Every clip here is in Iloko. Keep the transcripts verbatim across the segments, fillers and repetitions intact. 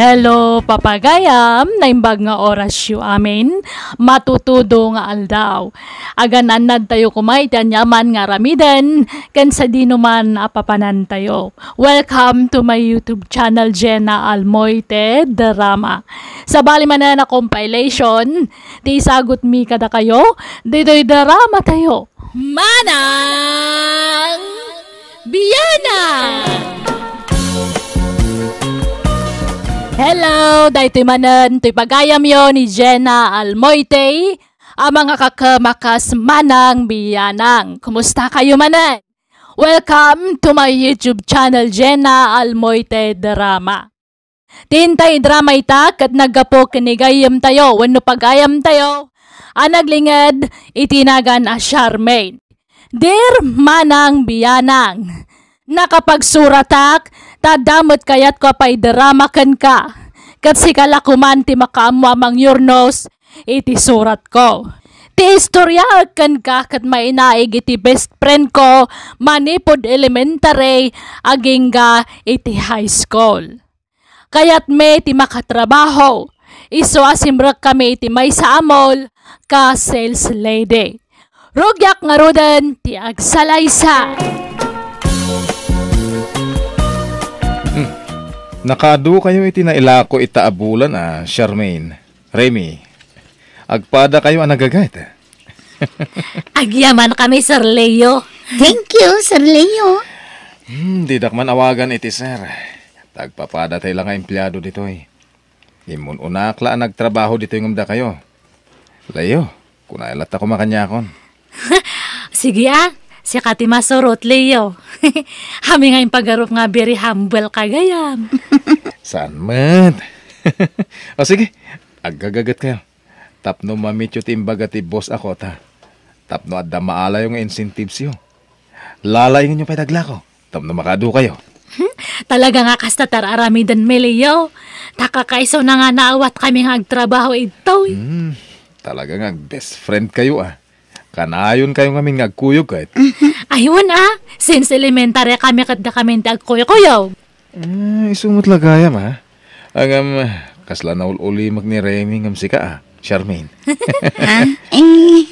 Hello, papagayam, naimbag nga orasyo amin, matutudo nga aldaw. Agan-annadtayo koma iti aniaman nga aramiden, ken sadino man a papanantayo. Welcome to my YouTube channel, Jenna Almoite Drama. Sabali manen a compilation, ti isagutmi kadakayo, ditoy drama tayo. Manang Biana! Hello! Daytoy manen toy pagayamyo ni Jenna Almoite, a mangakakem a kas Manang Bianang. Kumusta kayo manen? Welcome to my YouTube channel, Jenna Almoite Drama. Ti intay drama ita ket naggapu ken ni gayyemtayo wenno pagayamtayo a naglinged iti nagan a Charmaine. Dear Manang Bianang, nakapagsuratak ta adda met kayatko a paidrama kenka, ket sika la koman ti makaammo a mangyurnos iti suratko. Ti istoriaek kenka ket mainaig iti best friend ko manipud elementary agingga iti high school. Kayatmi ti makatrabaho. Isu a simrekkami iti maysa a mall ka sales lady. Rugiak ngaruden ti agsalaysay. Hmm. Nakaadu kayo iti nailako ita a bulan a, Charmaine. Remy, agpada kayo a nagaget. Agyaman kami, Sir Leo. Thank you, Sir Leo. Hmm, didak man awagan iti sir. Tagpapada tay la nga empleado ditoy. Immun-unak la a nagtrabaho ditoy ngem dakayo. Leo, kunay latta koma kaniakon. Sige a, sika ti masurot, Leo. Amin nga impagarup nga very humble ka gayam. Saan met? O sige, aggagaget kayo. Tapno mamityo ti imbaga ti boss a kota. Tapno adda maalayo nga incentives yo. Lalaingenyo pay daglako. Tapno makaadu kayo. Hmm, talaga nga kasta ti ar-aramiden mi, Leo. Ta kakaisuna nga naawat kami nga agtrabaho idtoy. Hmm, talaga nga best friend kayo a. Kanayon kayo ngamin nga agkuyog ket. Ay, wen a. Since elementary kami ket dakami ti agkuykuyaw. Ah, isu met la gayam a. Ngem, kasla naul-ulimek ni Remy ngem sika a, Charmaine. Ah, eh.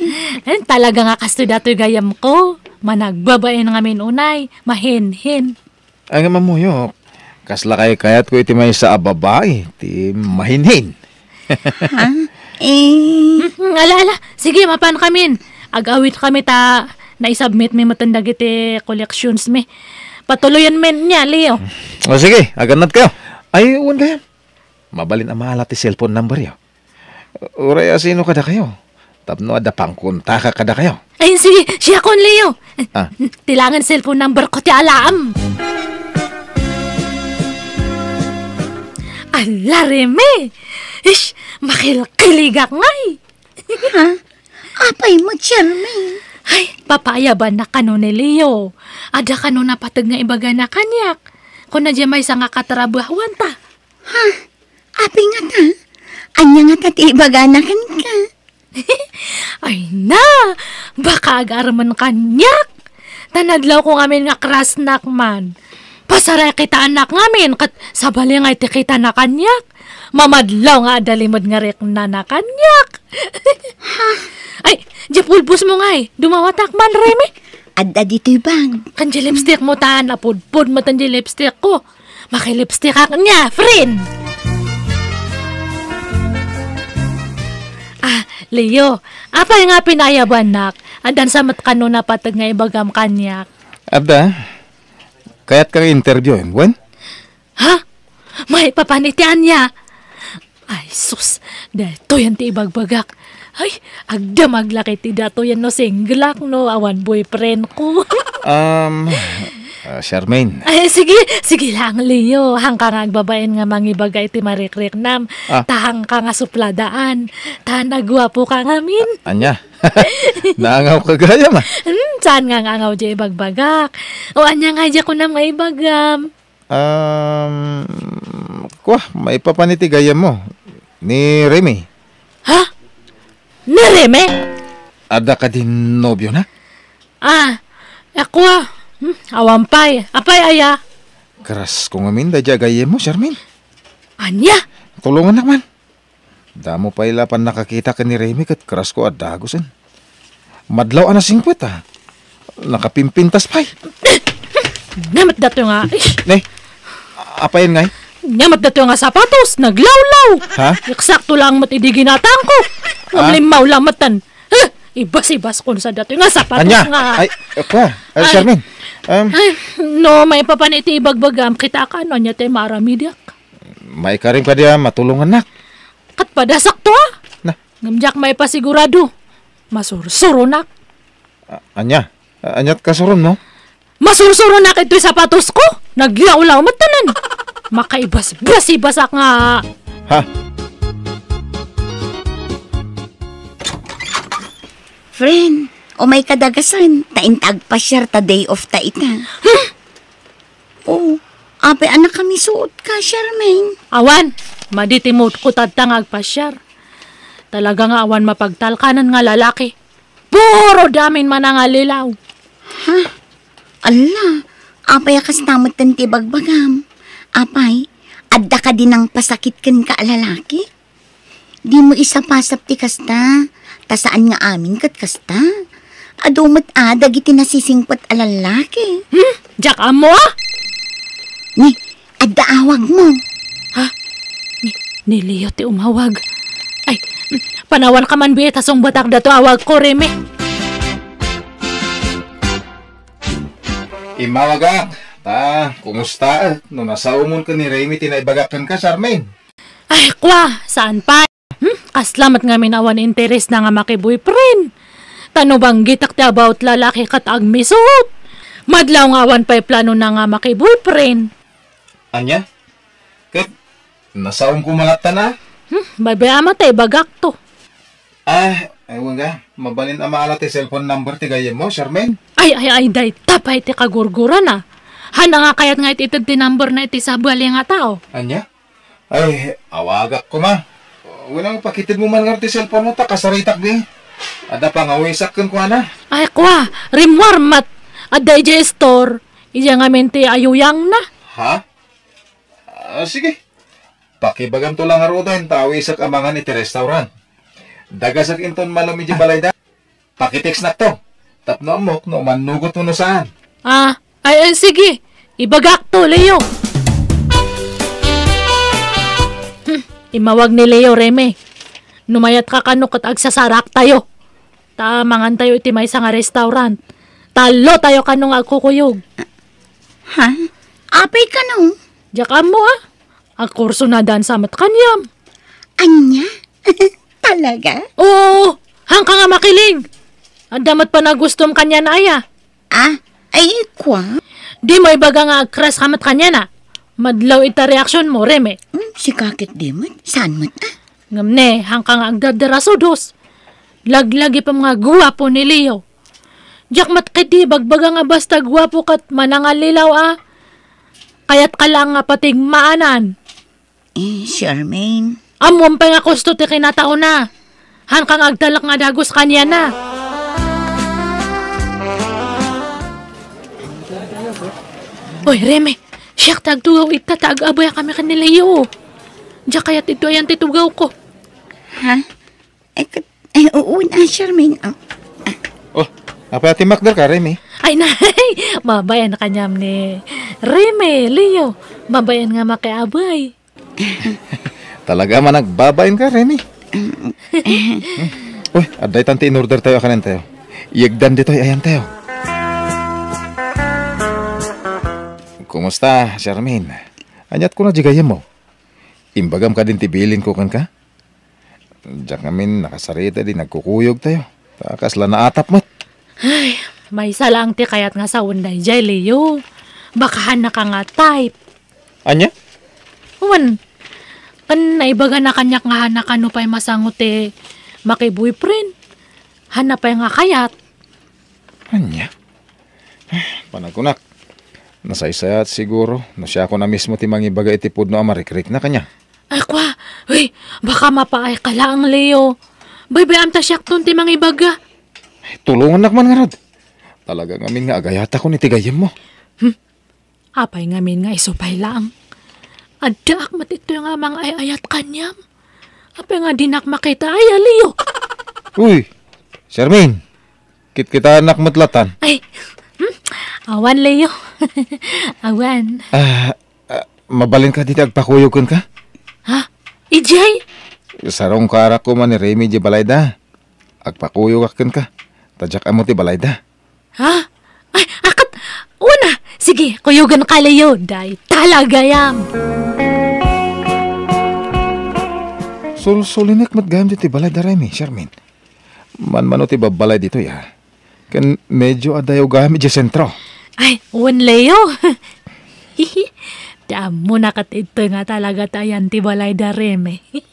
Eh, talaga nga kastoy datoy gayam ko. Managbabain ngamin unay, mahinhin. Ngem ammok, kasla kaykayatko iti maysa a babai ti mahinhin. Ha? Eh. Mm, ala, ala. Sige, mapan kamin. Ag-awit kami ta naisubmit mi metten dagiti collections mi. Patuloyen mi nia, Leo. O sige, agannad kayo. Ay, wen gayam. Mabalin a maala ti cellphone number yo. Uray a sino kadakayo? Tapno adda pangkontakak kadakayo. Ay, sige, siakon, Leo. Ah. Ti la nga cellphone number ko ti alaam. Ala, Remy! Ish, makilkiligak ngay! Ha? Apay met, Charmaine? Ay, papaayabannak kano ni Leo. Adda kano napateg nga ibagana kaniak. Kuna diay maysa nga katrabahuanta. Ha? Apay ngata? Ania ngata ti ibagana kenka? Ay na, baka agarman kaniak. Ta nadlaw ko ngamin nga crushnak man. Pasaray kitaennak ngamin ket sabali nga iti kitana kaniak. Mamadlaw nga adda limed nga riknana kaniak. Ha? Ay, diay pulbosmo ngay. Dumawatak man, Remy. Adda ditoy bag. Kan diay lipstickmo tan, apudpod met diay lipstickko. Makilipstickak nia, friend! Ah, Leo, apay nga pinayabannak? Addan sa met kano napateg nga ibagam kaniak? Adda, kayatka nga interviewin, wen? Ha? Maipapan iti ania? Ay, sus, daytoyen ti ibagbagak. Ay, agdamag la ket ti datoyen no singlak no awan boyfriendko. Um, ah, Charmaine. Ay, sige, sige lang, Leo. Haanka nga agbabain nga mangibaga iti marikriknam. Ah. Ta haanka nga supladaan. Ta naguapoka ngamin. Ania? Naangawka gayam a. Hmm, saan nga angaw diay ibagbagak? O ania nga diay kunam nga ibagam? Um, kua, maipapan iti gayyemmo. Ni Remy. Ha? Ni Remy? Adda kadi nobiona? Ah, a kua. Hmm, awan pay. Apay aya? Crushko ngamin daydiay a gayyemmo, Charmaine. Ania? Tulongannak man. Damo pay la pannakakita ken ni Remy ket karasko a dagusen. Madlaw a nasingpet, a. Nakapimpintas pay. Ania met datoy nga, ish. Ne? Apayen ngay? Ania met datoy nga sapatos, naglawlaw. Ha? Eksakto lang met idi ginatangko. Ngem Ah? limmaw lang met tan. Huh! Ibas-ibas kon sa datoy nga sapatos Ania? nga. Ay, kua, ay, Ay. Charmaine. Um, Ay, no, maipapan iti ibagbagam, kita ka, no, ania ti maaramidak? Maikarim kadi a matulongannak. Ket padasakto, a? Na. Ngem diak maipasigurado. Masursuronak. A-, ania? A-, aniat kasuron, no? Masursuronak itoy sapatosko. Nagyawlaw met tanan. Makaibas-basibasak nga. Ha? Friend, umay ka dagasen, ta inta agpasiar ta day off ta ita. Hmm? Oh, apay a nakamisuot ka, Charmaine? Awan, madi ti mood ko tatta nga agpasiar. Talaga nga awan mapagtalkanan nga lalaki. Puro damin manangallilaw. Ha? Alla, apay a kasta met ti ibagbagam? Apay, adda kadi nangpasakit kenka a lalaki? Dimo isapasap ti kasta, ta saan nga amin ket kasta. Adu met a dagiti nasisingpet a lallaki. Hmm? Diak ammo, a? Ni, adda awagmo. Ha? Ni, ni Leo ti umawag. Ay, panawanka man biit a sungbatak dato awagko, Remy. Imawagak, ta, kumusta? No nasaomon ken ni Remy ti naibagak kenka, Charmaine? Ay, kua, saan pay? Hmm? Kasla met ngamin awan interes na nga maki-boyfriend. Ta no banggitak ti about lalaki ket agmisuot. Madlaw nga awan pay plano na nga maki-boyfriend. Ania? Ket nasaom ko mangatta na? Hmm, baybay-am ta ibagak to. Ah, ewan ka. Mabalin a maala ti cellphone number ti gayyemmo, Charmaine? Ay, ay, ay, dayta pay ti kagurgurana. Haan nga kayat nga it-ited ti number na iti sabali nga tao. Ania? Ay, awagak koma. Wenno pakitedmo man ngarud ti cellphone mo ta kasaritak di. Adda pangawisak kenkuana. Ay, kua, rimmuar met. Adda idiay store. Idiay ngamin ti ayuyangna. Ha? Ah, sige. Pakibagamto lang ngaruden ta awisak a mangan iti restaurant. Dagasek inton malem idiay balayda. Pakitextnakto. Tapno ammok no mannugotmo no saan. Ah, ay, ay, sige. Ibagakto, Leo. Hmm, imawag ni Leo, Remy. No mayatka kano ket agsasaraktayo. Ta mangantayo iti maysa nga restaurant. Tallotayo kano nga agkukuyog. Ha? Apay kano? Diak ammo, a. Agkurso na dansa met kaniam. Ania? Talaga? Oo, haanka nga makiling. Adda met panagustom kaniana aya. Ah, ay, kua? Dimo ibaga nga agkras ka met kaniana. Madlaw ita reaksionmo, Remy. Hmm, sika ket di met. Saan met, a? Ngem ne, haanka nga agdardarasudos. Laglagipem nga guapo ni Leo. Diak met ketdi ibagbaga nga basta guapo ket manangallilaw a. Kayatka laeng nga patigmaanan. Eh, Charmaine. Ammom pay nga kosto ti kinataona. Haanka nga agtalek nga dagus kaniana. Oy, Remy, siak ti agtugaw ita ta ag-abayakami ken ni Leo. Diak kayat ditoy ayan ti tugawko. Ha? Eh, ket, eh, uu na, Charmaine. Ah, ah. Oh, apay a timmakderka, Remy? Ay, nay, babaen kaniam ni Remy, Leo. Babaen nga makiabay. Talaga man agbabaenka, Remy. Mm, eh. Uy, adda itan ti in-ordertayo a kanentayo. Yegdan ditoy ayantayo. Kumusta, Charmaine? Aniat kuna di gayyemmo? Imbagam kadin ti bilinko kenka? Diak ngamin nakasarita di nagkukuyogtayo. Ta kasla naatap met. Ay, maysa laeng ti kayat nga sawen daydiay, Leo. Baka haannaka nga type. Ania? Wen, ken naibagana kaniak nga haannaka nupay masango ti maki-boyfriend. Haanna pay nga kayat. Ania? Panagkunak, nasaysayaat siguro no siakon a mismo ti mangibaga iti pudno a marikrikna kaniak. Ay, kua, uy, baka mapaayka laeng, Leo. Baybay-am ta siakton ti mangibaga. Tulongannak man ngarud. Talaga ngamin nga agayatakon iti gayyemmo. Hmm? Apay ngamin nga isu pay laeng? Addaak met itoy nga mangay-ayat kaniam. Apay nga dinak makita, ay, a Leo? Uy, Charmaine, kitkitaennak met latan. Ay, hmm? Awan, Leo. Awan. Ah, ah, mabalin ka dita agpakuyog kenka? Ha? Idiay? Sarungkarak koma ni Remy idiay balayda. Agpakuyogak kenka. Ta diak ammo ti balayda. Ha? Ay, akat, una. Sige, kuyogan ka, Leo. Dayta la gayam. Sulsulinek met gayam ditoy balay da Remy, Charmaine. Manmano ti babbalay ditoy, a. Ken medyo adayo gayam idiay sentro. Ay, wen, Leo. Ti ammona ket ito nga talaga ti ayan ti balay da Remy.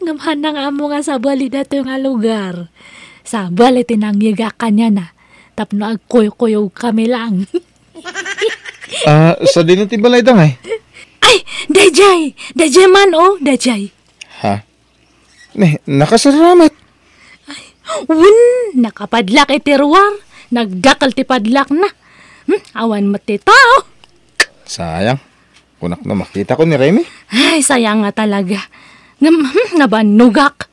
Ngem haan nga ammo nga sabali datoy nga lugar. Sabali ti nangyegak kaniana tapno agkuykuyogkami lang. Ah, sadino ti balayda ngay? Ay, daydiay! Daydiay man, o, daydiay. Ha? Ne, nakasarramat. Ay, wen, nakapadlak iti ruar. Nagdakkel ti padlakna. Hmm, awan met ti tao. Sayang. Kunak no makita ko ni Remy. Ay, sayang nga talaga. Ngem, hmm, nabannogak.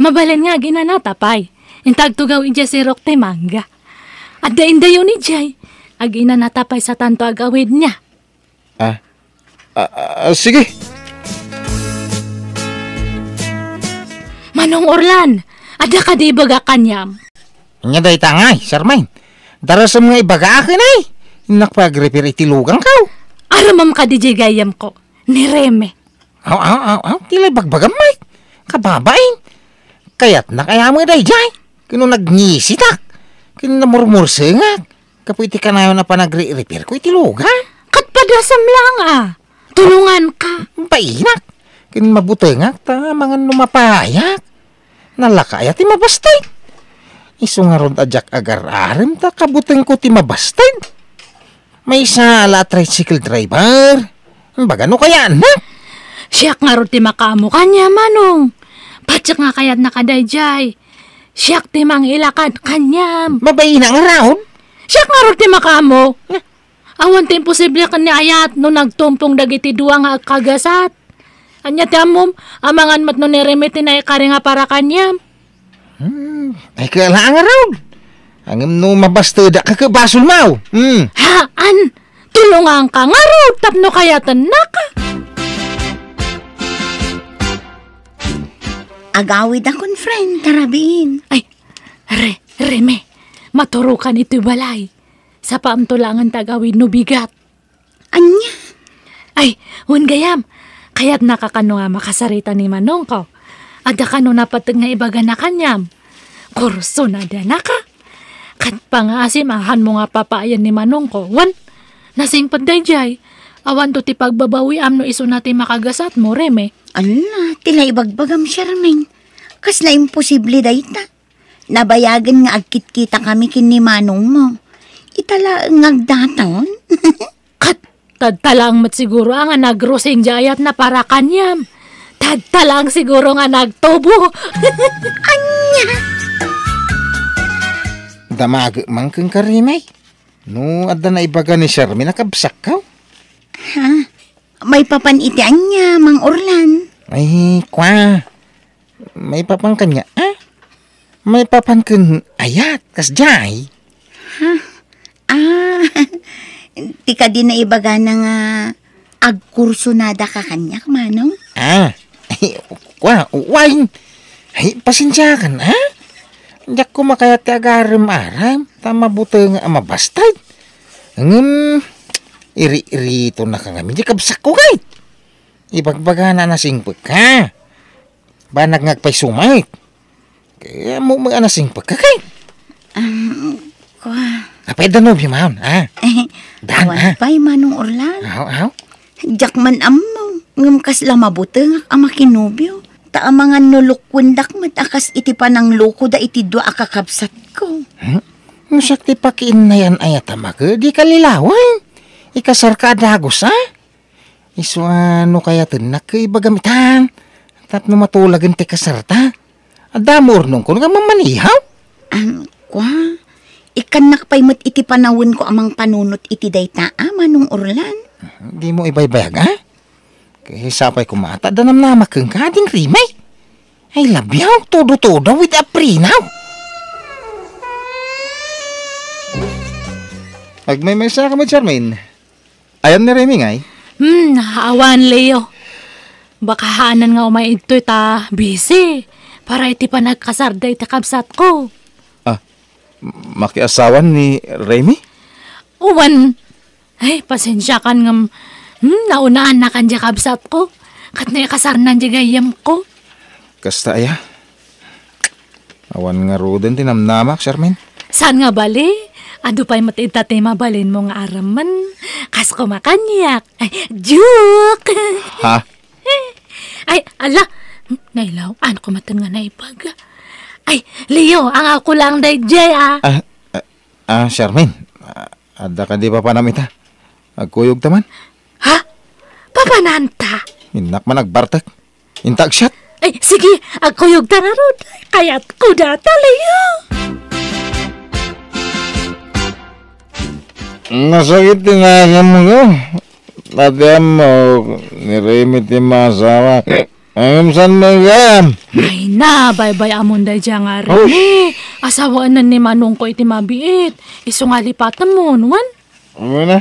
Mabalin nga aginanata pay. Inta agtugaw idiay sirok ti mangga. Adda indayon idiay. Aginanata pay satanto agawidna. Ah. Ah, ah, ah, sige. Manong Orlan, adda kadi ibaga kaniam? Ania dayta ngay, Charmaine? Darasem nga ibagaak, inay. Innak pay agrefer iti lugangko. Aramam kadi diay gayyemko, ni Remy. Aw, aw, aw, aw, ti la ibagbagam, Mike. Kababain. Kayatnak a met daydiay. Ken no nagngisitak. Ken namurmursengak. Gapu iti kanayon a panagri-repairko iti lugan. Ket padasem lang a. Tulonganka. Bainak. Ken mabutengak ta amangan no mapayak. Nalaka aya ti mabasted. Isu ngarud a diak agar-arem ta kabutengko ti mabasted. Maysa la a tricycle driver. Baga no kayatna. Siak ngarud ti makaammo kaniam, Manong. Patiek nga kayatna kadaydiay. Siak ti mangilakad kaniam. Babaina ngarud. Siak ngarud ti makaammo. Awan ti imposible ken ni ayat no nagtumpong dagiti dua nga agkagasat. Ania ti ammom, amangan met no ni Remy ti naikari nga para kaniam. Hmm, ay, kaya lang ngarud. Ngem no mabastedak ka, basolmo. Hmm. Haan, tulonganka ngarud tapno kayatennaka. Agawidakon, friend, ta rabiin. Ay, Re-, Remy, maturokan itoy balay. Sapaamto laengen ti agawid no bigat. Ania? Ay, wen gayam, kayatnaka kano nga makasarita ni Manongko? Adda kano napateg nga ibagana kaniam? Kursonadanaka? Ket pangaasim a hanmo nga papaayan ni Manongko, wen? Nasingpet daydiay. Awanto ti pagbabawiam no isuna ti makagasatmo, Remy. Ala, ti la ibagbagam, Charmaine. Kasla imposible dayta. Nabayagen nga agkitkitakami ken ni manongmo. Ita laeng nga agdaton. Ket, tadta laeng met siguro a nga nagrosing diay ayatna para kaniam. Tadta laeng siguro nga nagtubo. Ania? Damagek man kenka, Remy. No adda naibaga ni Charmaine a kabsatko. Ha? Maipapan iti ania, Mang Orlan? Ay, kua. Maipapan kaniak, a? Maipapan ken ayat, kasdiay. Ha? Ah, ti kadi naibagana nga agkursunadaka kaniak, Manong? Ah, ay, kua, uwain. Ay, pasensiakan, a? Diak koma kayat ti agarem-arem, ta mabuteng a mabasted. Ngem, iri-iritonaka ngamin, diay kabsatko, kay. Ibagbagana a nasingpet ka. Banag nga agpayso met. Kaya mo nga nasingpet ka, kay. Um, kua. Apay da nobio maon, a? Dan, Awan a? Pay, Manong Orlan. Aw, aw. Diak man ammo, ngem kasla mabutengak a makinobio. Ta amangan no lukwendak met a kas iti pananglokoda iti dua a kakabsatko. Hmm? No siak ti pakiinnayan a yat a make, di ka lilawen. Ikasarka a dagus, a? Isu a no kayatennak, ibagam itan. Tapno matulagen ti kasarta. Adda mo urnongko nga mamanihaw? Am, kua, ikkannak pay met iti panawenko a mangpanunot iti dayta a, Manong Orlan. Dimo ibaybayag, a? Eh, sapay koma ta adda namnamak kenka, Ading Remy. I love you, todo-todo with a prenup. Agmaymaysa ka met, Charmaine. Ayan ni Remy ngay? Hmm, awan, Leo. Baka haanan nga umay idtoy ta busy. Para iti panagkasarda iti kabsatko. Ah, makiasawan ni Remy? Wen. Ay, pasensiakan ngem, hmm, naunaannakan diay kabsatko. Ket naikasarnan diay gayyemko. Kasta aya? Awan ngaruden ti namnamak, Charmaine. Saan nga bali? Adu pay met ita ti mabalinmo nga arammen. Kas koma kaniak. Ay, joke! Ha? Ay, ala! Nailaw-an ko met nga naibaga. Ay, Leo, angawko lang daydiay, ah. Ah, ah, ah, Charmaine, ah, adda kadi papanam ita? Agkuyogta man? Ha? Papananta? Innak man agbartek. Inta agsiat. Ay, sige, agkuyogta ngarud. Kayatko dayta, Leo. Nasakit ti naganko. Iti ammok, ni Remy ti maasawa. Ngem saan met gayam? Ay na, baybay-amon daydiay nga Remy. Asawaenen ni manongko iti mabiit. Isu nga lipatemon, wen? Wen a.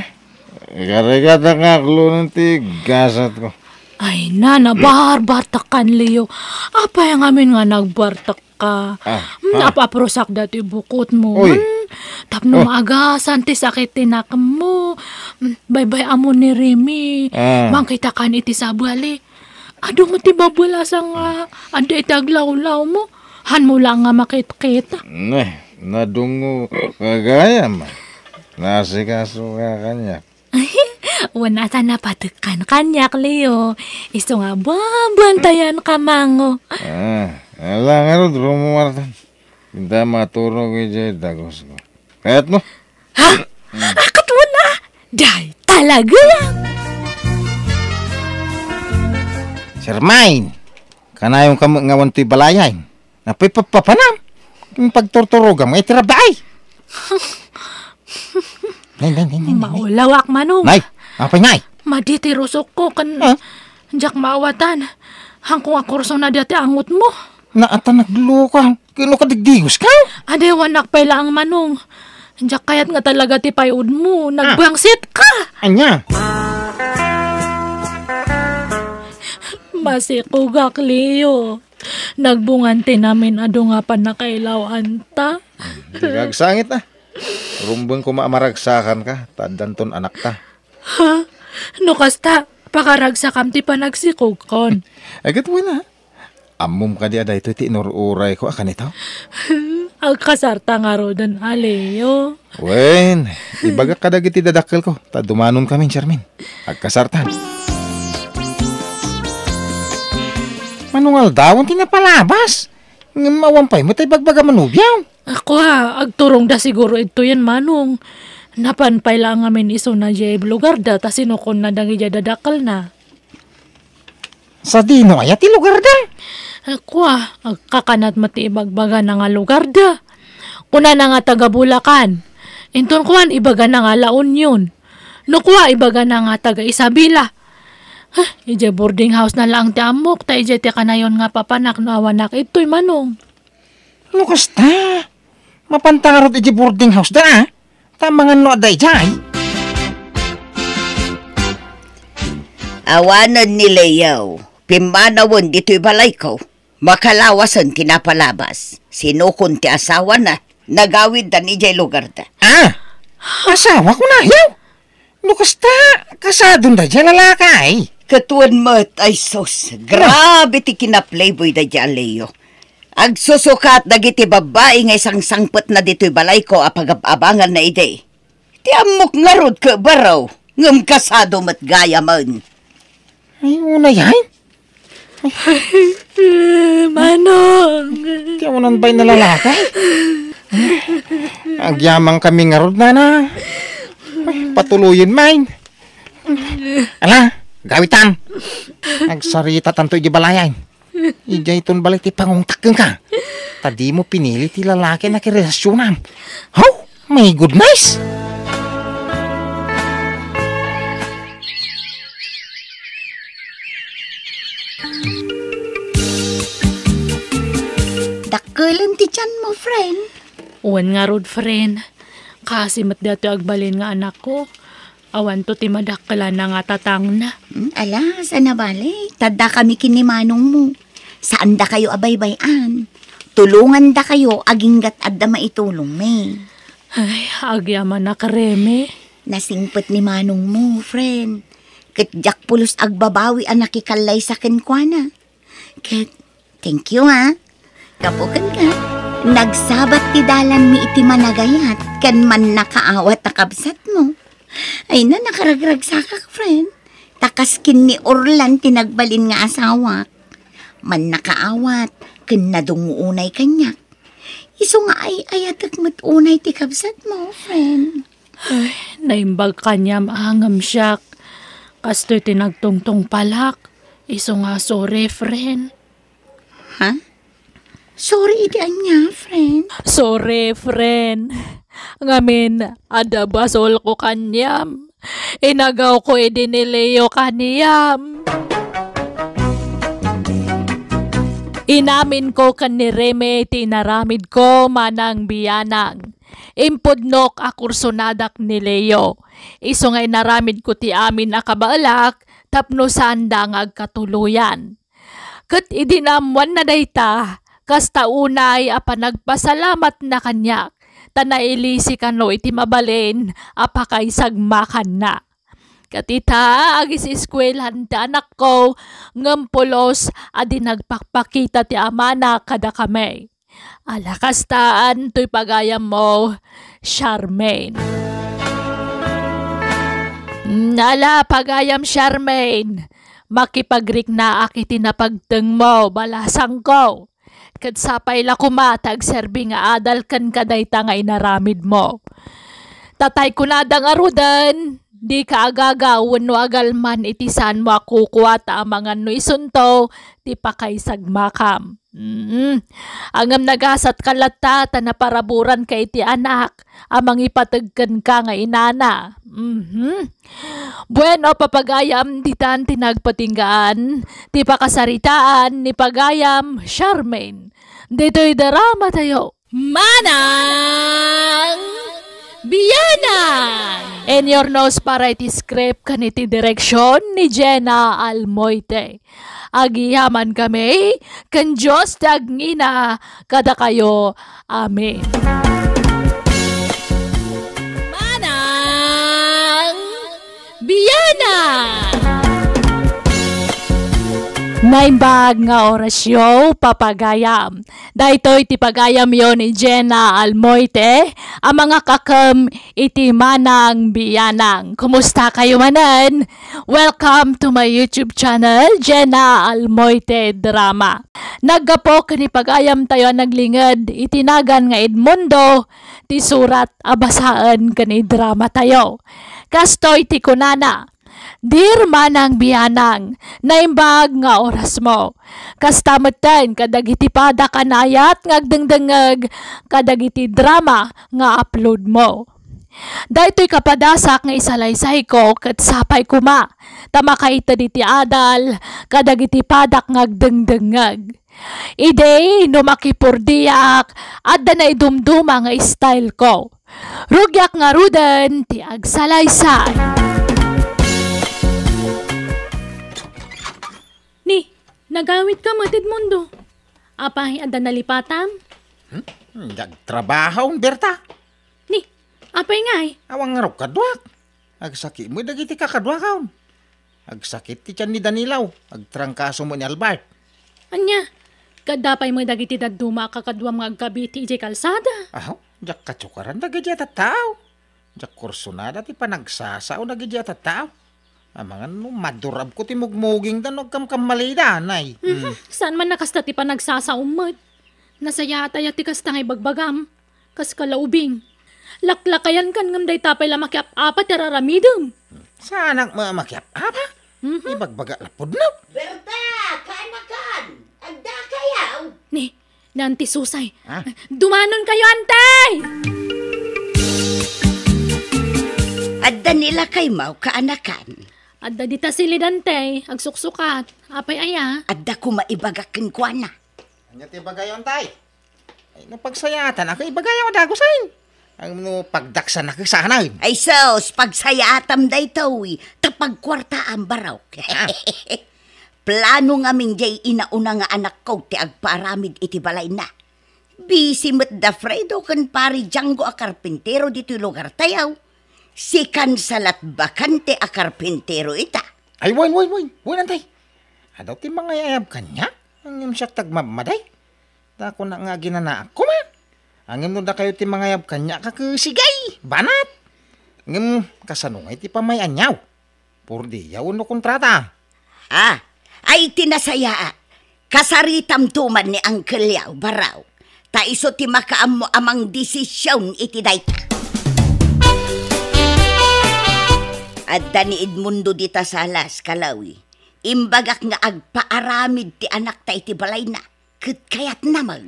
Ikarigata nga aklonen ti gasatko. Ay na, nabarbartekkan, Leo. Apay ngamin nga nagbartek ka. Ah, hmm, ah. Ap-aprosak daytoy bukotmo. Uy. Hmm, tapno maagasan ti sakit ti nakemmo. Hmm, baybay-amon ni Remy. Ah. Mangkitakan iti sabali. Adu met ti babel a sanga adda iti aglawlawmo. Hanmo la nga makitkita. Ne, nadungngo ka gayam. Naasikaso ka kaniak. Wen a ta napatekkan kaniak, Leo. Isu nga babantayanka, mango. Ah, ala ngarud, rumuartan. Inta maturog idiay dagusko. Kayatmo? Ha? Akat mo na? Day, talaga lang. Charmaine, kanayon ka met nga awan toy balayan. Napay papapanam. Iti pagturturogam nga iti rabbi ay. Nay, nay, nay, nay, nay, nay. Maulawak, Manong. Nay, apay, nay? Madi ti rusokko ken Ah? Diak maawatan. Hanko nga kurso na dayta angotmo. Naata nagluka. Kano ka digdigos ka? Adewanak pay laeng, Manong. Diak kayat nga talaga ti pay-odmo. Ah. Nagbangsit ka. Anya? Masikogak, Leo. Nagbungan ti namin adu nga pannakailaw-anta. Di ka agsangit, ah. Rumbeng koma a maragsakan ka, ta addanton anakta. Ha? No kasta, pakaragsakam ti panagsikogkon. Ay, ket wen a. Ammom kadi a daytoy ti inur-urayko a kanito? Agkasarta ngaruden a, Leo. Wen, ibagak kadagiti dadakkelko, ta dumanonkamin, Charmaine. Agkasartan. Manong aldawen ti napalabas. Ngem awan pay met ti ibagbaga a nobiam. Kua, agturongda siguro idtoyen, Manong. Napan pay la ngamin isuna diay lugarda ta sinukonna dagidiay dadakkelna. Sadino aya ti lugarda? Kua, agkakanat met ti ibagbagana nga lugarda. Kunana nga taga Bulacan. Inton kuan, ibagana nga La Union. No kua, ibagana nga taga Isabela. Huh, idiay boarding house na laeng ti ammok, ta idiay ti kanayon nga papanak no awanak idtoy, Manong. No kasta, mapanta ngarud idiay boarding house da, ah. Ta mangan no adda idiay. Awanen ni Leo, pimmanawen ditoy balayko. Makalawasen ti napalabas. Sinukon ti asawana, nagawiddan idiay lugarda. Ah! Asawa ko na, yaw! No kasta, kasadon daydiay lalaki ay. Ket wen met, ay sus, grabe ti kinaplayboy daydiay a Leo. Agsusukat dagiti babbai nga isangsangpetna ditoy balayko a pagab-abanganna idi. Ti ammok ngarud ket baro, ngem kasado met gayamen. Ay, unay ay. Manong! Ti awanan bay na lalaki? Agyamankami ngarud, nana. Ay, patuloyen, main. Ala, gawitan. Agsaritatanto iti balayan. Idiayton balay ti pangungtak kenka. Ta dimo pinili ti lalaki a nakirelasyonan. Oh my goodness! friend. Wen ngarud, friend. Kaasi met daytoy agbalin nga anakko. Awanto ti madakkelana nga tatangna. Hmm, ala, saan a bale. Tadda kami ken ni manongmo. Saan dakayo a baybay-an. Tulongan dakayo aginggat adda maitulongmi. Ay, agyamanak, Reme. Nasingpet ni manongmo, friend. Ket diak pulos agbabawi a nakikallaysa kenkuana. Ket, thank you, ha. Gapu kenka, nagsabat ti dalanmi iti managayat ken mannakaawat a kabsatmo. Ay na, nakaragragsakak, friend. Ta kas ken ni Orlan ti nagbalin nga asawak. Mannakaawat ken nadungngo unay kaniak. Isu nga ay-ayatek met unay ti kabsatmo, friend. Ay, naimbag kaniam a ngem siak. Kastoy ti nagtungtungpalak. Isu nga sorry, friend. Ha? Sorry iti ania, friend? Sorry, friend. Ngamin, adda basolko kaniam. Inagawko idi ni Leo kaniam. Inaminko ken ni Reme ti inaramidko manang bianang. Impudnok a kursonadak ni Leo. Isu nga inaramidko ti amin a kabaelak tapno saanda nga agkatuloyan. Ket idi naammoanna dayta, kasta unay a panagpasalamatna kaniak, ta nailisi kano iti mabalin a pakaisagmakanna. Ket ita, agis-eskuelahan ti anakko, ngem pulos a di nagpakpakita ti amana kadakami. Ala kastaan toy pagayammo, Charmaine. Mm, ala pagayam, Charmaine. Makipagriknaak iti napagtengmo, balasangko. Ket sapay la koma ta agserbi nga adal kenka dayta nga inaramidmo. Tatay kunada ngaruden, dika agaga wenno agalman iti saanmo a kukua ta amangan no isunto ti pakaisagmakam. Mm. Ngem nagasatka latta ta naparaburanka iti anak a mangipateg kenka nga inana. Mhm. Bueno, papagayam, ditan ti nagpatinggaan ti pakasaritaan ni pagayam Charmaine. Ditoy drama tayo. Manang Bianang! In your nose para iti script ken iti direksyon ni Jenna Almoite. Agyamankami ken Dios ti agngina kadakayo. Amen. Manang Bianang! Naimbag nga orasyo, papagayam. Daytoy ti pagayamyo ni Jenna Almoite a mangakakem iti Manang Bianang. Kumusta kayo manen? Welcome to my YouTube channel, Jenna Almoite Drama. Naggapu ken ni pagayamtayo a naglinged iti nagan nga Edmundo ti surat a basaen ken ni drama tayo. Kastoy ti kunana, Dear Manang Bianang, naimbag nga orasmo. Kasta metten kadagiti padak a naayat nga agdengdengngeg kadagiti drama nga upload mo. Daytoy kapadasak nga isalaysayko ket sapay koma ta makaited iti adal kadagiti padak nga agdengdengngeg. Idi no makipurdiak, adda naidumduma nga style ko. Rugiak ngaruden ti agsalaysay. Ni, nagawidka met, Edmundo. Apay, adda nalipatam? Hmm? Nagtrabaho, Berta. Ni, apay ngay? Awan ngarud kaduak. Agsakit mo dagiti kakaduakon. Agsakit ti tian ni Danilo. Agtrangkaso mo ni Albert. Ania, kadda pay mo dagiti dadduma a kakaduam nga agkabiti idiay kalsada? Aho, diak katukaran dagiti a tattao. Diak kursunada ti panagsasao dagiti a tattao. Amangan no madurabko ti mugmugingda no agkamkammalida, nay. Mhm, hmm. Saan man a kasta ti panagsasaom met. Nasayaat aya ti kasta nga ibagbagam. Kas kalaubing. Laklakayankan ngem dayta pay la makiap-apa ti ar-aramidem. Saanak met a makiap-apa? Mhm. Ibagbaga lapudno. Berta, kaanakan! Adda kayaw? Ni, Nanti Susay. Ah? Dumanon kayo, Antay! Adda ni lakay mo, kaanakan. Adda dita silid, Antay. Agsuksukat. Apay aya? Adda koma ibagak kenkuana. Ania ti ibagayo, Antay? Ay, no pagsayaatan, ako ibagayo a dagusen. Ay, no pagdaksan, ako saan. Ay, sus, pagsayaatam daytoy, ta pagkuartaam, barok. Ah. Plano ngamin jay inauna nga anakko ti agpaaramid iti balayna. Busy met da Fredo ken Pari Django a karpintero ditoy lugartayo. Sikan sa latbakante a karpintero ita. Ay, wen, wen, wen. Wen, antay. Adaw ti mangayayab kaniak? Ngem siak ti agmammaday. Ta kuna nga aginanaak koma. Ngem no dakayo ti mangayab kaniak, ka, sige, banat. Ngem kasano ngay ti pamay-aniaw? Purdia wenno kontrata? Ah, ay ti nasayaat. Kasaritamto man ni Uncle Yao, barok. Ta isu ti makaammo a mangdesision iti dayta. Adda ni Edmundo dita Salas, kalawi. Imbagak nga agpaaramid ti anakta iti balayna, ket kayatna met.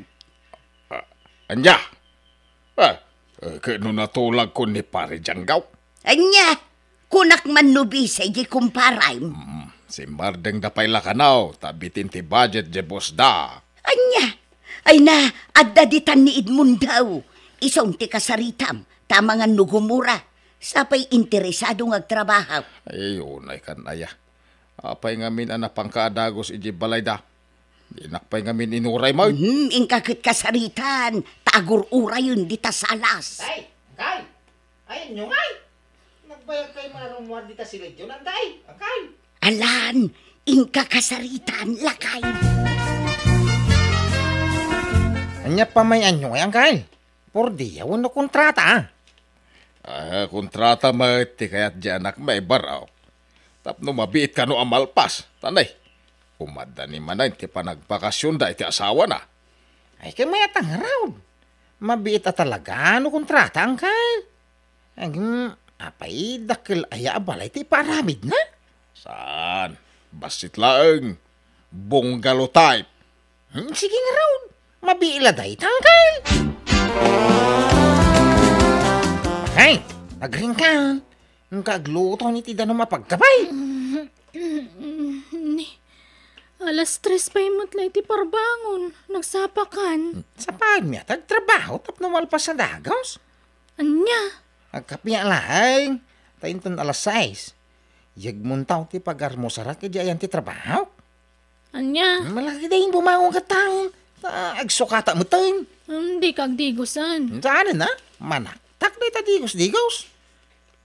Ah, ania? Ah, eh, ket no natulagko ni Pare Django? Ania? Kunak man no busy di kumparam. Hmm, simmardengda pay la kano, ta bitin ti budget di bossda. Ania? Ay na, adda ditan ni Edmundo. Isun ti kasaritam, ta amangan no gumura. Sapay interesado nga agtrabaho. Ay, unay kan aya. Apay ngamin a napangka a dagus iti balayda? Dinak pay ngamin inuray met. Hmm, inka ket kasaritan, ta agur-urayen dita Salas. Tay, Uncle! Ay, ania ngay? Nagbayag kay marummuar dita si Legion, antay, Uncle! Alan, inka kasaritan, lakay. Ania pay may ania ngay, Uncle? Purdia wenno kontrata? Ah, kontrata met ti kayat di anakmi, barok. Tapno mabiit kano a malpas. Tanay, umadda ni manen ti panagpakasionda iti asawana. Ay, kay mayat a ngarud. Mabiit a talaga no kontrata, Uncle. Aging, apay, dakkel aya a balay ti ipaaramidna? Saan? Bassit laeng. Bungalow type. Hmm, sige ngarud. Mabiit la dayta, Uncle. Hey, agringkan. Inka agluto iti danum a pagkabay. Ni, alas tres pay met la iti parbangon. Nagsapakan. Sapaanmi a ti agtrabaho tapno malpas a dagus. Ania? Agkapiak laeng. Ta inton alas sais, yegmontaw ti pag-armusarak idi ayan ti trabahok. Ania? Malaki dayta bumangon ket taon. Ta agsukatak metten. Hmm, dika agdigusen. Saanen a? Manaktak dayta digus-digus.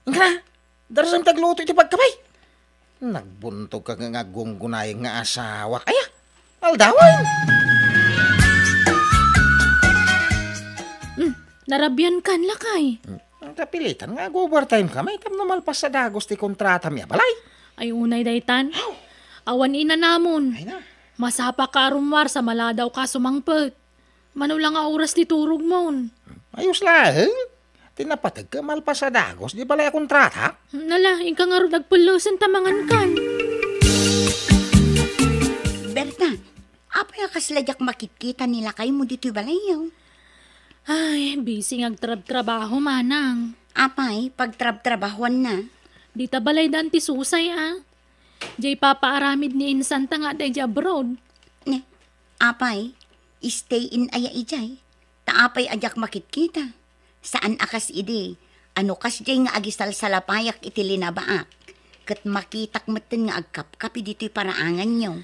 Inka, darasem ti agluto iti pagkabay. Nagbuntogka nga aggungunayeng nga asawak. Aya, aldawen. Hmm, narabiankan, lakay. Hmm, napilitan nga ag-overtime kami tapno malpas a dagus ti kontratami a balay. Ay, unay daytan. Aw! Awan inanamon. Ay na. Masapaka a rummuar sa maladawka a sumangpet. Mano la nga oras ti turogmon? Ayos laeng. Ti napategka malpas a dagus di balay a kontrata. Nala, inka ngarud agpellesen ta mangankan. Berta, apay a kasla diak makitkita ni lakaymo ditoy balayyo? Ay, busy nga agtrabtrabaho, manang. Apay, pagtrabtrabahoanna? Dita balaydan ti Susay, a. Diay ipapaaramid ni insanta nga adda idiay abroad. Ne, apay, stay in aya idiay? Ta apay a diak makitkita? Saan a kas idi, a no kasdiay nga agisalsalapayak iti linabaak, ket makitak metten nga agkapkapi ditoy paraanganyo.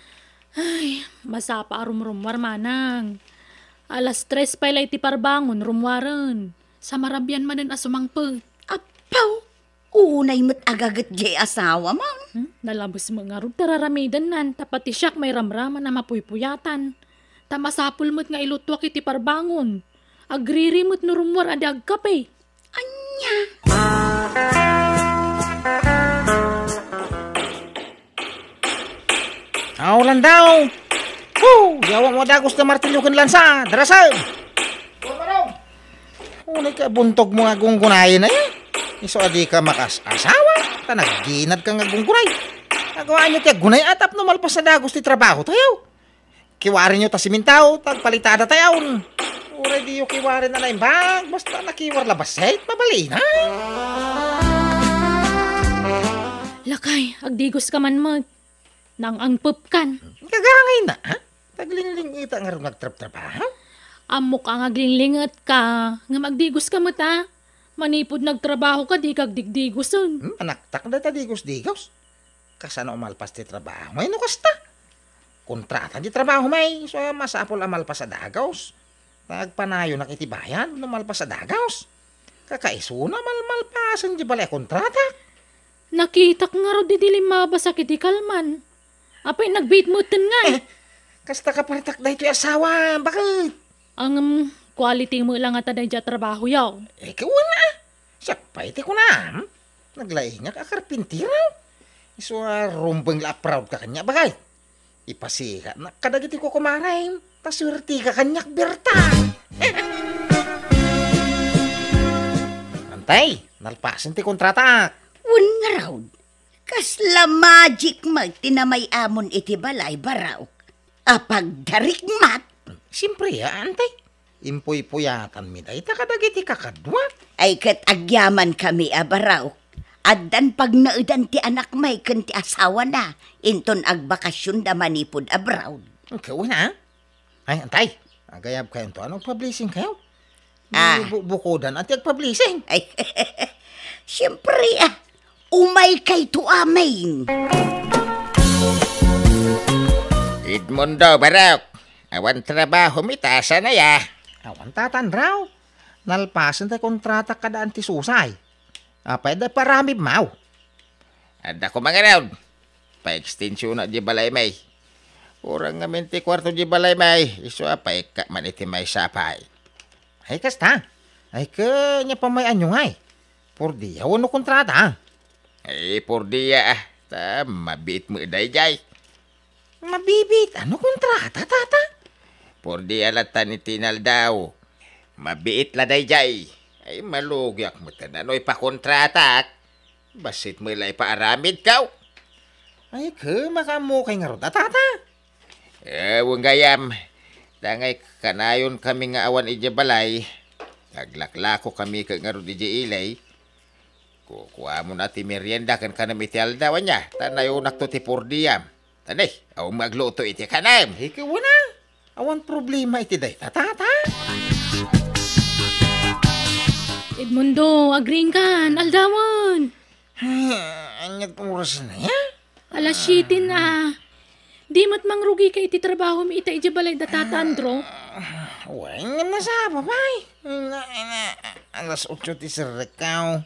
Ay, masapa a rumrummuar, manang. Alas tres pay la iti parbangon rummuaren. Sa marabian manen a sumangpet. Apaw! Unay met agaget diay asawam. Hmm? Nalabes met ngarud ta raramidennan, ta pati siak mairamraman a mapuypuyatan. Ta masapul met nga ilutuak iti parbangon. Agriri met no rummuar a di agkape. Ania? Aw, landaw! Hu! Yawatmo a dagus ti martilyo ken lansa! Darasem! Unay ka buntogmo nga gunggunayen, aya? Isu a dika makas-asawa, ta nagginadka nga gunggunay. Agawaanyo ti aggunay a tapno malpas a dagus ti trabahotayo. Kiwarenyo ta simintaw, ta agpalitada tayon. Uray diyo kiwaren a naimbag, basta nakiwar la bassit, mabalin. Lakay, agdigoska man met. Nang-angpepkan. Kagangayna, ha? Taglinglingeta ngarud nga agtrabtrabaho? Ammok a nga aglinglingetka, ngem agdigoska met a. Manipud nagtrabahoka, dika agdigdigosen. Hmm, anaktak dayta digos-digos. Kasano a malpas ti trabaho ngay no kasta? Kontrata ti trabaho may, so masapul a malpas a dagos. Ta agpanayonak iti bayad no malpas a dagos. Kakaisuna, malmalpasen ti balay a kontrata. Nakitak ngarud idi limmabasak iti kalman. Apay, nagbiit metten ngay. Eh, kasta kapartak daytoy asawa, baket? Ngem, quality met la ngata daydiay a trabahoyo. Eh, kawan a. Siak pay ti kunam. Naglaingak a karpintero. Isu a rumbeng la a proud ka kaniak, baket. Ipasigatnak kadagiti kukumarem, ta suertika kaniak, Berta. Antay, nalpasen ti kontratak. Wen ngarud, kasla magic met ti namay-amon iti balay, Baraok. Apagdarik met. Siempre, a, antay. Impuypuyatanmi dayta kadagiti kakaduak. Ay ket agyamankami a Baraok. Addan pagnaedan ti anakmi ken ti asawana, inton agbakasionda manipud abroad. Kauna? Ay, antay. Agayabkayonto, ano, agpa-blessingkayo? Ah. Bu-, bukodan, ati agpa-blessing. Ay, siyempre, ah. Umaykayto amin. Edmundo, Baraok. Awan trabaho mi ta, saan aya? Awan, Tata Andraw. Nalpasen ti kontrata kada Anti Susay. Apay da paramib maw? Adda ko mangarud. Paekstensiona di balay may. Urang ngamin ti kuarto di balay may. Isu a paikka man iti maysa pay. Ay, kasta. Ay, ket nia pay may anyo ngay? Por dia wenno kontrata? Ay, por dia, ah. Ta mabiit met daydiay. Mabibiit? Ano kontrata, Tata? Por dia latta ni tinaldaw. Mabiit la daydiay. Ay, malugiak met no ipakontratak. Bassit met la ipaaramidko. Ay, kema, kaammo kay ngarud a, Tata? Eh, wen gayam. Dangay kanayon kami nga awan idiay balay. Aglaklako kami ket ngarud idiay ili. Kukuamon a ti merienda ken kanem iti aldaw, ania? Ta nayonakto ti por diam. Tani, awan agluto iti kanem. Ikaw na. Awan problema iti dayta, Tata. Edmundo, agriingkan, aldawen. Ay, aniat oras na ya? Alas siete na. Di met mangrugika iti trabahom ita idiay balay da Tata Andro? Ah, wen, ngem nasapa pay. Ina, ina, alas otso ti serrekkaw.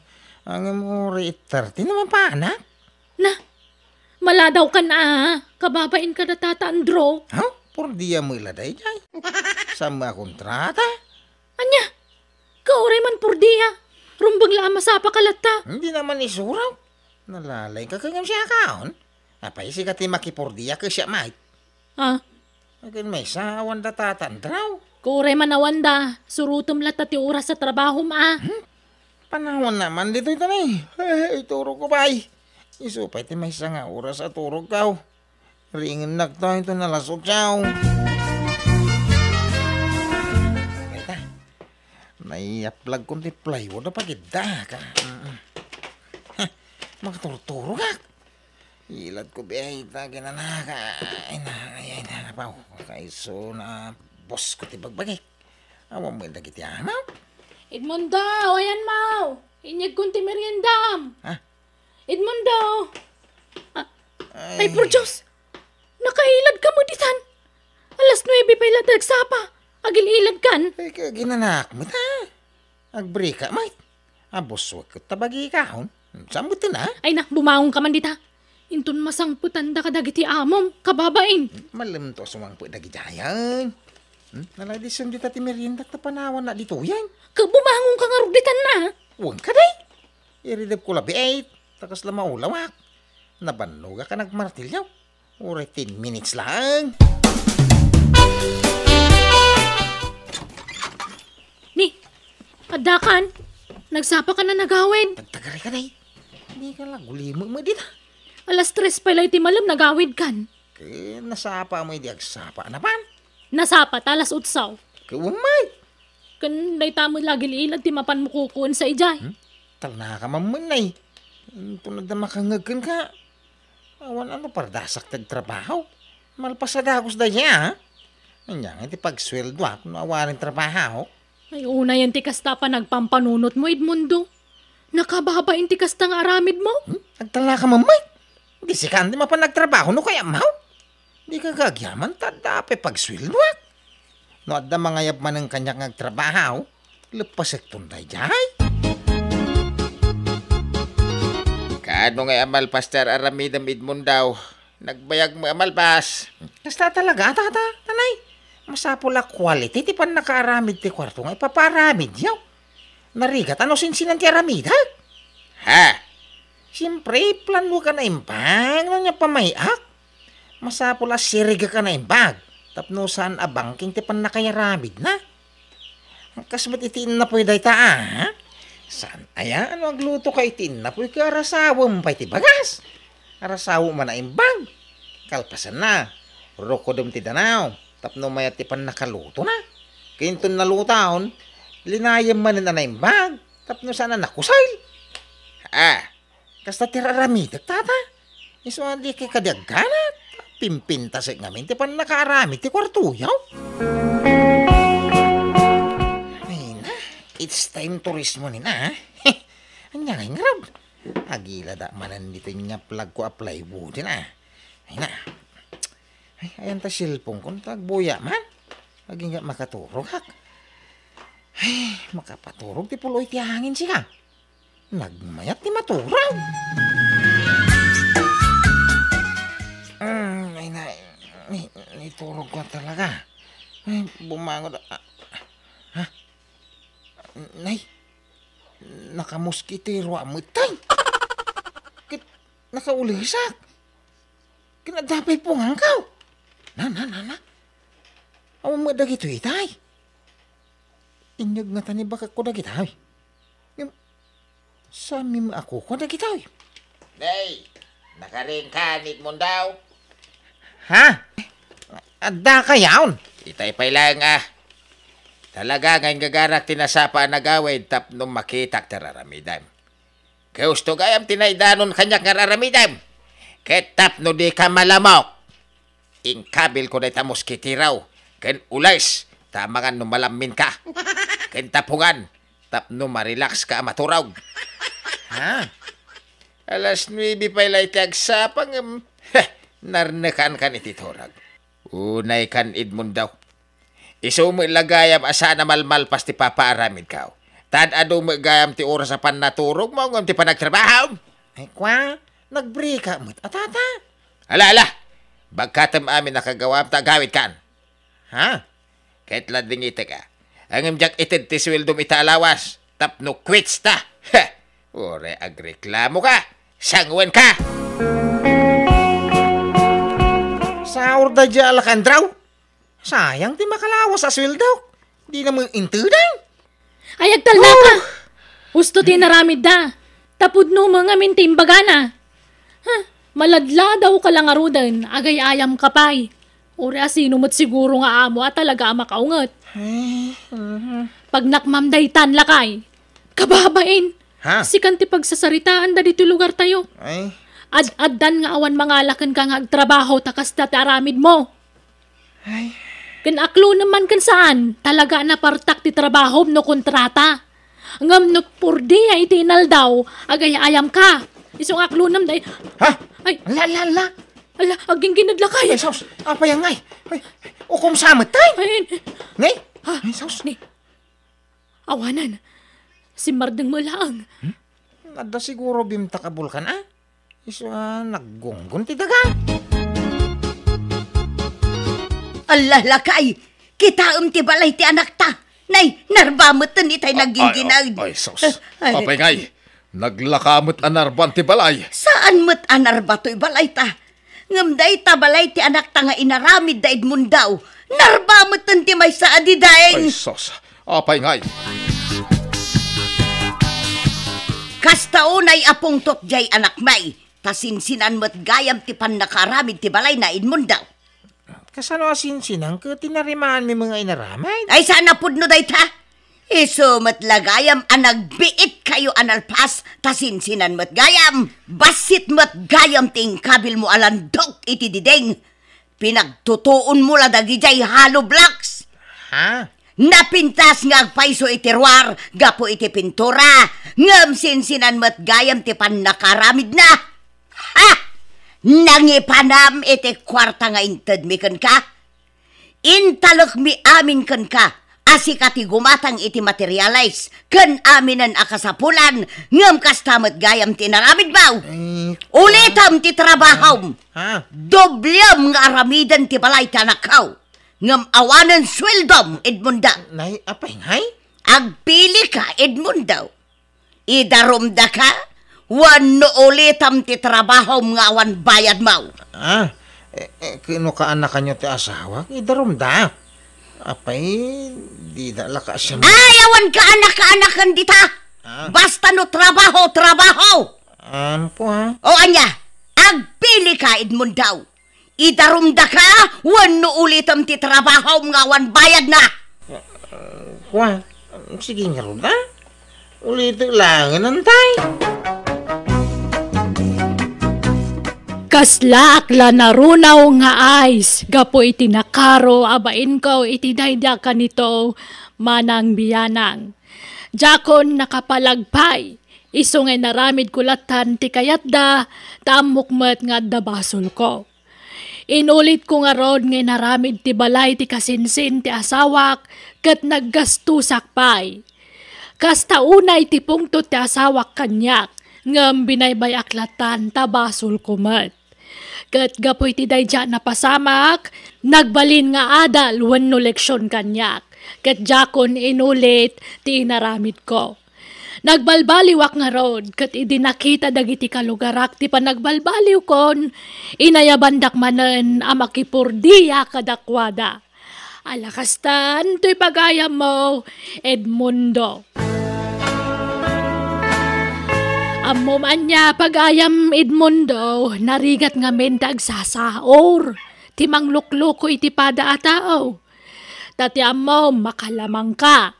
Ngem uray eight thirty na mapanak. Na, maladawkan a, kababain kada Tata Andro. Ha? Por dia met la daydiay. Saan a kontrata? Ania? Kauray man por dia. Rumbeng la a masapaka latta. Di naman isuro. Nalalayka ket ngem siakaon. Apay, sika ti makipor dia ket siak met. Ah. Akin maysa, awan da Tata Andro. Kauray man awan da. Surotem latta ti oras a trabahom a. Hmm? Panawan naman ditoy, tani. Eh, iturogko pay. Isu pay ti maysa nga oras a turogko. Riingennakto inton alas otso. Ita, naiyaplagkon ti plywood a pagidda, ka. Mm. Heh, makaturturogak. Iladko biay ita kinanaka. Ay na, ay, ay na, napaw. Kaiso na boss ko ti bagbagik. Awan mo dagiti amaw? Edmundo, ayan maw. Inyegkon ti meriendam. Ha? Edmundo! Ah, ay, ay, por Dios! Nakailad ka met ditan! Alas nuebe pay la ti agsapa. Agil-ilad kan. Ay, kaginanak met, ha? Agbrika met. Abuswek ket ta bagikaon. Saan met na? Ay na, bumangon ka man dita. Inton masangpetan da kadagiti amom, kababain. Malemto a sumangpet dagidiayen. Hmm? Naladisan dita ti meriendak ta panawan na ditoyen. Ka bumangon ka ngarud ditan na. Wen ka, day. Iridep ko labi, eh, ta kasla maulawak. Nabannogak a nagmartilyo. Uray ten minutes laeng. Ni, adda kan? Nagsapa ka na nagawid? Tagtagari ka, day. Di ka la, gulimem met dita. Alas tres pay la iti malem, nagawid kan. Ket nasapa mo idi agsapa a napan? Nasapa ta alas otso. Ket umay. Ken dayta met la agil-ilad ti mapan mo kukuensa idiay. Hmm? Talna ka man men, nay. Inton adda makangngeg kenka. Awan ano pardasak ti agtrabaho. Malpas a dagus daydiay, a. Ania ngay ti pagsueldoak no awanen trabahok? Ay, unayen ti kasta a panagpampanunotmo, Edmundo. Nakababain ti kasta nga aramidmo. Hmm? Agtalnaka met? Di sika ti mapan agtrabaho no kayatmo? Dika agyaman ta adda pay pagsueldoak. No adda mangayab manen kaniak nga agtrabaho, leppasekton daydiay. Kaano ngay a malpas ti ar-aramidem, Edmundo? Nagbayag met a malpas. Kasta talaga, tata, tanay. Masapul a quality ti pannakaaramid ti kuarto nga ipapaaramidyo. Narigat a no sinsinan ti aramidek. Ha? Siempre, plano ka naimbag, no nia pamay-ak. Masapul a sirigek a naimbag, tapno saan a bangking ti pannakayaramidna. Kas met iti innapuy dayta, a? Saan aya no aglutoka iti innapuy ket arasawem pay ti bagas? Arasawem a naimbag. Kalpasanna, rukodem ti danaw tapno mayat ti pannakalutona. Ket inton nalutaon, linayem manen a naimbag tapno saan a nakusel. A, kasta ti ar-aramidek, tata? Isu a dika kadi agganat. Pimpintasek ngamin ti pannakaaramid ti kuartoyo. Ay na, it's time to rest mo ni na, a? Ania ngay ngarud? Agilada manen ditoy nga plagko a plywood, a? Ay na. Ay, ayan ta cellphone ko, ta agbuya man. Agingga makaturogak. Ay, makapaturog ti puloy ti hangin sika. Nagmayat ti maturog. Mm, ay, na, ni, niturog ko talaga. Ay, bumangon. Ah, ha? Nay, nakamuskitero a met, tay. Ket nakaulisak. Ket adda pay punganko. Na, na, na, na. Awan met dagitoy, tay. Inyeg ngata ni bakekko dagitoy. Ngem, saan mi maakuko dagitoy? Nay, nakarinkan, Edmundo? Ha? Adda kayaon? Itay pay laeng, a. Talaga nga inggagarak ti nasapa a nagawid tapno makitak ti ar-aramidem. Gusto gayam ti naidanon kaniak nga ar-aramidem. Ket tapno dika malamok, inkabilko dayta moskitero ken ules ta amangan no malamminka. Ken ta pungan tapno marilakska a maturog. Ha? Alas nuebe pay la iti agsapa ngem, heh, narnekankan iti turog. Unaykan, Edmundo. Isu met la gayam a saan a malmalpas ti papaaramidko. Tan adu met gayam ti oras a pannaturogmo ngem ti panagtrabahom. Ay, kua, nagbrika met a, tata. Ala, ala! Bagkatem amin a kagawam ta agawidkan. Ha? Ket la dingitek a. Ngem diak ited ti sueldom ita a lawas tapno quits ta. Heh! Uray agreklamoka, sanguenka! Saurda dia, Alejandro. Sayang ti makalawas a sueldok. Dina met intedang. Ay, agtalnaka! Huh! Husto ti inaramidda. Ta pudno met ngamin ti imbagana. Huh, maladladawka la ngaruden, agay-ayamka pay. Uray a sino met siguro nga amo a talaga a makaunget. Ay, mhm. Pagnakmam daytan, lakay. Kababain! Ha? Sikan ti pagsasaritaanda ditoy lugartayo. Ay. Ad-addan nga awan mangala kenka nga agtrabaho ta kasta ti aramidmo. Ay. Ken aklonem man ken saan, talaga a napartak ti trabahom no kontrata. Ngem no purdia iti inaldaw, agay-ayamka. Isu nga aklonem day. Ha? Ay. Ala, ala, ala. Ala, agginggined, lakay. Ay, sus. Apay ngay? Ay, ukom sa met, tay. Ay, ay. Ni? Ha? Ay, sus. Ni? Awanan. Simmardeng mo laeng. Hmm? Adda siguro bimtak a bulkan, a? Isu a naggunggon ti daga. Alla, lakay! Kitaem ti balay ti anakta. Nay, narba metten itay, a-, ay, nagginggined. Ay, sus. Ay. Apay ngay, naglaka met a narban ti balay. Saan met a narba toy balayta. Ngem dayta balay ti anakta nga inaramid da Edmundo, narba metten ti maysa a didaeng. Ay, sus. Apay ngay? Kasta unay a pungtot diay anakmi, ta sinsinan met gayam ti pannakaaramid ti balayna, Edmundo. Kasano a sinsinan ket tinarimaanmi nga inaramid? Ay, saan a pudno dayta? Isu met la gayam a nagbiitkayo a nalpas, ta sinsinan met gayam. Bassit met gayam ti inkabilmo a landok iti diding. pinagtutuonmo la dagidiay hollow blocks. Ha? Napintas nga agpayso iti ruar gapu iti pintura, ngem sinsinan met gayam ti pannakaaramidna. Ha! Nangipanam iti kuarta nga intedmi kenka? Intalekmi amin kenka a sika ti gumatang iti materials ken aminen a kasapulan, ngem kasta met gayam ti inaramidmo. Eh, Ulitem ti trabahom. Ha? Doblem nga aramiden ti balay ti anakko. Ngem awanen sueldom, Edmundo. Nay, apay ngay? Agpilika, Edmundo. Idarumdaka wenno ulitem ti trabahom nga awan bayadmo. Ah, eh, eh, kano kaanakanyo ti asawak? Idarumda. Apay, dida la kaasian. Ay, awan kaanak-kaanakan dita. Ah. Basta no trabaho, trabaho. Ano po, ha? O ania, agpilika, Edmundo. Idarumdaka wenno ulitem ti trabahom nga awan bayadna. Kua, sige ngarud, a? Ulitek laengen, antay. Kaslaak la narunaw nga ice gapu iti nakaro a bainko iti daydi a kanito, Manang Bianang. Diakon nakapalag pay, isu nga inaramidko lattan ti kayatda, ta ammok met nga adda basolko. Inulitko ngarud nga inaramid ti balay ti kasinsin ti asawak ket naggastosak pay. Kasta unay ti pungtot ti asawak kaniak, ngem binaybay-ak lattan ta basolko met. Ket gapu iti daydi a napasamak, nagbalin nga adal wenno leksion kaniak, ket diakon inulit ti inaramidko. Nagbalbaliwak ngarud, ket idi nakita dagiti kalugarak ti panagbalbaliwkon, inayabandak manen a makipurdia kadakuada. Ala kastan toy pagayammo, Edmundo. Ammom ania pagayam, Edmundo, narigat ngamin ti agsasaor, ti manglukloko iti pada a tao. Ta ti ammom, makalamangka,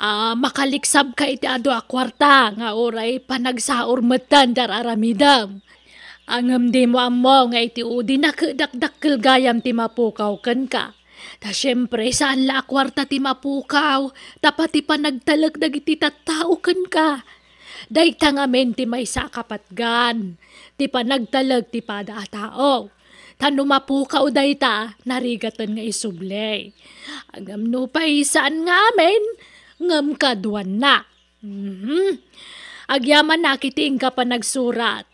a, makaliksabka iti adu a kuarta nga uray panagsaor metten ti ar-aramidem. Ngem dimo ammo nga iti udi na ket dakdakkel gayam ti mapukaw kenka. Ta siempre, saan la a kuarta ti mapukaw, ta pati panagtalek dagiti tattao kenka. Dayta ngamin ti maysa a kapatgan, ti panagtalek ti pada a tao. Ta no mapukaw dayta, narigaten nga isubli. Ngem nupay saan nga amin, ngem kaduanna. Mhm. Agyamanak iti inka panagsurat.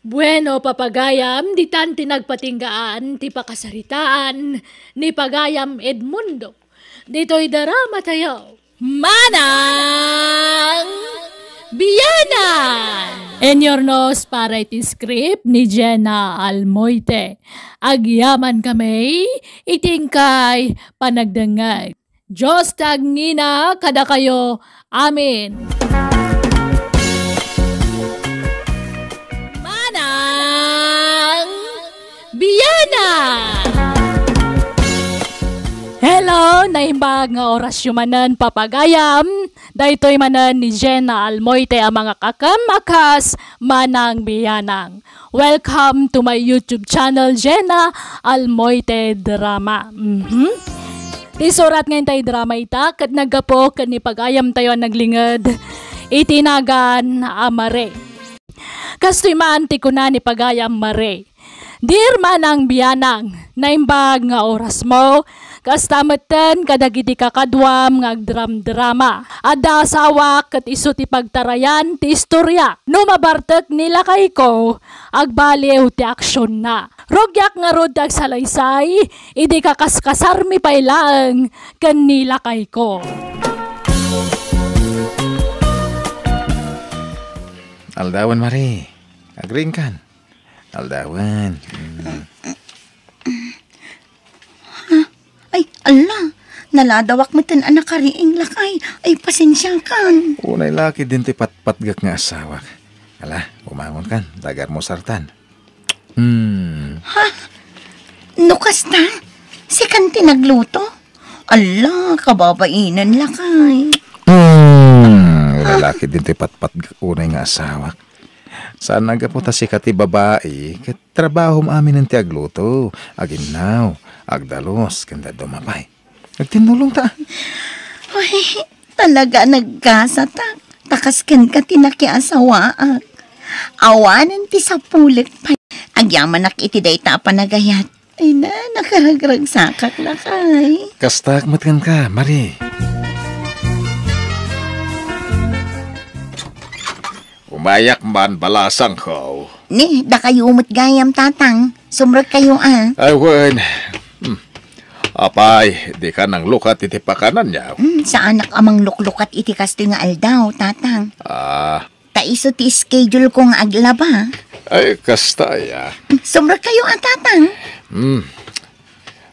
Bueno, papagayam, ditan ti nagpatinggaan ti pakasaritaan ni Pagayam Edmundo. Ditoy drama tayo. Manang Bianang! Inurnos para iti script ni Jenna Almoite. Agyaman kami iti inkay panagdengngeg. Dios ti agngina kadakayo. Amen. Manang Bianang! Hello, naimbag nga orasyo manen, papagayam. Daytoy manen ni Jenna Almoite a mangakakem a kas Manang Bianang. Welcome to my YouTube channel, Jenna Almoite Drama. Mhm. Ti surat nga intay drama ita, ket naggapu ken ni pagayam tayo a naglinged iti nagan a Mare. Kastoy man ti kuna ni pagayam Mare, Dear Manang Bianang, naimbag nga orasmo, kasta metten kadagiti kakaduam nga agdramdrama. Adda asawak ket isu ti pagtarayan ti istorya. No mabartek ni lakayko, agbaliw ti aksionna. Rugiak ngarud ti agsalaysay, idi kakaskasarmi pay laeng ken ni lakayko. Aldawen, Mare. Agriingkan. Aldawen. Mm. Ay, ala, naladawak metten a nakariing, lakay. Ay, pasensiakan. Unay la ketdin ti patpatgek nga asawak. Ala, umangonkan, ta agarmusartan. Hmm. Ha? No kasta, sikan ti nagluto? Ala, kababainen, lakay. Hmm, unay la ketdin ti patpatgek unay nga asawak. Saan a gapu ta sika ti babai, ket Trabahom aminen ti agluto, aginnaw, agdalus, ken dadduma pay. Agtinnulongta. Uy, talaga a nagkasatak. Ta kas kenka ti nakiasawaak. Awanen ti sapulek pay. Agyamanak iti dayta a panagayat. Ay na, nakaragragsakak, lakay. Kastaak met kenka, Mari. Umayak man, balasangko. Ni, dakayo met gayam, Tatang. Sumrekkayo, a. Ay, wen. Hmm. Apay, dika nanglukat iti pakananyo? Hmm, saanak a mangluklukat iti kastoy nga aldaw, Tatang. Ah. Ta isu ti schedule ko nga aglaba. Ay, kasta, ya. Hmm, sumrekkayo, a, Tatang. Hmm.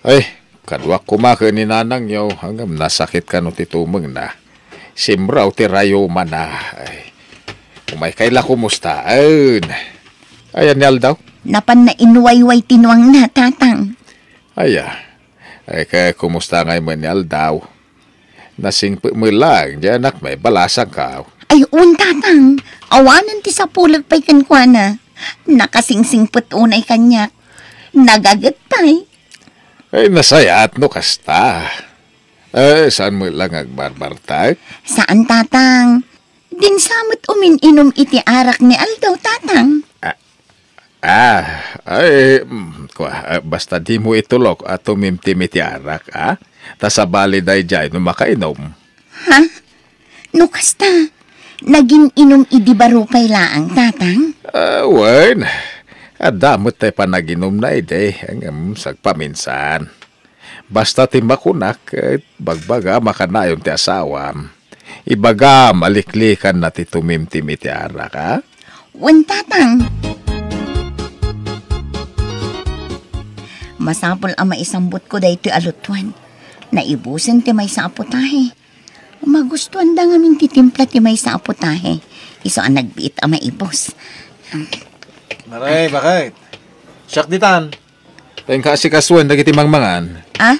Ay, kaduak koma ken ni nanangyo, ngem nasakit kano ti tumengna. Simraw ti rayumana. Ay, umaykay la kumustaen. Ayan ni aldaw? Napanna inwayway ti nuangna, Tatang. Aya. Ay, kaya kumusta ngay met ni aldaw? Nasingpet met laeng diay anakmi, balasangko. Ay, wen, Tatang. Awanen ti sapulek pay kenkuana. Nakasingsingpet unay kaniak. Nagaget pay. Ay, nasayaat no kasta. Eh, saan met la nga agbarbartek? Saan, Tatang. Dinsa met umin-inum iti arak ni aldaw, Tatang. Ah, ah, ay, mm, kua, ah, basta dimo itulok a tumimtim iti arak, a? Ta sabali daydiay no makainum. Ha? No kasta, nagin-inum idi baro pay laeng, Tatang? Ah, wen. Adda met tay panaginumna idi, ngem sagpaminsan. Basta ti makunak, ket bagbagam a kanayon ti asawam. Ibagam a liklikanna ti tumimtim iti arak, a? Wen, Tatang. Masapul a maisambutko daytoy a lutoan. Naibusen ti maysa a putahe. Magustuanda ngamin ti timpla ti maysa a putahe. Isu a nagbiit a maibus. Maray, bakit? Siak ditan. Tayong kaasikasuen dagiti mangmangan. Ah?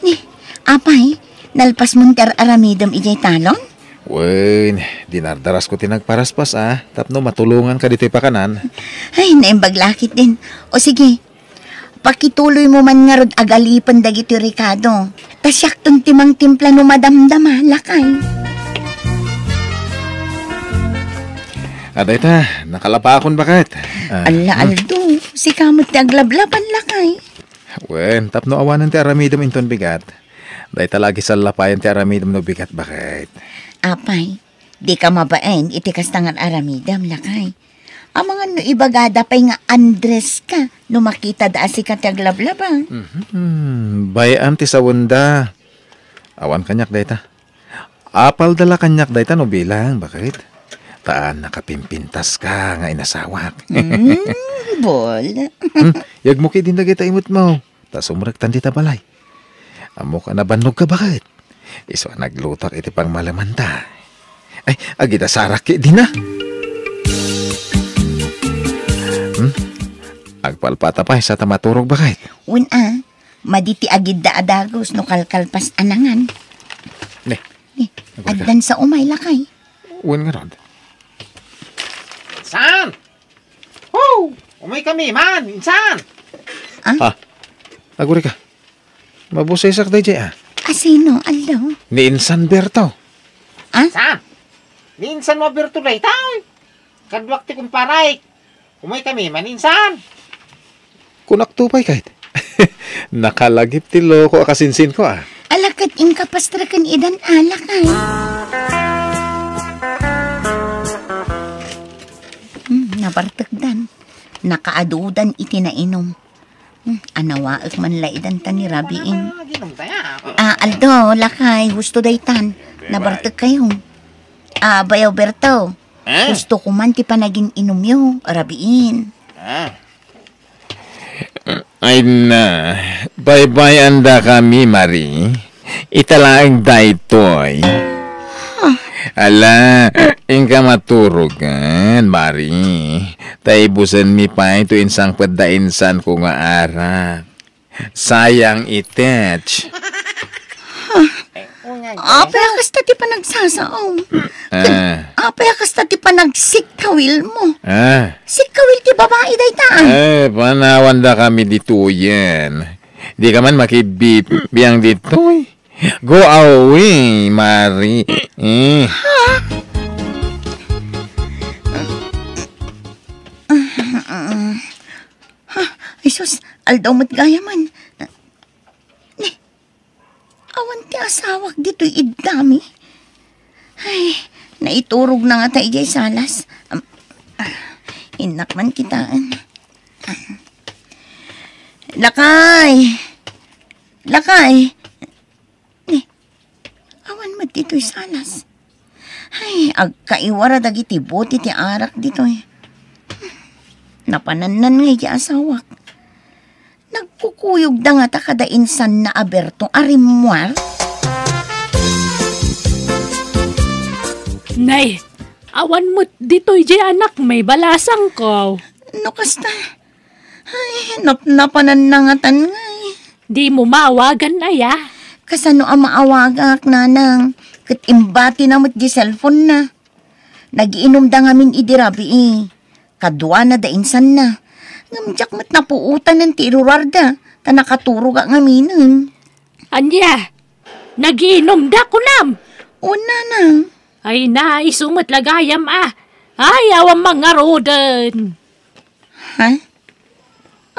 Ni, apay, nalpasmon ti ar-aramidem idiay talon? Wen, dinardarasko ti nagparaspas, a, tapno matulonganka ditoy pakanan. Ay, naimbag la ketdin. O sige, pakituloymo man ngarud agalipen dagitoy rekado. Ta siakton ti mangtimpla no madamdama, lakay. Adayta, nakalabakon, baket. Ah, Alla, hmm. Aldo, sika met ti aglablaban, lakay. Wen, tapno awanen ti aramidem inton bigat. Dayta la a sallapayen ti aramidem no bigat, baket. Apay, dika mabain iti kasta nga aramidem, lakay. Amangan no ibagada pay nga Andres ka, no makitada a sika ti aglablaba. Mhm. Bay-am ti sawenda. Awan kaniak dayta. Apalda la kaniak dayta no bilang, baket? Ta nakapimpintaska nga inasawak. Mm, bol. Hmm, yagmo ketdin dagita imutmo. Ta sumrektan dita balay. Ammok a nabannogka, baket? Isu a naglutoak iti pangmalemanta. Ay, agidasarak ketdin a. Hmm? Agpalpata pay sa ta maturog, baket? Wen a, madi ti agidda a dagus no kalkalpas a nangan. Ne. Ne, agurika. Addan sa umay, lakay. Wen ngarud. San? Ho! Umaykami man, insan! Ah? Ah, agurika. Mabusesak daydiay, a. Asino, aldaw? Ni Insan Berto. Ah? San? Ni Insan mo Berto daytoy. Kaduak ti kumparay. Umaykami man, insan. Kunak to pay, ket. Nakalagip ti loko a kasinsinko, a. Ala ket inka pastreken idan alak, a. Hmm, nabartekdan. Nakaadudan iti nainum. Hmm, anawaek man la idan ta ni rabiin. Ah, Aldo, lakay, husto daytan. Nabartek kayo. Ah, Bayaw Berto. Eh? Husto ko man ti panagin-inumyo, rabiin. Ah. Ay na, baybay-andakami, Mari. Ita laeng daytoy. Ala, inka maturogan, Mari. Ta ibusenmi pay to insangpet da insanko nga arak. Sayang itech. Apay a kasta ti panagsasao? Ah. Apay a kasta ti panagsikkawil mo? Ah. Sikkawil ti babai dayta, ah. Eh, panawandakami ditoyen. Dika man makibbibiang ditoy. Go away, Mari. Eh. Ha? Ay, sus, aldaw met gayam. Ni, awan ti asawak ditoy iddami. Ay, naiturogna ngata idiay salas. Am, ah, innak man kitaen. Lakay! Lakay! Ni, awan met ditoy salas. Ay, agkaiwara dagiti bote ti arak ditoy. Napanannan nga iti asawak. Nagkukuyogda ngata kada insanna a Berto a rimmuar? Nay, awan met ditoy diay anakmi, balasangko. No kasta, ay, napnapananna ngatan ngay. Dimo maawagan aya? Kasano a maawagak, nanang? Ket imbatina met di cellphone na. Nagiinumda ngamin idi rabii. Kaduana da insanna. Ngem diak met napuotanen ti iruarda, ta nakaturogak ngaminen. Ania? Nagiinumda, kunam? Wen, nanang. Ay na, isu met la gayam, ah. Ay, awan man ngaruden. Ha?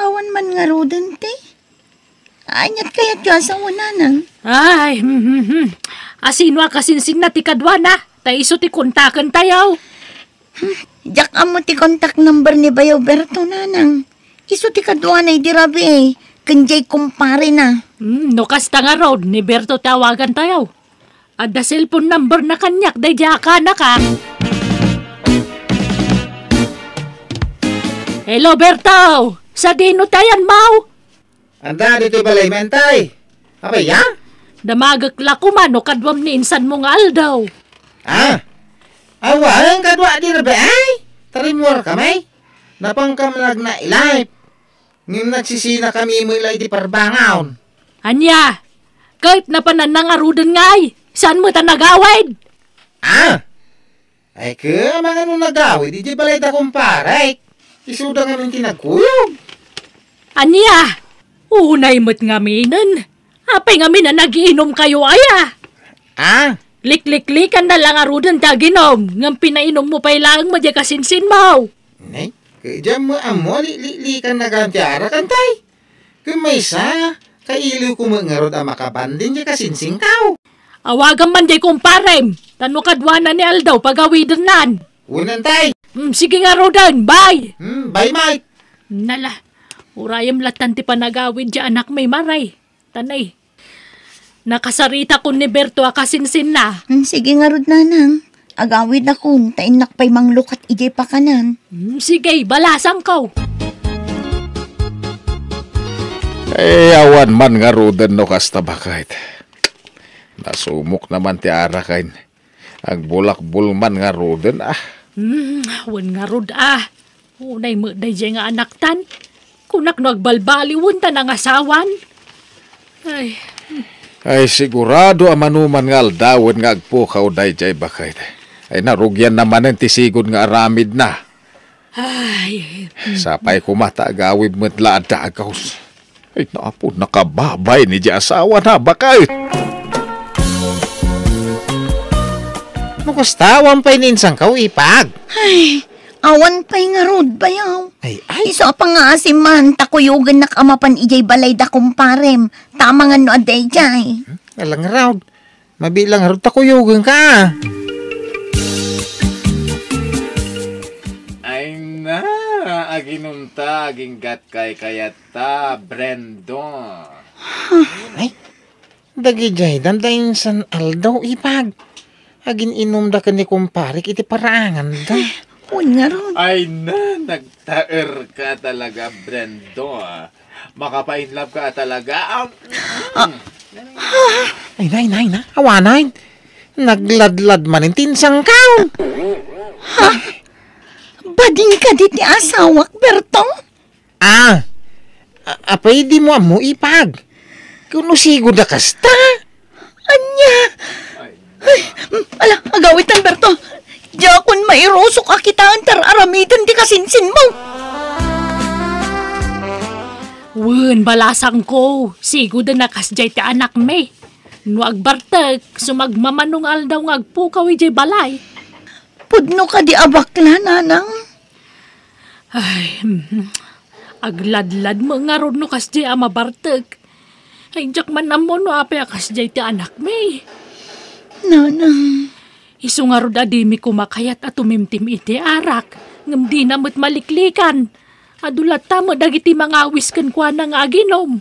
Awan man ngaruden, te? Aniat kayat ti asawa, nanang? Ay, hmm, hmm, hmm. Asino a kasinsinna ti kaduana? Ta isu ti kontakentayo. Hmm, diak ammo ti contact number ni Bayaw Berto, nanang. Isu ti kaduana idi rabii, ken diay kumparena. Hmm, no kasta ngarud, ni Berto ti awagantayo. Adda cellphone number na kaniak daydiay a kanak, a. Hello, Berto! Sadino ti ayanmo? Anda ditoy balay, Mentay? Apay, ya? Damagek la koma no kaduam ni insanmo nga aldaw. Ah? Awan, kadua di rabii? Tarimmuar kami? Napankam nagna-live. Ngem nagsisinakami met la iti parbangon. Ania? Ket napananna ngaruden ngay? Saan met a nagawid? Ah? Ay, ket amangan no nagawid idiay balay da kumparek. Isuda ngamin ti nagkuyog. Ania? Unay met ngaminen. Apay ngamin a nagiinumkayo aya? Ah? Likliklikanna la ngaruden ti aginum, ngem pinainumo pay laeng met diay kasinsinmo. Ne, ket diak met ammo a likliklikanna gayam ti arak, Entay. Ket maysa, kailiwko met ngarud a makabanding diay kasinsingko. Awagam man diay kumparem, ta no kaduana ni aldaw pagawidennan. Wen, Entay. Hmm, sige ngaruden, bye. Hmm, bye, Mike. Nala, urayem lattan ti panagawid diay anakmi, Mari. Tanay. Nakasaritakon ni Berto a kasinsinna. Hmm, sige ngarud, nanang. Agawidakon, ta innak pay manglukat idiay pakanan. Hmm, sige, balasangko. Eh, awan man ngaruden no kasta, baket. Nasumok naman ti araken. Agbulakbol man ngaruden, ah. Hmm, wen ngarud, ah. Unay met daydiay nga anaktan. Kunak no agbalbaliwen ta nangasawan. Ay. Ay, sigurado a manoman nga aldawen nga agpukaw daydiay baket. Ay, narugianna manen ti sigud nga aramidna. Ay. Sapay koma ta agawid met la a dagus. Ay, napo, nakababay ni di asawana, baket. No kasta, awan pay ni insangko, Ipag? Ay, awan pay ngarud, bayaw. Ay, ay. Isu a pangngaasim man, ta kuyogennak a mapan idiay balay da kumparem. Ta amangan no adda idiay. Hmm? Alang ngarud. Mabiit la ngarud ta kuyogenka. Ay na, aginumta, aginggat kaykayat. Ta, Brendo. Ay, dagidiay, danda insan aldaw, Ipag. Agin-inumda ken ni kumparek iti paraanganda. Wen ngarud. Ay na, nagtaerka talaga, Brendo, ah. Makapainlove ka talaga, ah. Ah. Ay na, ay na, ay na. Awanan. Nagladlad manen ti insangko. Ha? Bading kadi ti asawak, Berto? Ah, a-, apay dimo ammo, Ipag? Kuno sigud a kasta? Ania? Ala, agawitan, Berto. Diakon mairusok a kitaen ta ar-aramiden ti kasinsinmo. Wen, balasangko, sigoden a kasdiay ti anakmi. No agbartek, sumagmamano nga aldaw nga agpukaw idiay balay. Pudno kadi a bakla, nanang? Ay, mhm. Agladlad met ngarud no kasdiay a mabartek. Ay, diak man ammo no apay a kasdiay ti anakmi. Nanang. Isu ngarud a dimi koma kayat a tumimtim iti arak, ngem dina met maliklikan. Adu latta met dagiti mangawis kenkuana nga aginom.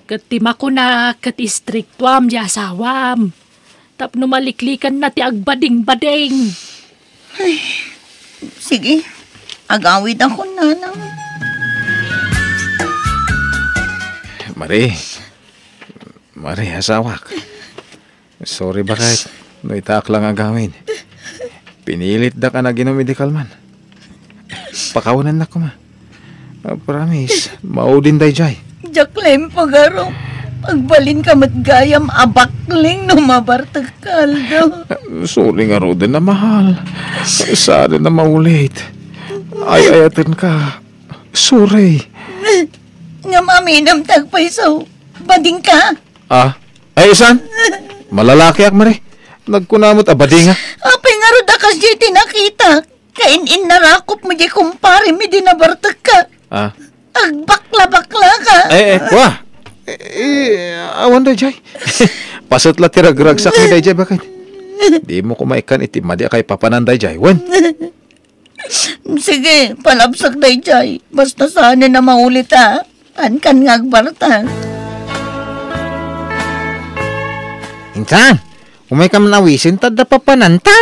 Ket ti makuna ket istriktuam ti asawam. Tapno maliklikanna ti agbadingbading. Ay, sige, agawidakon, nanang. Mari, Mari, asawak. Sorry baket no itaak lang agawid. Pinilitdak a naginom idi kalman. Pakawanannak koma. Ah, promise, maudin daydiay. Diak laeng pagaro. Agbalinka met gayam a bakling no mabartek ka aldaw. Sorry ngaruden a mahal. Saanen a maulit. Ay-ayatenka. Sorry. Ngem aminem ti agpayso. Badingka. Ah, ay, insan? Malalakiak, Mari. Nagkuna met a badinga. Apay ngarud a kasdiay ti nakitak? Kain-innarakop mo di kumpare mi di nabartekka. Ah. Agbakla-baklaka. Eh, eh, kua. Eh, eh, awan daydiay. Paset la ti ragragsak mi daydiay, baket. Dimo koma ikkan iti madi a kaipapanan daydiay, wen. Sige, palabsak daydiay. Basta saanen a maulit, a. Kankan nga agbartek. Insan, umayka man awisen ta adda papananta.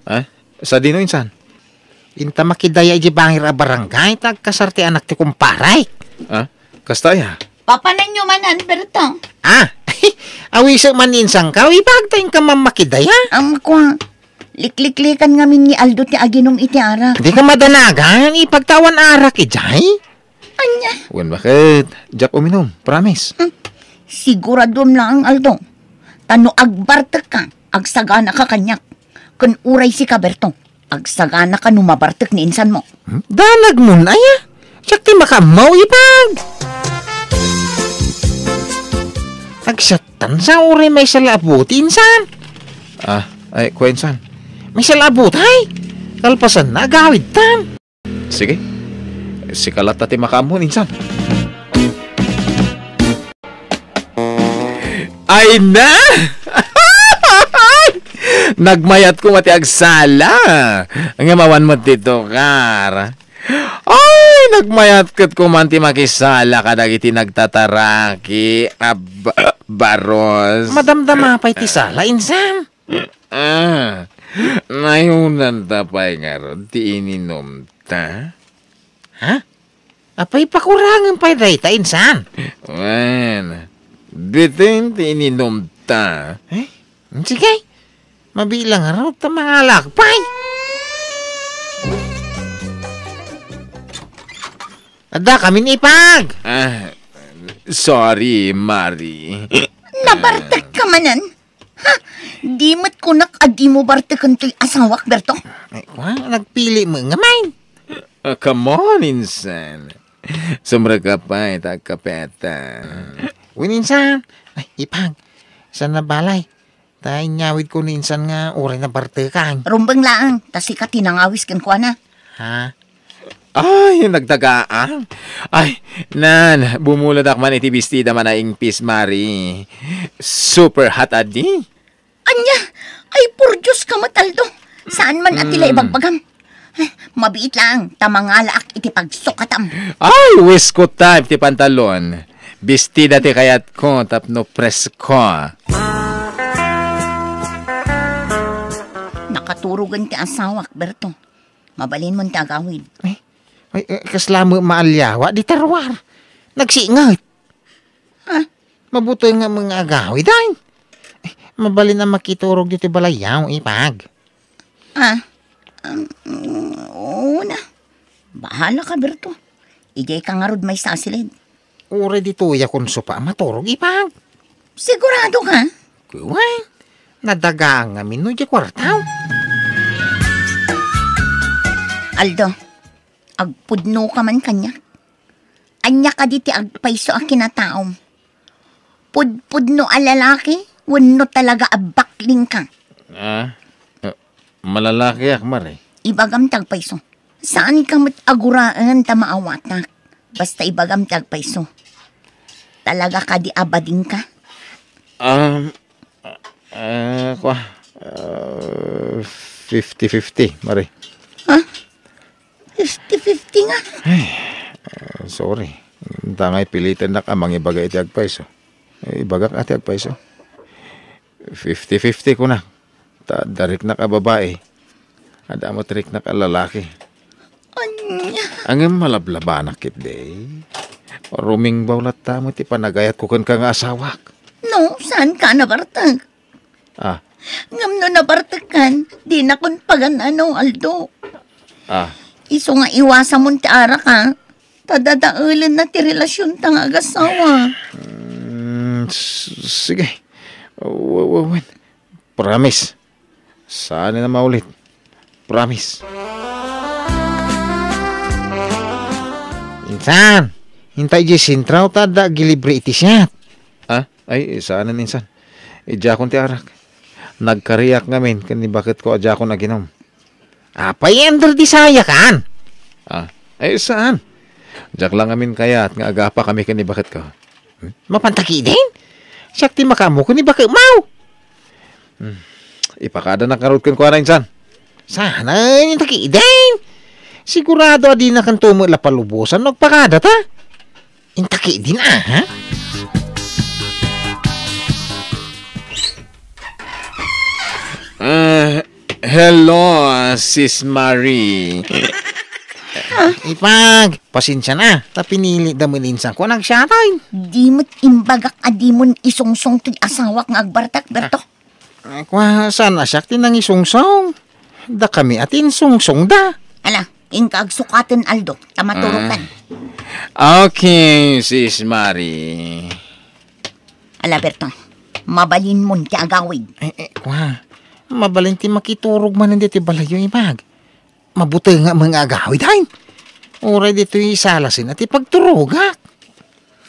Ah? Sadino, insan? Inta makidaya idiay bangir a barangay ta agkasar ti anak ti kumparek. Ah? Kasta aya? Papananyo manen, Berto. Ah, awisek man ni insanko, ipagtaengka man makidaya. Amko, likliklikan ngamin ni Aldo ti aginom iti arak. Dika madanagan, ipagtawan arak idiay. Ania? Wen, baket? Diak uminom, promise. Hmm. Siguradom laeng, Aldo. Ta no agbartekka, agsaganaka kaniak. Ken uray sika, Berto, agsaganaka no mabartek ni insanmo. Hmm? Danagmon aya? Siak ti makaammo, ipag. Agsiattan sa uray maysa la a buti, insan. Ah, ay, kua, insan. Maysa la a buti, ay. Kalpasanna, agawidtan. Sige. Sika latta ti makaammo, insan. Ay na! Nagmayat koma ti agsala. Ngem awan met ti tukar. Ay, nagmayat ket koma ti makisala kadagiti nagtataraki a ba-, baros. Madamdama pay ti sala, insan. Ah, nayunanta pay ngarud ti ininumta? Ha? Apay, pakurangen pay dayta, insan? Wen, bitin ti ininumta. Eh? Sige. Mabiit la ngarud ta mangalak pay. Adda kamin ipag. Ah, sorry, Mari. Nabartek ka manen? Ha? Di met kunak a dimo barteken toy asawak, Berto? Ay, kua, nagpili met ngamin. Ah, come on, insan. Sumrek ka pay ta agkapeta. Wen, insan. Ay, ipag. Saan na balay? Ta inyawidko ni insan nga uray nabartekan. Rumbeng laeng, ta sika ti nangawis kenkuana. Ha? Ay, nagtagaang. Ay, nan, bumuladak man iti bestida man a ingpis, Mari. Super hot a di? Ania? Ay, por Dios ka met, Aldo. Saan man a ti la ibagbagam? Eh, mabiit laeng, ta mangalaak iti pagsukatam. Ay, wisko type ti pantalon. Bestida ti kayatko tapno presko. Nakaturogen ti asawak, Berto. Mabalinmon ti agawid. Eh, ay, eh, kasla met maaliawa, di taruar. Nagsinget. Ah, mabutoy nga mga agawid, ay. Eh, mabalin a makiturog ditoy balayyo, ipag. Ah, um, oo na. Bahala ka, Berto. Idiay ka ngarud maysa a silid. Uray ditoy a konsopa a maturog, ipag. Sigurado ka? Kuwan. Nadagaang ngamin no idiay kuartaw. Aldo, agpudno ka man kaniak. Ania kadi ti agpayso a kinataom? Pudpudno a lalaki wenno talaga a bakling ka? Ah, eh, malalakiak, Mare. Ibagam ti agpayso. Saan ka met a guraen ta maawatak. Basta ibagam ti agpayso. Talaga kadi a bading ka? Um, ah, kua, ah, fifty fifty, Mare. Ha? Fifty fifty nga? Ay, ah, sorry. Ita nga ipilitennak a mangibaga iti agpayso. Eh, ibagak a ti agpayso. Fifty fifty, kunak. Ta adda riknak a babai. Adda met riknak a lalaki. Ania? Ngem malablabanak ketdi. Rumingbaw latta met ti panagayatko kenka nga asawak. No, saan ka nabartek? Ah. Ngem no nabartekkan, dinakon pagan-ano, Aldo. Ah. Isu nga iwasamon ti arak, a. Ta dadaelenna ti relasionta nga agasawa. Mm, s-, sige. W-, w-, wen. Promise. Saan a maulit. Promise. Insan, inta idiay sentro ta adda agilibre iti siat. Ha? Ay, saanen, insan. Idiakon ti arak. Nagkariak ngamin ken ni baketko a diakon aginom. Apay, Andrew, di sayakan? Ah, ay, saan? Diak la ngamin kayat nga agapa kami ken ni baketko. Hmm? Mapanta ketdin? Siak ti makaammo ken ni baketmo. Hmm. Ipakadanak ngarud kenkuana, insan. Saan a ketdin? Sigurado a dinakanto met la palubosan no agpakadata. Inta ketdin, a, ha? Ah, hello, Sis Marie. Ah, ipag, pasensiana, ta pinilitda met ni insanko a nagsiatay. Di met imbagak a dimon isungsong ti asawak nga agbartek, Berto. Ah, kua, saan a siak ti nangisungsong? Dakami a ti insungsongda. Ala, inka agsukaten, Aldo, ta maturokan. Ah. Okay, Sis Marie. Ala, Berto, mabalinmon ti agawid. Eh, eh, kua, mabalin ti makiturog manen ditoy balayyo, ipag. Mabutengak met nga agawid, ay. Uray ditoy salasen a ti pagturogak.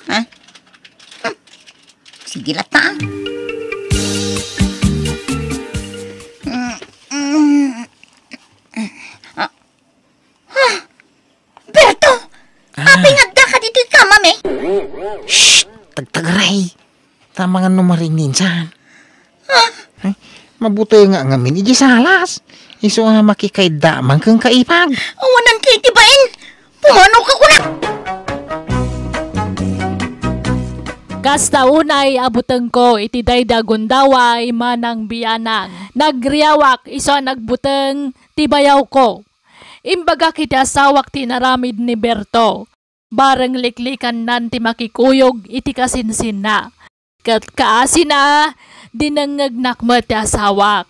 Ha? Hmm. Sige latta. Mm, mm. Ah. Ah. Berto! Ah. Apay nga addaka ditoy kamam? Shh! Tagtagaray! Tama nga no maring ni insan. Ah. Ay, mabutengak ngamin idiay salas. Isu a makikaydda man kenka, ipag. Awanan ka iti bain. Pumanoka kunak. Kasta unay a butengko iti daydi a gundaway, manang bianang. Nagriawak isu a nagbuteng ti bayawko. Imbagak iti asawak ti inaramid ni Berto. Bareng liklikannan ti makikuyog iti kasinsinna. Ket kaasina, dinengngegnak met ti asawak.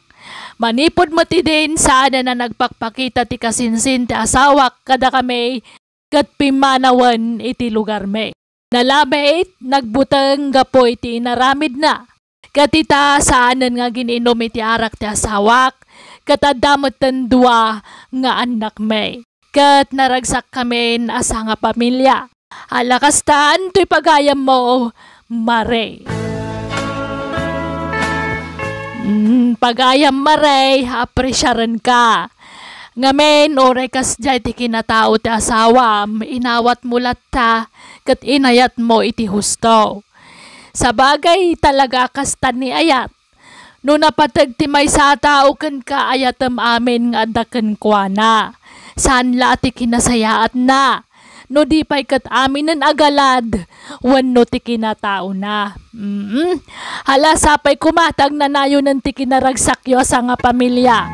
Manipud met idin, saanen a nagpakpakita ti kasinsin ti asawak kadakami ket pimmanawen iti lugarmi. Nalabit, nagbuteng gapu iti inaramidna. Ket ita, saanen nga agin-inum iti arak ti asawak, ket adda metten dua nga annakmi. Ket naragsak kamin a sangapamilia. Ala kasta, antoy pagayammo, Mare? Mm, pagayam, Mare, apresiarenka. Ngamin, uray kasdiay ti kinatao ti asawam, inawatmo latta, ket inayatmo iti husto. Sabagay, talaga a kasta ni ayat. No napateg ti maysa a tao kenka, ayatem amin nga adda kenkuana. Saan la a ti kinasayaatna. No di pay ket aminen a galad wenno ti kinataona. Mm. Hala, sapay koma ta agnanayonen ti kinaragsakyo a sangapamilia.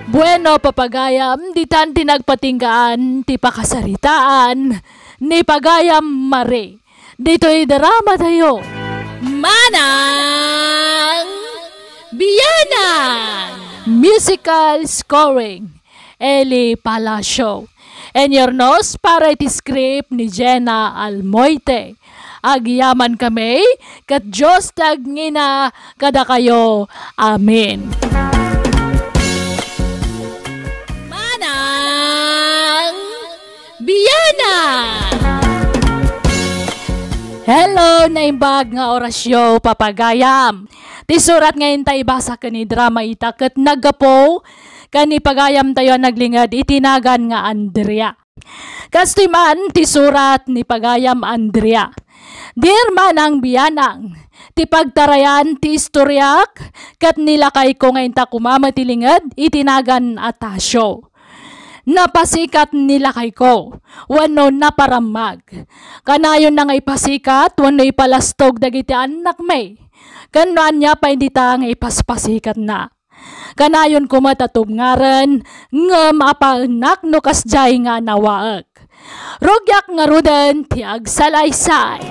Bueno, papagayam, ditan ti nagpatinggaan ti pakasaritaan ni pagayam Marie. Ditoy drama tayo. Manang Bianang! Musical scoring, Eli Palacio. Inyurnos para iti script ni Jenna Almoite. agyamankami, ket Dios ti agngina kadakayo. Amen. Manang Biana! Hello, naimbag nga orasyo, papagayam. Ti surat nga inta ibasa ken idrama ita ket naggapu ken ni pagayamtayo a naglinged iti nagan nga Andrea. Kastoy man ti surat ni pagayam Andrea. Dear Manang Bianang, ti pagtarayan ti istoriak ket ni lakayko nga inta koma met ti linged iti nagan a Tasio. Napasikat ni lakayko wenno naparammag. Kanayonna nga ipasikat wenno ipalastog dagiti annakmi. Ken no ania pay dita nga ipaspasikatna. Kanayonko met a tubngaren, ngem apaennak no kasdiay nga anawaek. Rugiak ngaruden ti agsalaysay.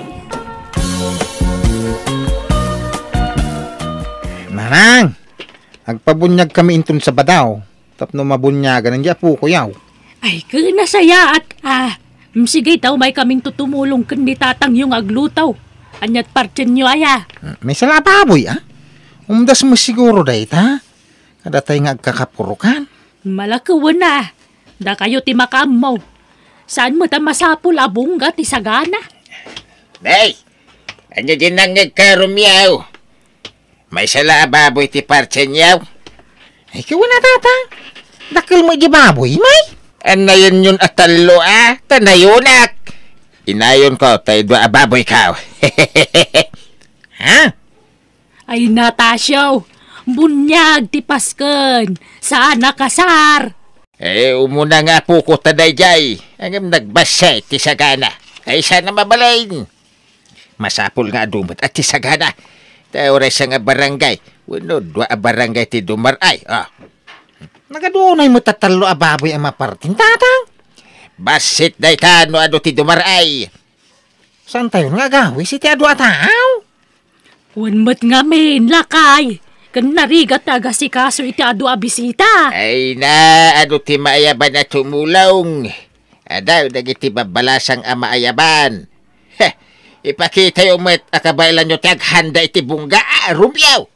Manang, agpabuniagkami inton Sabado tapno mabuniagan ni apokoyaw. Ay, ken nasayaat, ah. Mm, sige, ta umaykamin tumulong ken ni tatangyo nga agluto. Aniat partienyo aya? Mm, maysa la a baboy, ah. Umdas mo siguro dayta. Kadatay nga agkakapurokan. Malakewen a. Dakayo ti makaammo. Saan met a masapul a bungga ti sagana? Nay, ania di nangngegka, Romeo? Maysa la a baboy ti partienyo? Ay, kiwena, tata. Dakkel mo di baboy, may? Annayonyon a tallo, a? Ta nayonak. Inayonko, tay dua a baboyko. Ha? Ay, Natasio, buniag ti Pasken. Saan a kasar? Eh, umuna nga apoko ta daydiay. Ngem nagbassit ti sagana. Ay, saan a mabalin. Masapul nga adu met a ti sagana. Ta uray siak nga barangay wenno dua a barangay ti dumar-ay, ah. Nagaduay met a tallo a baboy a mapartin, tatang. Bassit dayta no adu ti dumar-ay. Saantayon nga agawis iti adu a tao? Wen met ngamin, lakay, ken narigat ti agasikaso iti adu a bisita. Ay na, adu ti maayaban a tumulong. Adaw dagiti babbalasang a maayaban. Heh, ipakitayo met a kabaelanyo ti aghanda iti bungga, a, Romeo.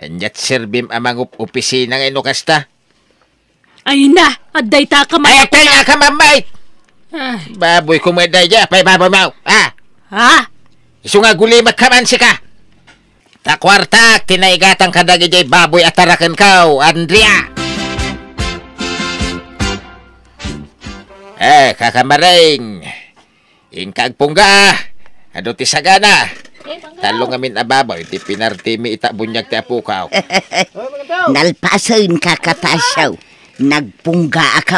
Aniat serbim a mangup-opisina nga ino kasta? Ay na, adda ita ka mamay. Ay, tayaka, mamay! Ah. Baboyko met daydiay, apay baboymo? Ah! Ha? Isu nga agulimek ka man sika. Ta kuartak ti naigatang kadagiti baboy a tarakenko, Andrea. Eh, kakamaring. Inka agpungga, a. Adu ti sagana. Eh, pangga. Tallo ngamin a baboy ti pinartimi ita buniag ti apokaw. Nalpasen, Kaka Tasio. Nagpunggaak.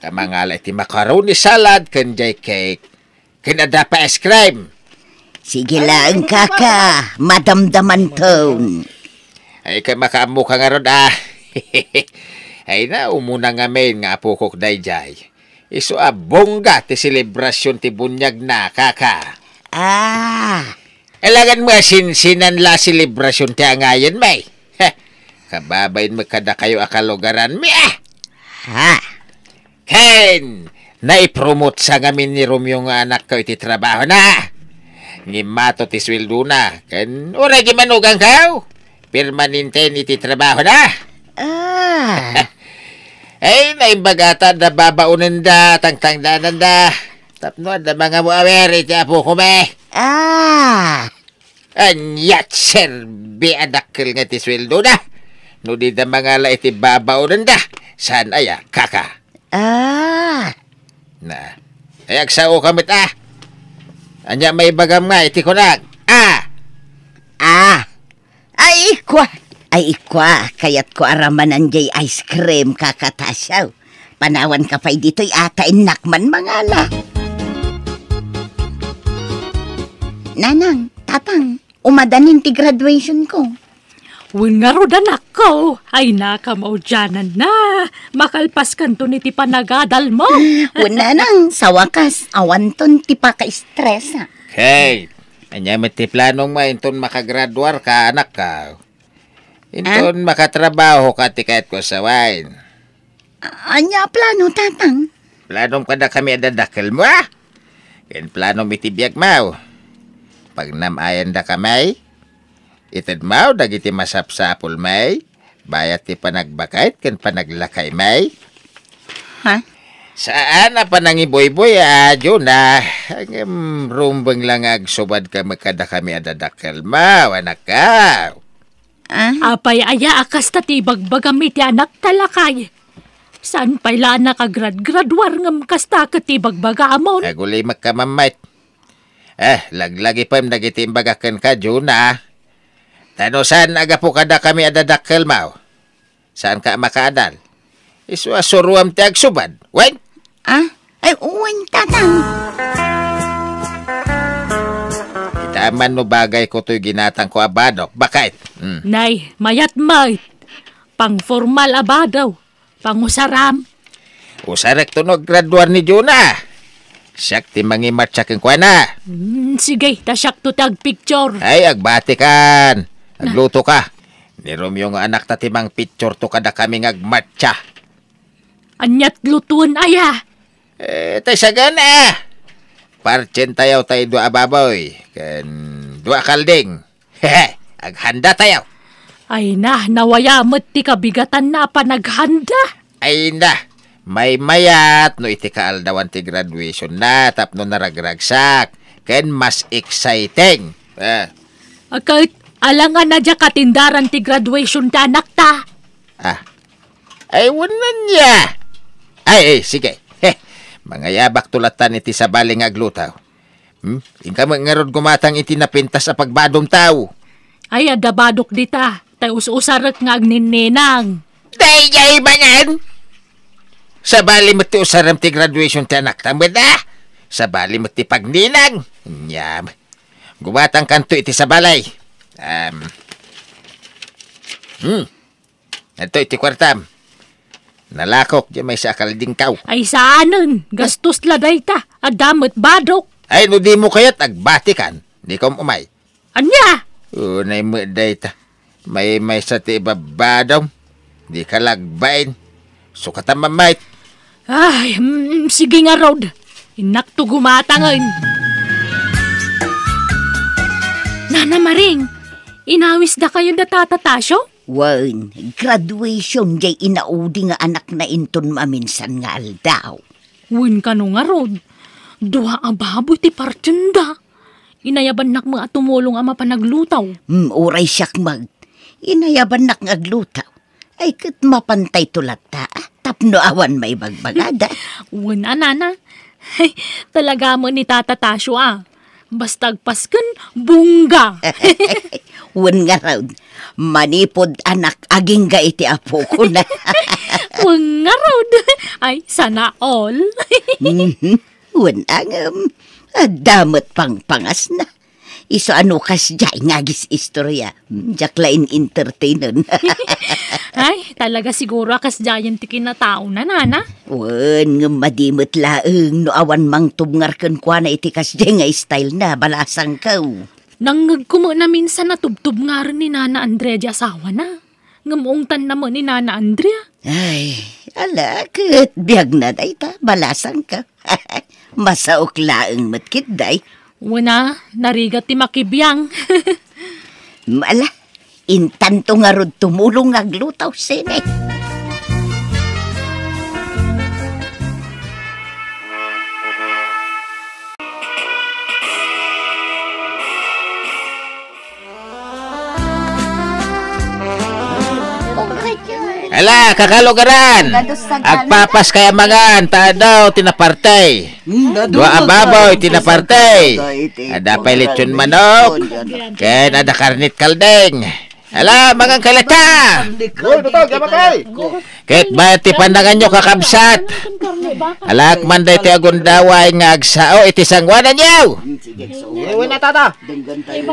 Kamangala iti macaroni salad ken jay cake. Ken adda pay ice cream. Sige laeng, Kaka. Madamdamanton. Ay, ka makaammoka ngarud, a. Ay na, umuna ngamin nga apokok daydiay. Isu a bongga ti selebrasion ti buniagna, Kaka. Ah. Alangan mo a sinsinan la selebrasion ti angayen, may. Heh, kababain mo kadakayo a kalugaran, mi, ah! Ha? Ken, naipromotsa ngamin ni Romeo nga anakko iti trabahona. Ngimmato ti sueldona, ken uray di manuganko. Permanente ni ti trabaho na. Ah. Ay, naimbagata da babaonenda, tangtangdananda. Tapno adda mangamu-awer iti apoko, me. Ah. Aniat serbi a dakkel nga ti sueldo da. No di da mangala iti babaonenda. Saan aya, Kaka? Ah. Na. Ay, agsaoka met, a. Ania maibagam nga iti kunak? A. Ah. Ay, kua. Ay, kua. Kayatko a ramanan jay ice cream, Kaka Tasio. Panawanka pay ditoy, a, ta innak man mangala. Nanang, Tatang, umadanin ti graduationko. Wen ngarud, anakko, ay, nakamaudiananna. Makalpaskanton iti panagadalmo. Wen, Nanang, sa wakas, awanton ti pakaestresak. Kate, ania met ti planongmo inton makagraduarka, anakko? Inton makatrabahoka ti kayatko a sawen. A-, ania a plano, Tatang? Planom kadakami a dadakkelmo, a? Ken planom iti biagmo. Pagnam-ayandakami? Itedmo dagiti masapsapulmi, bayat ti panagbakayt ken panaglakaymi? Ha? Saan a panangibuybuy, a, Juna. Ngem rumbeng la nga agsubadka met kadakami a dadakkelmo, anakko. Ah? Apay aya a kasta ti ibagbagam iti anakta, lakay? Saan pay la a nakagradgraduar ngem kasta ket ti ibagbagamon? Agulimekka, Mammay. Eh, laglagipem dagiti imbagak kenka, Juna. Ta no saan a gapu kadakami a dadakkelmo, saanka a makaadal. Isu a suroam ti agsubad. Wen? Ah? Ay, wen, tatang. Ita man no bagayko toy ginatangko a badok. Bakit? Hmm. Nay, mayat met. Pangformal a badaw. Pangusaram. Usarekto no aggraduar ni Juna. Siak ti mangimatsa kenkuana. Hmm, sige, ta siakto ti agpicture. Ay, agbatikan. Na. Agluto ka. Ni Romeo nga anakta ti mangpicture to kadakami nga agmatsa. Aniat lutoen aya? Eh, tay sagana. Partsentayo tay dua a baboy, ken dua a kalding. Hehe, aghanda tayo. Ay na, nawaya met ti kabigatanna a panaghanda. Ay na, maymayat no iti kaaldawan ti graduation na tapno naragragsak, ken mas exciting. Eh. Ket, alangan a diak katindaran ti graduation ti anakta. Ah. Ay, wen ania. Ay, ay, sige. Heh, mangayabakto latan iti sabali nga agluto. Hmm? Inka met ngarud gumatang iti napintas a pagbadomtaw. Ay, adda badok dita. Tay us-usarek nga agninninang. Daydiay manen! Sabali met ti usarem ti graduation ti anakta met, ah! Sabali met ti pagninang. Nyam. Gumatangkanto iti sabali. Um. Hmm. Adto iti kuartam. Nalakok diay maysa a kaldingtaw. Ay saanen, gastos la dayta. Adda met badok. Ay, no dimo kayat agbatikan, dika umay. Ania? Unay met dayta. Maymaysa ti ibabadom. Dika lagbain. Sukatan, Mammay. Ay, mm, sige ngarud. Innakto gumatangen. Nana Maring, inawisdakayo da Tata Tasio? Wen, graduation diay inaudi nga anakna inton maminsan nga aldaw. Wen kano ngarud, dua a baboy ti partienda. Inayabannak met a tumulong a mapan agluto. Mm, uray siak met. Inayabannak nga agluto. Ay, ket mapantayto latta, ah, tapno awan maibagbagada. Wen a, nana. Talaga met ni Tata Tasio, ah. Basta agpasken, bongga. Wen ngarud, manipud anak agingga iti apokona. Wen ngarud. Ay, sana all. Mhm. Wen a ngem, adda met pangpangasna. Isu a no kasdiay nga agis-istorya, diak la in-entertainen. Ay, talaga siguro a kasdiayen ti kinataona, nana. Wen, ngem madi met laeng no awan mangtubngar kenkuana iti kasdiay nga style na, balasangko. Nangngegko met naminsan a tubtubngaren ni Nana Andrea di asawana. Ngem ungtanna met ni Nana Andrea. Ay, ala, ket biagna dayta, balasangko. Masaok laeng met ketdi. Wen a, narigat ti makibiang. Ala, intanto ngarud tumulong nga agluto, sine. Ala, kakalugaran! Agpapas kay amangan, ta adu ti naparte. Dua a baboy ti naparte. Ada pay lechon manok. Ken ada karnit kalding. Ala, mangan kay latta! Ket bayat ti pandanganyo, kakabsat. Alak man daytoy a gundaway nga agsao iti sangoananyo. Sige, so, Uy, na, tata. Denggan tayo.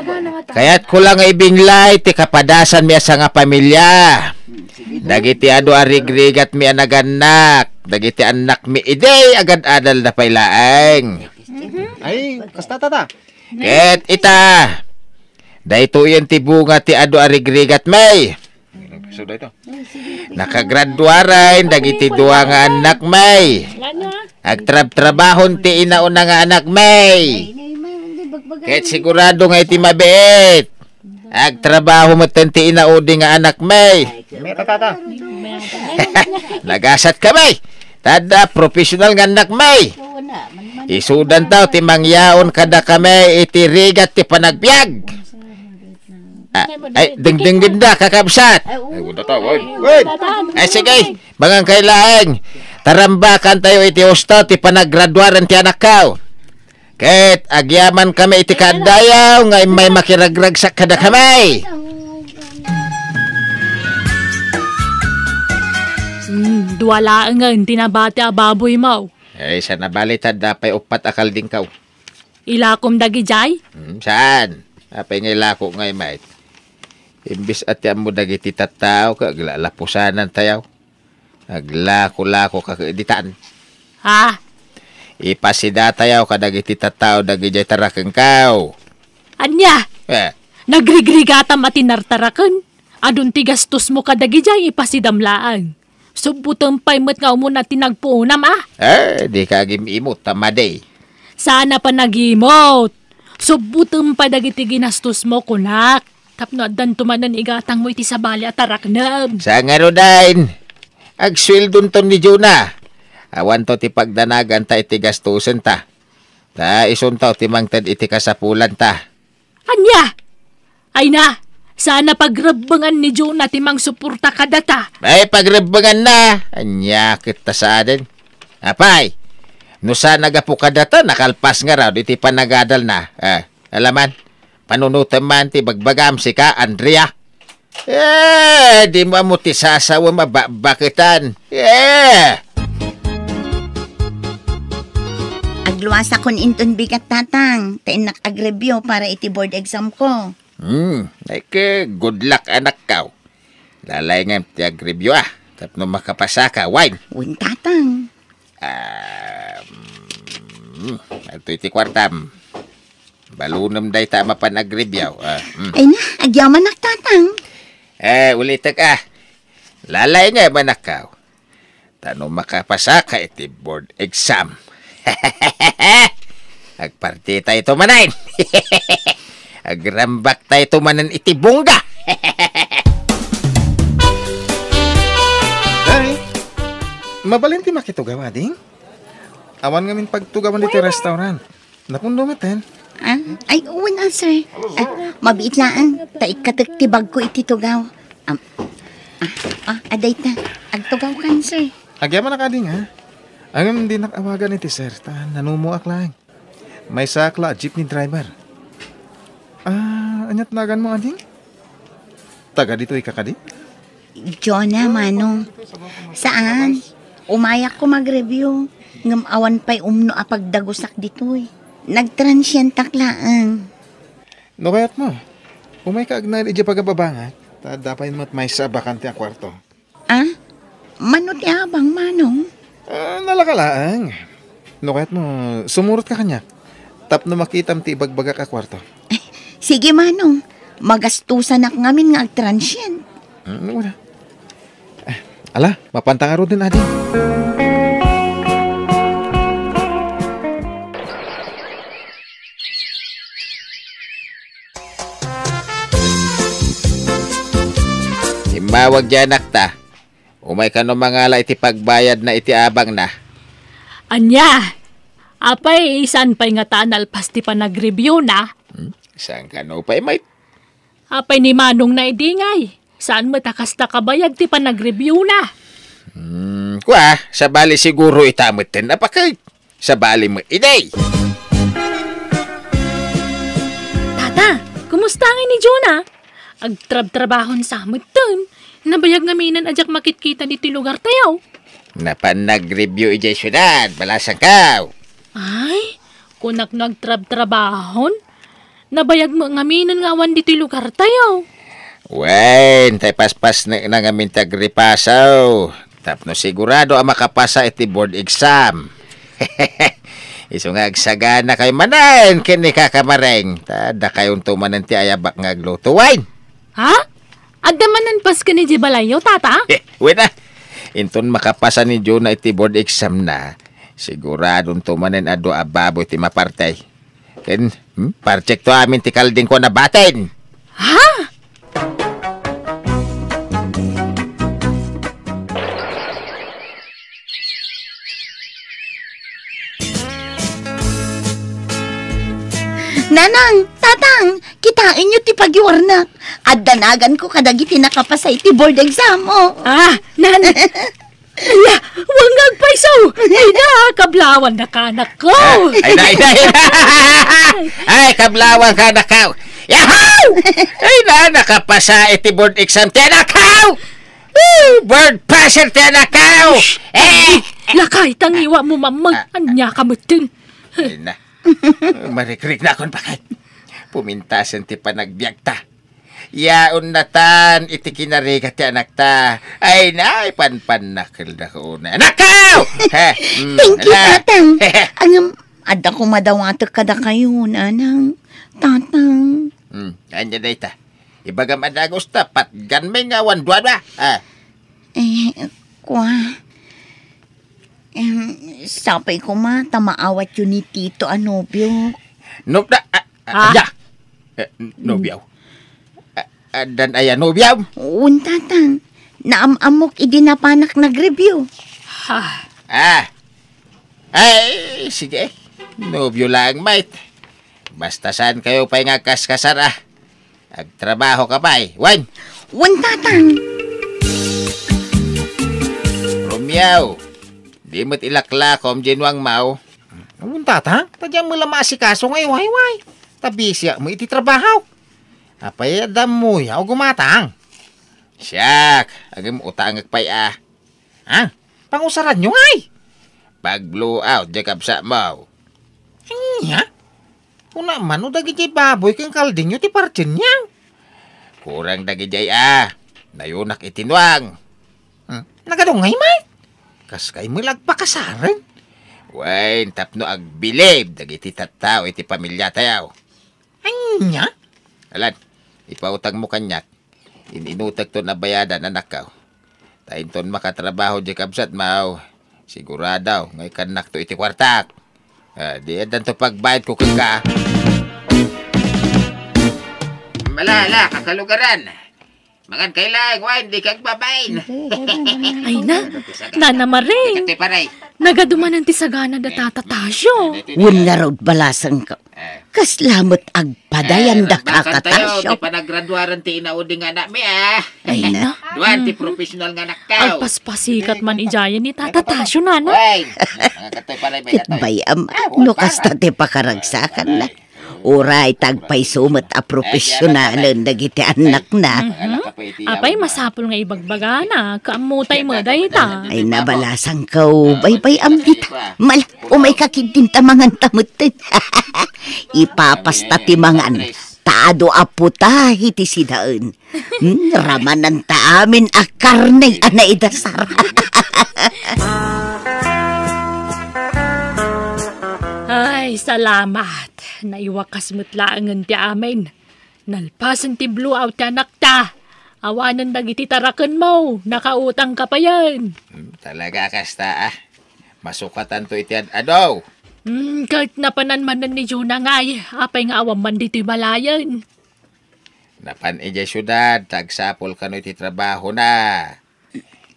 Kayatko lang nga ibinglay ti kapadasanmi a sangapamilya. Dagiti adu a rigrigatmi a nagannak, dagiti annakmi idi agad-adalda pay laeng. Ay, kasta, tata. Ket ita, daytoyen ti bunga ti adu a rigrigatmi. Nakagraduaren dagiti dua nga annakmi. Agtrabtrabahon ti inauna nga anakmi. Ket sigurado nga iti mabiit, agtrabaho metten ti inaudi nga anakmi. Meta, tata. Nagasat kami. Tada professional nga annakmi. Isudantayo ti mangyaon kadakami iti rigat ti panagbiag. Ah, ay, dingdinggendak, kakabsat. Ay, oo. Ay, wala ta, wait. Wait. Ay, sige. Mangangkay laeng. Tarambakantayo iti husto ti panagraduaren ti anakko. Ket agyamankami iti kaadayo nga immay makiragragsak kadakami. Hmm, dua laengen ti nabati a baboymo. Ay, sa nabali ta, adda pay uppat a kaldingko. Ilakom dagidiay? Hmm, saan? Apay nga ilako ngay met? Imbes a ti ammo dagiti tattao ket aglalapusanantayo. Aglako-lako ka ket ditan. Ha? Ipasidatayo kadagiti tattao dagidiay tarakengko. Ania? Eh. Nagrigrigatam a ti nartaraken? Adun ti gastosmo kadagidiay, ipasidam laeng. Subbotem pay met nga umuna ti nagpuonam, a? Eh, dika agim-imot ta madi. Saan a panagimot. Subbotem pay dagiti ginastosmo, kunak. Tapno addanto manen igatangmo iti sabali a taraknem. Sa ngaruden, agsueldonto ni Jonah. Awanto ti pagdanaganta iti gastosenta. Ta isunto ti mangted iti kasapulanta. Ania? Ay na, saan a pagrebbengan ni Jonah ti mangsuporta kadata. Ay, pagrebbenganna. Ania ket ta saanen? Apay, no saan a gapu kadata, nakalpas ngarud iti panagadalna. Ah, alaman, panunotem man ti bagbagam, sika, Andrea. Eh, dimo ammo ti sasawem a bakbaketan. Eh! Agluasakon inton bigat, tatang, ta innak agreview para iti board exam ko. Hmm, ay ke, good luck, anakko. Lalaingem ti agreview, a, tapno makapasaka, wen. Wen, tatang. Ah, mm, adtoy ti kuartam. Balonem dayta a mapan agreview, a, mm. Ay na, agyamanak, tatang. Eh, ulitek, a. Lalaingem, anakko. Ta no makapasaka iti board exam, agpartitayto manen. Agrambaktayto manen iti bongga. Ay, mabalin ti makitugaw, ading? Awan ngamin pagtugawan ditoy restaurant. Napundo metten. Ah, ay, wen a, sir. Ah, mabiit laeng, ta ikkatek ti bagko iti tugaw. Am, ah, ah, adayta, agtugawkan, sir. Agyamanak, ading, a. Ngem dinak awagan iti sir, ta nanumoak laeng. Maysaak la a jeepney driver. Ah, ania't naganmo, ading? Taga ditoy ka kadi? Jonah, manong. Saan? Umayak ko mag-review. Ngem awan pay umno a pagdagusak ditoy. Nagtransientak laeng. No kayatmo, umayka agnaed idiay pagababangak, ta adda pay met maysa a bakante a kuarto. Ah? Mano ti abang, manong? Ah, nalaka laeng. No kayatmo, sumurotka kaniak. Tapno makitam ti ibagbagak a kuarto. Sige, manong. Magastusanak ngamin nga agtransient. Hmm, wala. Eh, ala, mapanta ngaruden, ading. Immawag diay anakta. Umay kano mangala iti pagbayadna iti abangna. Ania? Apay, saan pay ngata a nalpas ti panagreviewna? Hmm? Saan kano pay met? Apay ni manongna idi ngay? Saan met a kasta kabayag ti panagreviewna? Hmm, kua, sabali siguro ita metten a paket. Sabali met idi. Tata, kumusta ngay ni Jonah? Agtrabtrabahon sa metten. Nabayag ngaminen a diak makitkita ditoy lugartayo. Napan nag-review idiay siudad, balasangko. Ay, kunak no agtrabtrabahon. Nabayag met ngaminen nga awan ditoy lugartayo. Wen, tay paspasnekna ngamin ti agripasaw. Tapno sigurado a makapasa iti board exam. Isu nga agsaganakayo manen ken ni Kaka Mareng. Ta dakayonto manen ti ayabak nga agluto, wen. Ha? Adda manen pas ken idiay balayyo, Tata? Wen a. Inton makapasa ni Jonah iti board exam na, siguradonto manen a dua a baboy ti maparti. Ken Hmm? Parchekto amin ti kaldingko a nabatin. Ha? Nanang, Tatang, kitaenyo ti pagiwarnak. Addanaganko kadagiti nakapasa iti board exam, oh. Ah, nan-, Ala, wan nga agpayso! Ay na, kablawannaka, anakko! Ay na, ay na, ay na! Ay, kablawannaka, anakko! Yahoo! Ay na, nakapasa iti board exam ti anakko! Woo! Board passer ti anakko! Eh! Lakay, tangiwa mo, mamang. Ah, ah. Ania ka metten? Ay na. Marikrik na akon bakit. Pumintasen ti panagbiagta. Yaon natan iti kinarigat ti anakta. Ay, naay panpannakel da ko una. Anakko! He, mm, Thank you, ala. Tatang. Ngem, adda koma dawatek kadakayo, Nanang, Tatang. Hmm, ania dayta? Ibagam a dagus ta, patgan mi nga awan duadua. Ah. Eh, kua. Em, sapay koma ta maawatyo ni Tito a nobio. No, da, ah, ah, Ha? Ania? Eh, n-, nobio? Ah, ah, dan aya nobio? Wen, Tatang. Naam-ammok idi napanak nag-review. Ha? Ah. Ay, sige. Nobio lang, mate. Basta saan kayo pay nga agkaskasar, ah. Agtrabaho ka pay, wen? Wen, Tatang. Romeo, di met ilaklakom diay nuangmo. Wen, Tatang, ta diak met la maasikaso nga iwayway. Ta bisiak met iti trabaho. Apay, adda ammoyo a gumatang? Siak, agim utangek pay a. Ha? Pangusaranyo ngay? Pag-blow out diay kabsatmo. Ania? Kuna man no dagidiay baboy ken kaldingyo ti partienyo? Kurang dagidiay a. Nayonak iti nuang. Hmm? Nagadungay met? Kas kay met la agpakasaren? Wen, tapno agbilib dagiti tattao iti pamiliatayo. Ania? Alan, ipautangmo kaniak. In-inutekton a bayadan, anakko. Ta inton makatrabaho diay kabsatmo, sigurado nga ikkannakto iti kuartak. Ah, di addanto pagbayadko kenka. Ala, ala, kakalugaran. Mangan kayo laeng, wen, dika agbabain. Ay na, Nana Marie. Dikatoy, pare. Nagadumanan ti sagana da Tata Tasio. Wen ngarud, balasangko. Eh. Kasla met agpadayan Eh, da bakanta Kaka yo, Tasio. Ti panagraduaran ti inaudi nga anakmi, ah. Ay na. Duan ti professional nga anaktayo. Agpaspasikat man idiayen ni Tata Tasio, Nana. Wen. Mangan katoy, pare, may Ket katoy. Bay-am, Ah, no para. Kasta ti pakaragsakanna. Uray ta agpayso met a profesionalen dagiti annakna. Mhm. Apay, masapul nga ibagbagana, kaammo tay met dayta. Ay, nabalasangko, baybay-am dita. Mal, umayka ketdin ta manganta metten. Ipapasta ti mangan, ta adu a putahe ti sidaen. Hmm, ramananta amin a karne a naidasar. Ay, salamat. Naiwakas met laengen ti amin. Nalpasen ti blowout ti anakta. Awanen dagiti tarakenmo. Nakautangka payen. Hmm, talaga kasta, ah. Masukatanto iti ad-adu. Hmm, ket napanan manen ni Jonah ngay. Apay nga awan man ditoy balayen? Napan idiay siudad, ta agsapul kano iti trabahona.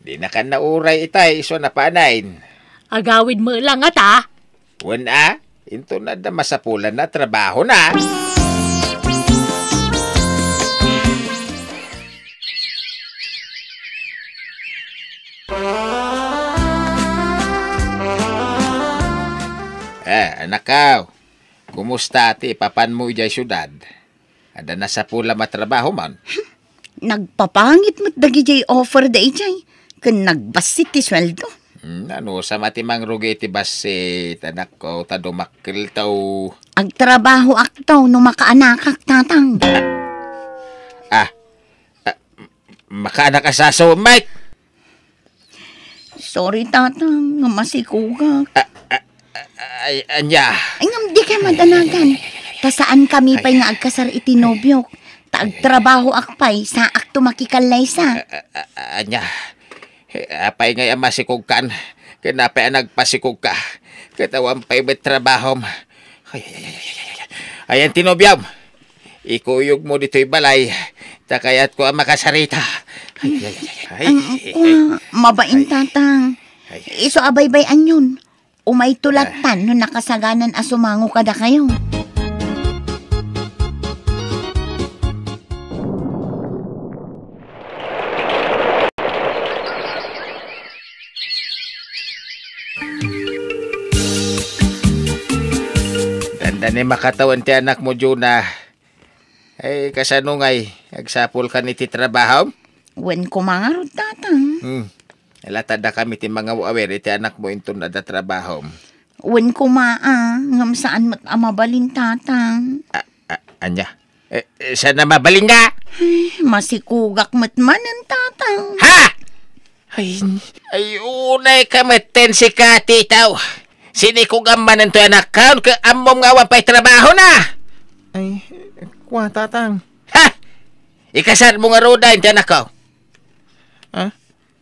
Dinakan nauray itay isu a napanen. Agawid met la ngata? Wen a, inton adda masapulanna a trabahona. Eh, anakko, kumusta ti ipapanmo idiay siudad? Adda nasapulam a trabahom? Nagpapangit met dagidiay offer daydiay, ken nagbassit ti sueldo. Hmm, anusam a ti mangrugi iti bassit, anakko, ta dumakkelto. Agtrabahoakto no makaanakak, Tatang. Ah, ah, makaanak a saso, Mike? Sorry, Tatang, nga masikogak. A-, a-, a-, ay, ania? Ay, ngem dikay madanagan. Ta saankami pay nga agkasar iti nobiok. Ta agtrabahoak pay, saakto makikallaysa. A-, a-, a-, ania? Apay ngay a masikogkan? Ken apay a nagpasikogka? Ket awan pay met trabahom. Ay, ay, ay, ay, ay, ay, ay. Ayan ti nobiom. Ikuyogmo ditoy balay, ta kayatko a makasarita. Ay, ay, ay, ay, ay, Ang ay, ay, mabain, ay, tatang. Ay. Isu a baybay-anyon. Umayto lattan no nakasaganan a sumango kadakayo. Dandani makatawen ti anakmo, Jonah. Ay, kasano ngay? Agsapulkan iti trabahom? Wen koma ngarud, tatang. Hmm. Latadakami ti mangaw-awir iti anakmo inton adda trabahom. Wen koma, a, ngem saan met a mabalin, tatang. A, a, ania? Eh, eh, saan a mabalin nga? Ay, masikugak met manen, tatang. Ha? Ay, ay, unay ka metten sika, titaw. Sinikugam manen toy anakkaon, ket ammom nga awan pay trabahona. Ay, kua, tatang. Ha? Ikasarmo ngaruden ti anakko? Ha?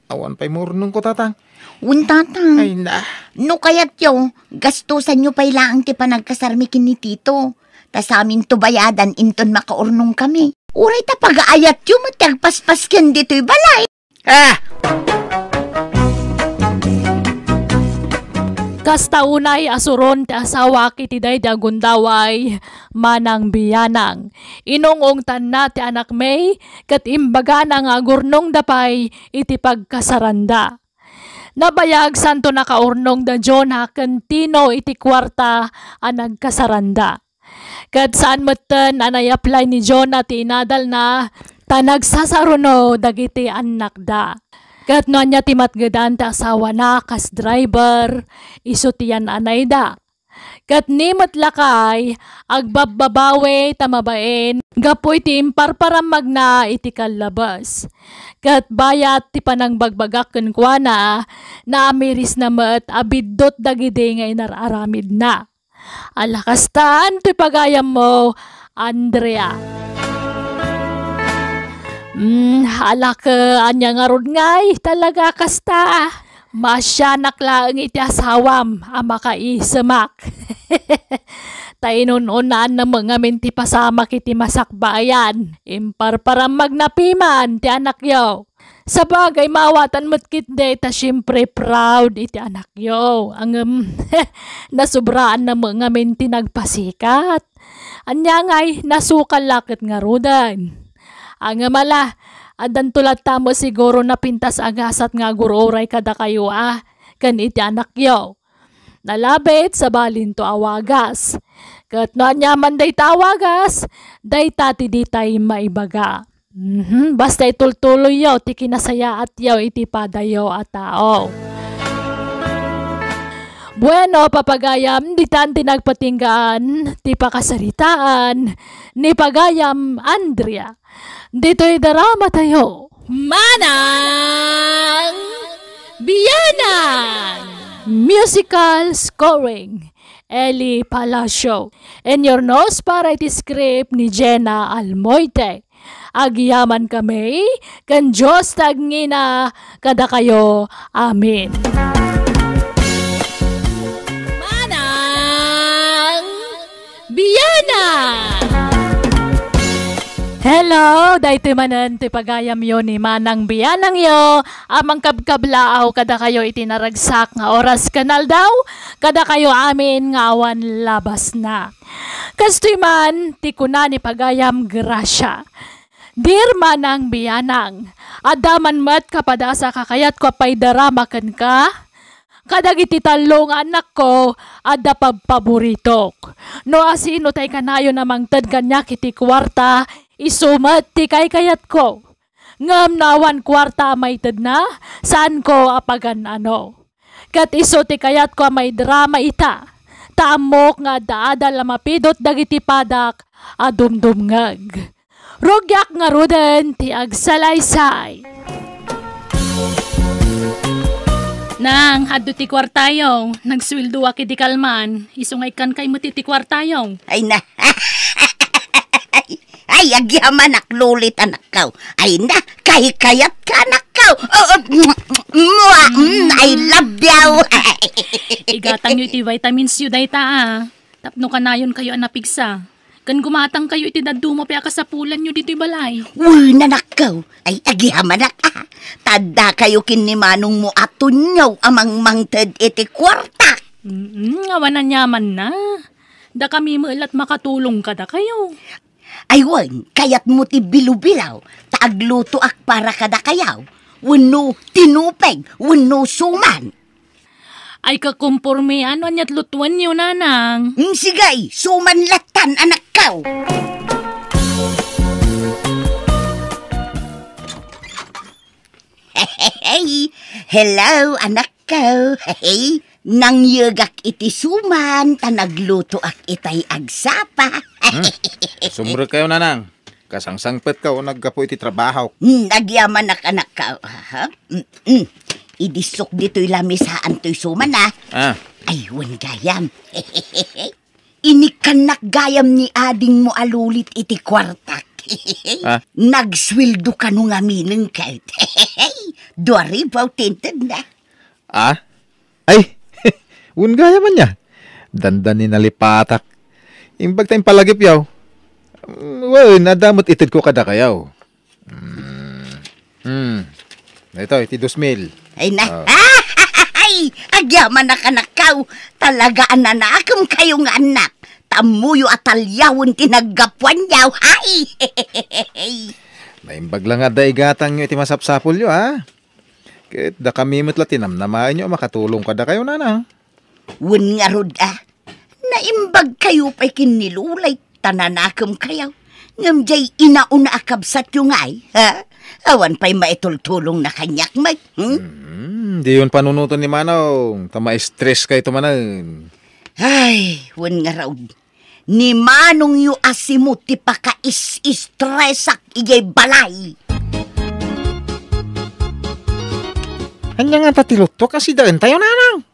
Awan pay maurnongko, tatang. Wen, tatang. Ay, na. No kayatyo, gastusanyo pay laeng ti panagkasarmi ken ni Tito. Ta saminto bayadan inton makaurnongkami. Uray ta pagaayatyo met ti agpaspas ken ditoy balay. Ah! Kasta unay a suron ti asawak iti daydi a gundaway, Manang Bianang. Inung-ungtanna ti anakmi, ket imbagana nga agurnongda pay iti pagkasaranda. Nabayag santo nakaurnong da Jonah ken Tino iti kuarta a nagkasaranda. Ket saan metten a naiaplay ni Jonah ti inadalna, ta nagsasaruno dagiti annakda. Ket no ania ti matgedan ti asawana kas driver, isu ti yan-anayda. Ket ni met lakay, agbabbabawi ta mabain gapu iti imparparammagna iti kallabes. Ket bayat ti panangbagbagak kenkuana, naamirisna met a biddut dagidi nga inar-aramidna. Ala kastan ti pagayammo, Andrea. Mm, ala ket ania ngarud ngay, talaga kasta. Maasianak laeng iti asawam a makaisemak. Ta inun-unnaanna met ngamin ti pasamak iti masakbayan. Imparparammagna piman ti anakyo. Sabagay, maawatan met ketdi ta siempre proud iti anakyo. Ngem, nasubraanna met ngamin ti nagpasikat. Ania ngay, nasukal la ket ngaruden. Ngem ala, addanto latta met siguro napintas a gasat nga agur-uray kadakayo a, ken iti anakyo. Nalabit, sabalinto a wagas. Ket no aniaman dayta a wagas, dayta ti ditay maibaga. Mhm, basta itultuloyyo ti kinasayaatyo iti padayo a tao. Bueno, papagayam, ditan ti nagpatinggaan ti pakasaritaan ni pagayam Andrea. Ditoy drama tayo. Manang Bianang! Musical scoring, Eli Palacio. In your nose para iti script ni Jenna Almoite. Agyaman kami, ken Dios ti agngina kadakayo. Amen. Manang Bianang! Hello! Daytoy manen ti pagayamyo ni Manang Bianangyo a mangkabkablaaw kadakayo iti naragsak nga oras ken aldaw, kadakayo amin nga awan labasna. Kastoy man ti kuna ni pagayam Gracia, Dear Manang Bianang, adda man met kapadasa kakayatko a paidarama kenka. Kadagiti tallo nga annakko, adda pabpaboritok. No asino tay kanayon a mangted kaniak iti kuarta, isu met ti kaykayatko. Ngem no awan kuarta a maitedna, saanko a pagan-ano. Ket isu ti kayatko a maidrama ita, ta ammok nga adda adal a mapidut dagiti padak a dumdumngeg. Rugiak ngaruden ti agsalaysay. Nang, adto ti kuartayo. Nagsueldoak idi kalman. Isu nga ikkan kay met iti kuartayo. Ay na. Ay, agyamanak, Lulit, anakko. Ay na, kaykayat ka, anakko. Oh, oh, mwah, mm, I love you. Igatangyo iti vitamins yo dayta, a. Tapno kanayonkayo a napigsa. Ken gumatangkayo iti dadduma pay a kasapulanyo ditoy balay. Wen, anakko, ay agihamanak a. Ta addakayo ken ni manongmo a tunyaw a mangmangted iti kuartak. Mm, awan aniamanna. Dakami met la't makatulong kadakayo. Ay wen, kayatmo ti bilobilaw, ta aglutoak para kadakayo. Wenno tinupeg, wenno suman. Ay, kakompormean no ania't lutuenyo, nanang. Mm, sige, suman lattan, anakko. Hello, anakko. Nangyegak iti suman, ta naglutoak itay agsapa. Hmm. Sumrekkayo, nanang. Kasangsangpetka o naggapu iti trabaho? Hmm, agyamanak, anakko. Aha. Mm, mm. Idissok ditoy lamisaan toy suman, a. Ah. Ay, wen gayam. Inikkannak gayam ni adingmo a lulit iti kuartak. Ah. Nagsueldo kano ngamin ket. Dua ribu ti intedna. Ah? Ay, wen gayam ania. Dandani nalipatak. Imbag ta impalagipyo. Mm, wen, adda met itedko kadakayo. Mm. Hmm. Ito, iti dos mil. Ay na. Ah. Ay, agyamanak, anakko. Talaga a nanakemkayo nga annak. Tammoyo a taliawen ti naggapuanyo. Ay! Naimbag la nga adda igatangyo iti masapsapulyo, a. Ket dakami met la ti namnamaenyo a makatulong kadakayo, nanang. Wen ngarud, a. Naimbagkayo pay ken ni Lulay ta nanakemkayo. Ngem diay inauna a kabsatyo ngay, ha? Awan pay maitultulongna kaniak met, hmm? Hmm, diyon panunoten ni Manong, ta ma-stress kayto manen. Ay, wen ngarud. Ni manongyo a Simo ti pakaisistresak idiay balay. Ania ngata ti luttok a sidaentayo, nanang?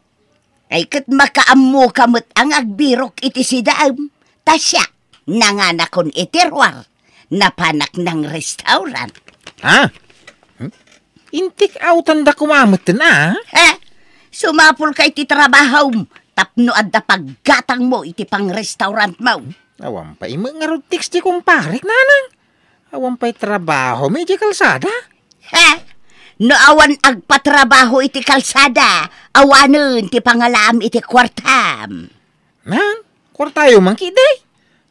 Ay, ket makaammoka met a nga agbirok iti sidaem. Ta siak, nanganakon iti ruar. Napanak nang restaurant. Ha? Hmm? Intik outanda koma metten, a? Eh, sumapulka iti trabahom tapno adda paggatangmo iti pangrestaurantmo. Awan pay met ngarud text ti kumparek, nanang. Awan pay trabaho met idiay kalsada. He? No awan agpatrabaho iti kalsada, awanen ti pangalaam iti kuartam. Nang, kuartayo man ketdi.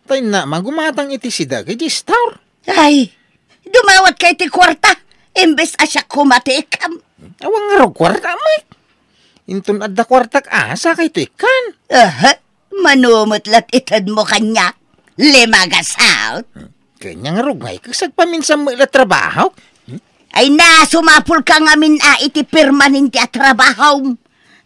Ta innak man gumatang iti sidaek idiay store. Ay, dumawatka iti kuarta, imbes a siak koma ti ikkam. Awan ngarud kuarta met. Inton adda kuartak a, sakayto ikkan. Aha, mano met la't itedmo kaniak? Lima gasat? Ken ania ngarud ngay, ket agpaminsan met la trabahok? Hmm? Ay na, sumapulka ngamin a iti permanente a trabahom.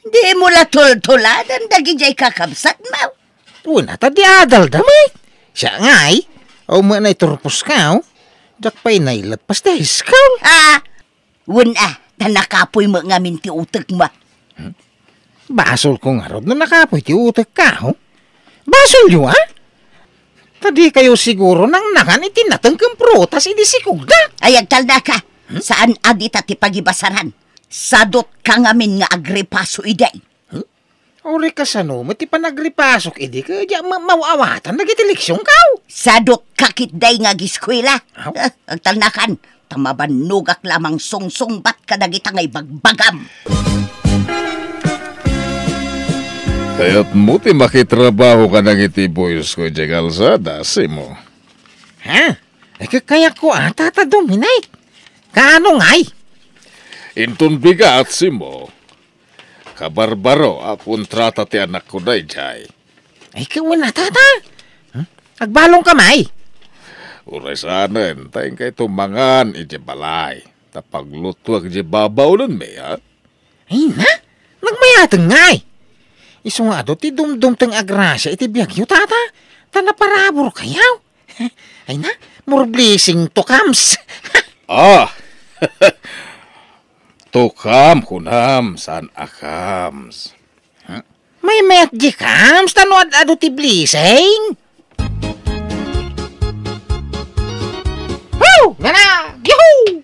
Dimo la tultuladan dagidiay kakabsatmo. Wen a, ta di adalda met. Siak ngay, awan met naiturposka, o. Diak pay naileppas ti high school. Ah, Wen a, ta nakapuy met ngamin ti utekmo. Hmm? Basolko ngarud no nakapuy ti utekko, o? Basolyo, a? Ta dikayo siguro nangnangan iti nateng ken prutas idi sikogda. Ay, agtalnaka. Hmm? Saan a dita ti pagibasaran. Sadotka ngamin nga agripaso idi. Hmm? Uray kasano met ti panagripasok idi ket diak met maaw-awatan dagiti leksionko? Sadotka ketdi nga agiskuela. Aw. Eh, agtalnakan, ta mabannogak la a mangsungsungbat kadagita nga ibagbagam. Kayatmo ti makitrabaho kadagiti boysko idiay kalsada, Simo? Ha? Ay, kakayatko a, Tata Dominic. Kaano ngay? Inton bigat, Simo. Kabarbaro a kontrata ti anakko daydiay. Ay, kawen a, Tata. Hmm? Agbalongka, may? Uray saanen, ta inkay tumangan idiay balay. Ta paglutoak idiay babaonenmi, a? Ay na, nagmayateng ngay. Isu nga adu ti dumdumteng a grasia iti biagyo, Tata. Ta naparaburkayo. Ay na, more blessing to comes. Ah! To come, kunam, saan a comes. Huh? Maymayat di comes, ta no ad-adu ti blessing. Woo! Nana! Yahoo!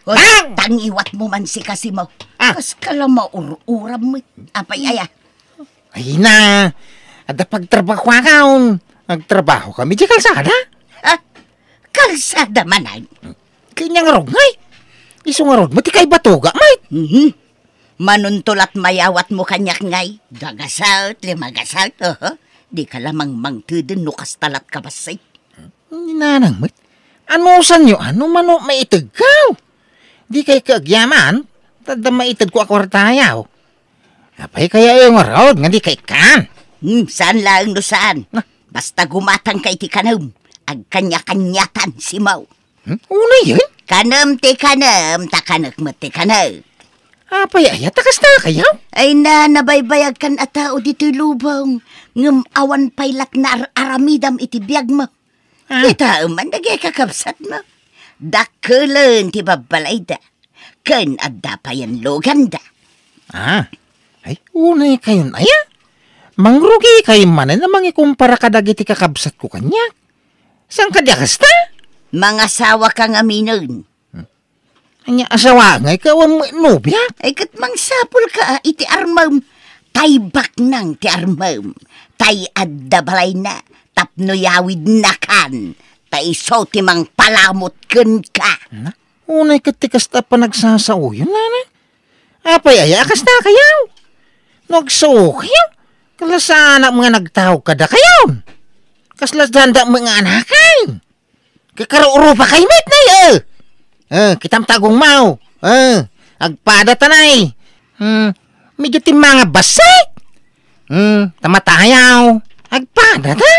Hoy, Nang! Tangiwatmo man si Kasimo. Ah. Kas ka la maur-uram mo. Apay aya? Ay na, adda pagtrabahuakon. Agtrabahokami idiay kalsada? Ah, kalsada manen? Ket ania ngarud ngay? Isu ngarud met ti kaibatoga, Mike. Mhm. Manunto lat mayawatmo kaniak ngay. Dagasat, limagasaet, oho. Dika la mangmangteden no kasta lat kabassit. Ni nanang met. Anusanyo, a, no mano maitegko? Dikay ket agyaman, ta adda maitedko a kuartayo. Apay kayat ngarud nga dika ikkan? Hmm, saan laeng no saan. Na. Basta gumatangka iti kanem, agkaniakaniatan, Simo. Hmm? Unayen? Kanem ti kanem, ta kanek met ti kanek. Apay aya ta kasta kayo? Ay na, nabaybayagkan a tao ditoy lubong, ngem awan pay lat naar-aramidam iti biagmo. Ah. Kitaem man dagiti kakabsatmo. Dakkelen ti babbalayda. Ken adda payen luganda. Ah, ay, unay kayon aya? Mangrugi kayo manen a mangikumpara kadagiti kakabsatko kaniak. Saan kadi a kasta? Mangasawaka ngaminen. Hmm. Ania, asawa ngay ka wen met nobia? Ay, ket mangsapulka iti armem. Tay baknang ti armem. Tay adda balayna. Tapno yawidnakan. Ta isu ti mangpalamut kenka. Na? Unay ket ti kasta a panagsasaoyo, nanang. Apay aya a kasta kayo? No agsuo kayo, kalasanak nga nagtaog kadakayo. Kasla sanda met nga anakan. Kakarurupa kay met na, eh. Eh, kitam ta agungmaw. Eh, agpada ta nay. Hmm, medyo timmanga bassit. Hmm, tamatayaw. Agpada ta.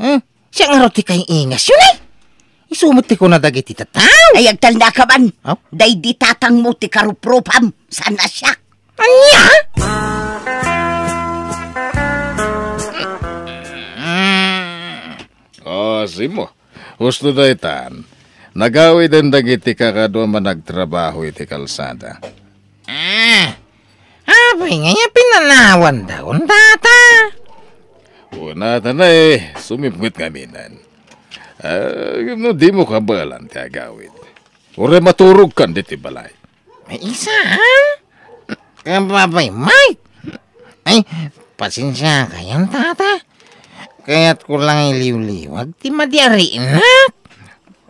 Eh, siya nga ti kay ingas yun, eh. Isu met ti kuna dagiti tattao. Ay, agtalnaka man. Oh? Daydi tatangmo ti karuprupam. Saan a siak? Ania? Ah, Simo. Husto daytan. Nagawiden dagiti kakadua managtrabaho iti kalsada. Ah, apay ngay a pinanawan daon, tata? Una ta na eh, sumipnget ngaminen. Ah, no di mo kabaelan ti agawid. Uray maturog kan diti balay. Ay, isa, ha? Kapapay, Mike! Ay, pasensia kayon, tata. Kayat ko lang iliwliwag ti madiarinak.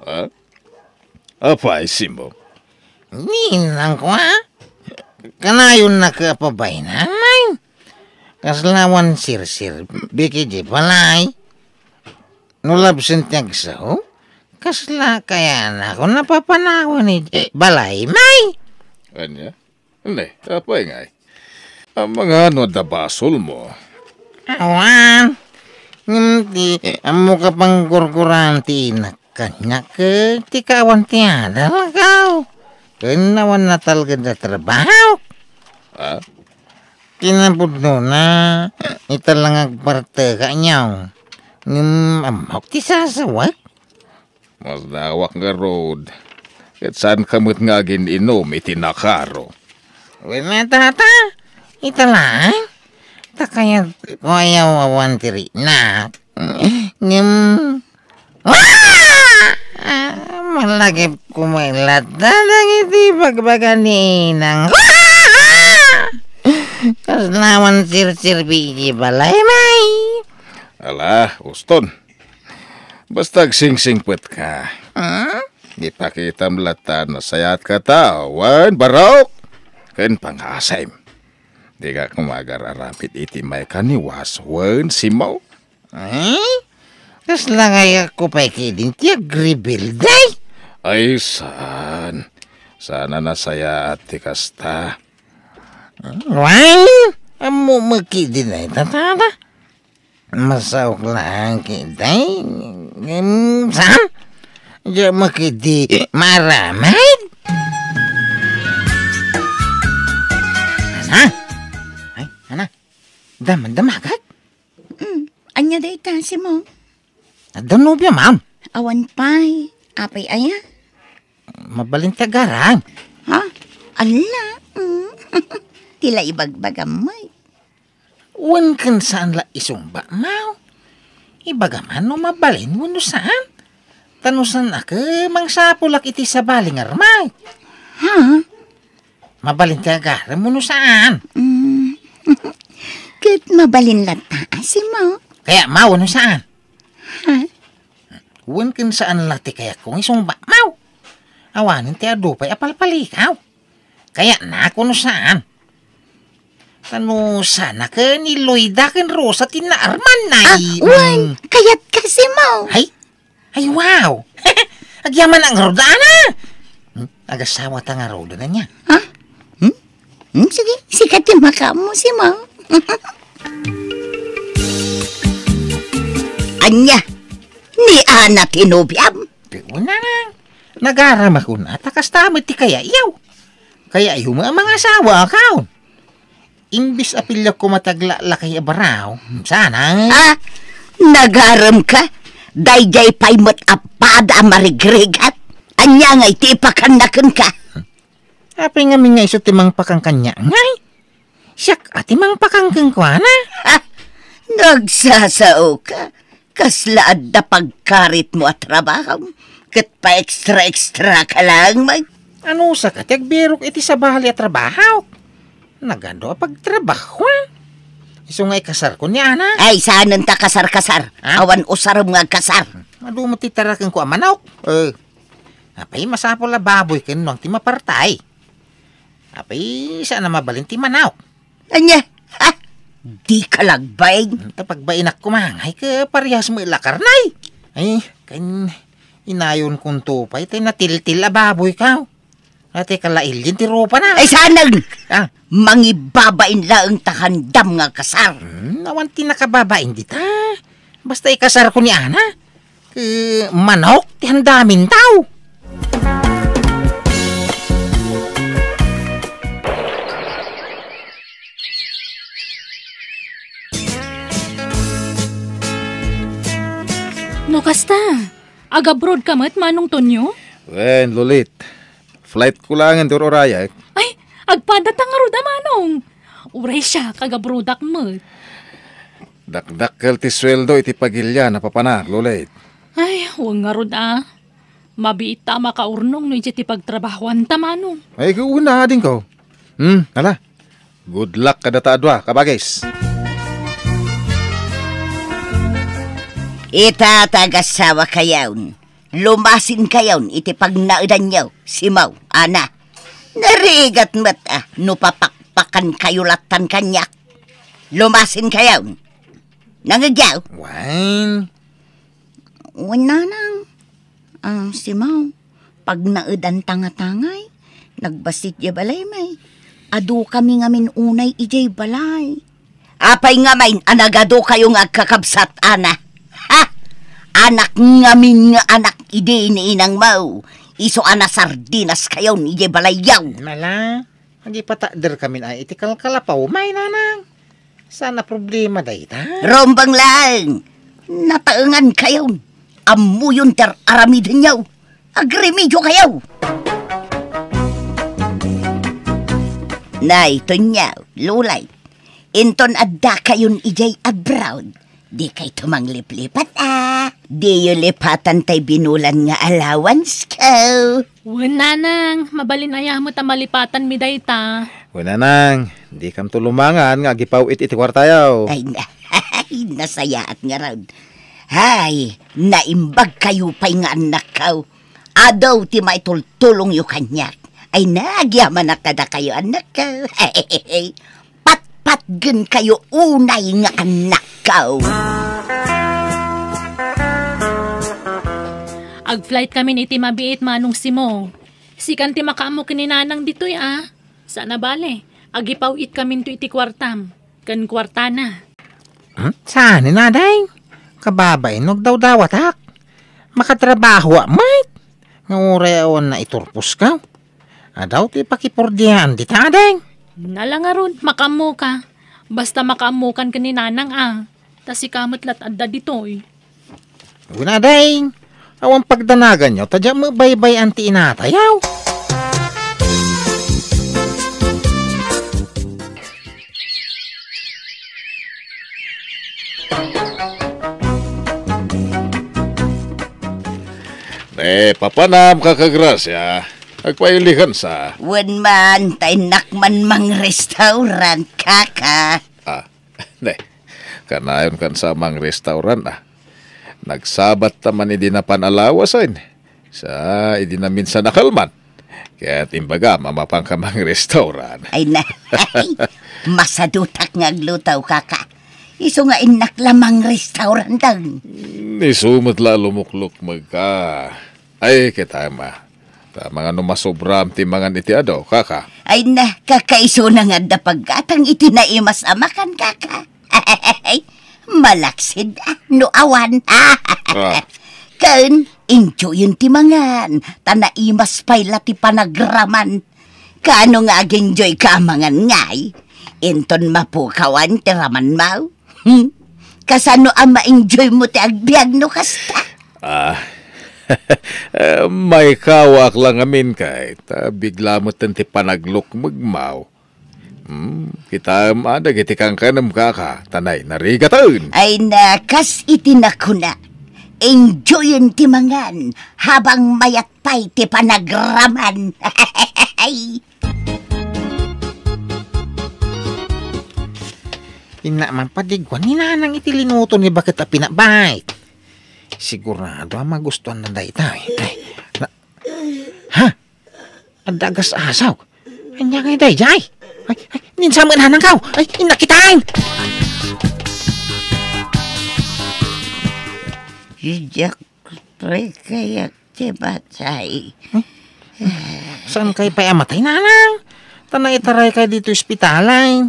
Ha? Apay, Simo? Ninang ko, ha? Kanayon na ka pabaynan, Mike. Kasla awan sirsirbi idiay balay. No labsen ti agsaw, kasla kayanak a papanawan idiay balay, Mike. Ania? Ne, apay ngay? Amangan no adda basolmo? Awan. Ngem ti ammok a pangkurkuran ti inak kaniak ket ti kaawan ti adalko. Ken awan natalged a trabaho. Ha? Kinapudnona, ita lang agpartek kaniak. Ngem ammok ti sasawek. Masdawak ngarud, ket saanka met nga agin-inum iti nakaro. Wen, tata, ita laeng. Ta kayatko a yawawan ti rinak. Ngem, ah! Malagipko met latta dagiti bagbaga ni inang. Kasla awan sirsirbi iti balay, Mike. Ala, uston. Basta agsingsingpetka. Hmm? Ipakitam latta no sayaat ka tao, wen barok ken pangasim. Dika koma agar-aramid iti maikaniwas wen simmaw. Eh? Kasla nga ayatko pay ketdin ti agrebelde? Ay, saan. Saan a nasayaat ti kasta. Wen, ammom ketdin ay, tata. Masaok laeng ketdi. Ngem saan? Diak met ketdi maaramid. Ana? Ay, ana? Damdamagat? Mm, ania dayta, Simon? Adda nobiam? Awan pay. Apay aya? Mabalin ti agarem. Ha? Ala, mm. Ti la ibagbagam met. Wen ken saan la isungbatmo. Ibagam no mabalin wenno saan. Ta no saan a ket mangsapulak iti sabali nga rumay. Ha? Mabalin ti agarem wenno saan. Mm. Ket mabalin latta, Simon. Kayatmo wenno saan. Wen ken saan la ti kayatko nga isungbatmo. Awanen ti adu pay a palpalikaw. Kayatna kuno saan? Ta no saan a ken ni Loida ken Rosa ti naarman, Ah, ay, wen, mm. Kayatka, Simong. Ay, ay, wow. Agyamanak ngarud, Ana. Hmm, agasawata ngarud, ania? Ha? Hmm? Hmm, sige, sika ti makaammo, Simong. Ania? Ni Ana ti nobiam? Ti una, nagaramako na, ta kasta met ti kayatyo. Kayatyo met a mangasawa, akaw. Imbis a piliak koma ti aglaklakay a baraw, sana. Ah, nagarem ka? Daydiay pay met a pada a marigrigat? Ania ngay ti ipakanna kenka? Apay ngamin nga isu ti mangpakan kaniak, ngay? Siak a ti mangpakan kenkuana. Ha? Nagsasao ka? Kasla adda pagkaritmo a trabaho, ket pa-extra-extra ka lang, may. Anusaka ti agbirok iti sabali a trabaho? Nagadu a pagtrabaho, ah. Isu nga ikasarko ni Ana. Ay, saanen ta kasar-kasar. Ha? Awan usarem nga agkasar. Adu met ti tarakenko a manok. Eh, apay masapul a baboy ken nuang ti mapartay. Apay, saan a mabalin ti manok? Ania? Ha? Di ka lagbain? Ta pagbainak koma, ay ka parehas met la karne. Ay, ken inayonkonto pay, tay natiltil a baboyko. Ate, kalailin ti rupana. Ay, saanen! Ah. Mangibabain laeng ta handam nga kasar. Hmm, awan ti nakababain dita. Basta ikasarko ni Ana. Ket manok ti handaminto. No kasta, agabroad ka met, Manong Tonyo? Wen, Lulit. Flightko laengen ti ur-urayek. Ay, agpadata ngarud a, Manong. Uray siak, agabroadak met. Dakdakkel ti sueldo iti pagilian a papanak, Lulit. Ay, wen ngarud a. Mabiit ta a makaurnong no idiay ti pagtrabahoanta, Manong. Ay, wen adingko. Hmm, ala. Good luck kadata a dua, kabagis. Ita, ta agasawakayon. Lumasinkayon iti pagnaedanyo, Simong, Ana. Narigat met a no papakpakankayo lattan kaniak. Lumasinkayon. Nangegyo? Wen. Wen, Nanang. Ah, Simong, pagnaedanta nga tangay, nagbassit diay balay, may. Adukami ngamin unay idiay balay. Apay ngamin a nagadukayo nga agkakabsat, Ana? Ha? Anak ngamin nga anak idi ni inangmo. Isu a nasardinaskayon idiay balayyo. Ala, agipatakderkamin ay iti kalkalapaw, may, Nanang. Saan a problema dayta? Rumbeng laeng. Nataengankayon. Ammoyon ti ar-aramidenyo. Agremediokayo. Nay, Tonyo, Lulay, inton addakayon idiay abroad, dikayto mangliplipat, a. Diyo lipatan tay binulan nga allowance ko. Wen, Nanang, mabalin aya met a malipatanmi dayta. Wen, Nanang, dikanto lumangan nga agipaw-it iti kuartayo. Ay, na-, nasayaat ngarud. Hay, naimbagkayo pay nga annakko. Adu ti maitultulongyo kaniak. Ay, nagyamanak kadakayo, annakko. Patpatgenkayo unay nga annakko. Agflight kamin iti mabiit, Manong Simo. Sikan ti makaammo ken ni Nanang ditoy, a. Saan a bale, agipaw-it kaminto iti kuartam ken kuartana. Hmm? Saan, Ading? Kababain no agdawdawatak. Makatrabahoak met. Nga uray awan naiturposka. Adu ti pakipurdiaan dita, Ading. Ala ngarud, makaammoka. Basta makaammokan ken ni Nanang, a. Ta sika met la't adda ditoy. Wen, Ading, awan pagdanaganyo, ta diak met baybay-an ti inatayo. Ne, papanam, Kaka Gracia. Agpailikan sa. Wen man, ta innak man mangrestaurant, Kaka. Ah, ne, kanayon kan sa mangrestaurant, a. Nagsabatta man idi napan a lawasen. Sa idi naminsan a kalman. Ket imbagam a mapanka mangrestauran. Ay na, ay, masadutak nga agluto, kaka. Isu nga innak la mangrestauran dang. Isu met la a lumuklukmegka. Ay, kita ma. Ta mangano masobram ti mangan iti adu, kaka? Ay na, kakaisuna nga adda paggatang iti naimas a makan, kaka. Malaksid, ah, no awan. Ah. Ken, enjoyen ti mangan, ta naimas pay la ti panagraman. Kaano nga ag-enjoy ka a mangan ngay? Inton mapukawan ti raman mo? Hmm? Kasano a ma-enjoy mo ti agbiag no kasta? Ah, eh, maikawaak la ngamin kay, ta bigla met ti panaglukmeg mo. Hmm, kitaem a dagiti kankanem, kaka, ta nainarigaten. Ay na, kas iti nakuna, enjoyen ti mangan habang mayat pay ti panagraman. Inna man padigwan ni Nanang iti linuto ni Baket a pinabait. Sigurado a magustuanna dayta. Ay, na, ha? Adda agas-asaw. Ania ngay daydiay? Ay, ay, ninsa met Nanang kaw. Ay, inna kitaen. Diak Pre, kayat ti matay. Hmm? Saan kay pay a matay, Nanang? Ta naitaray kay dito ospital ay.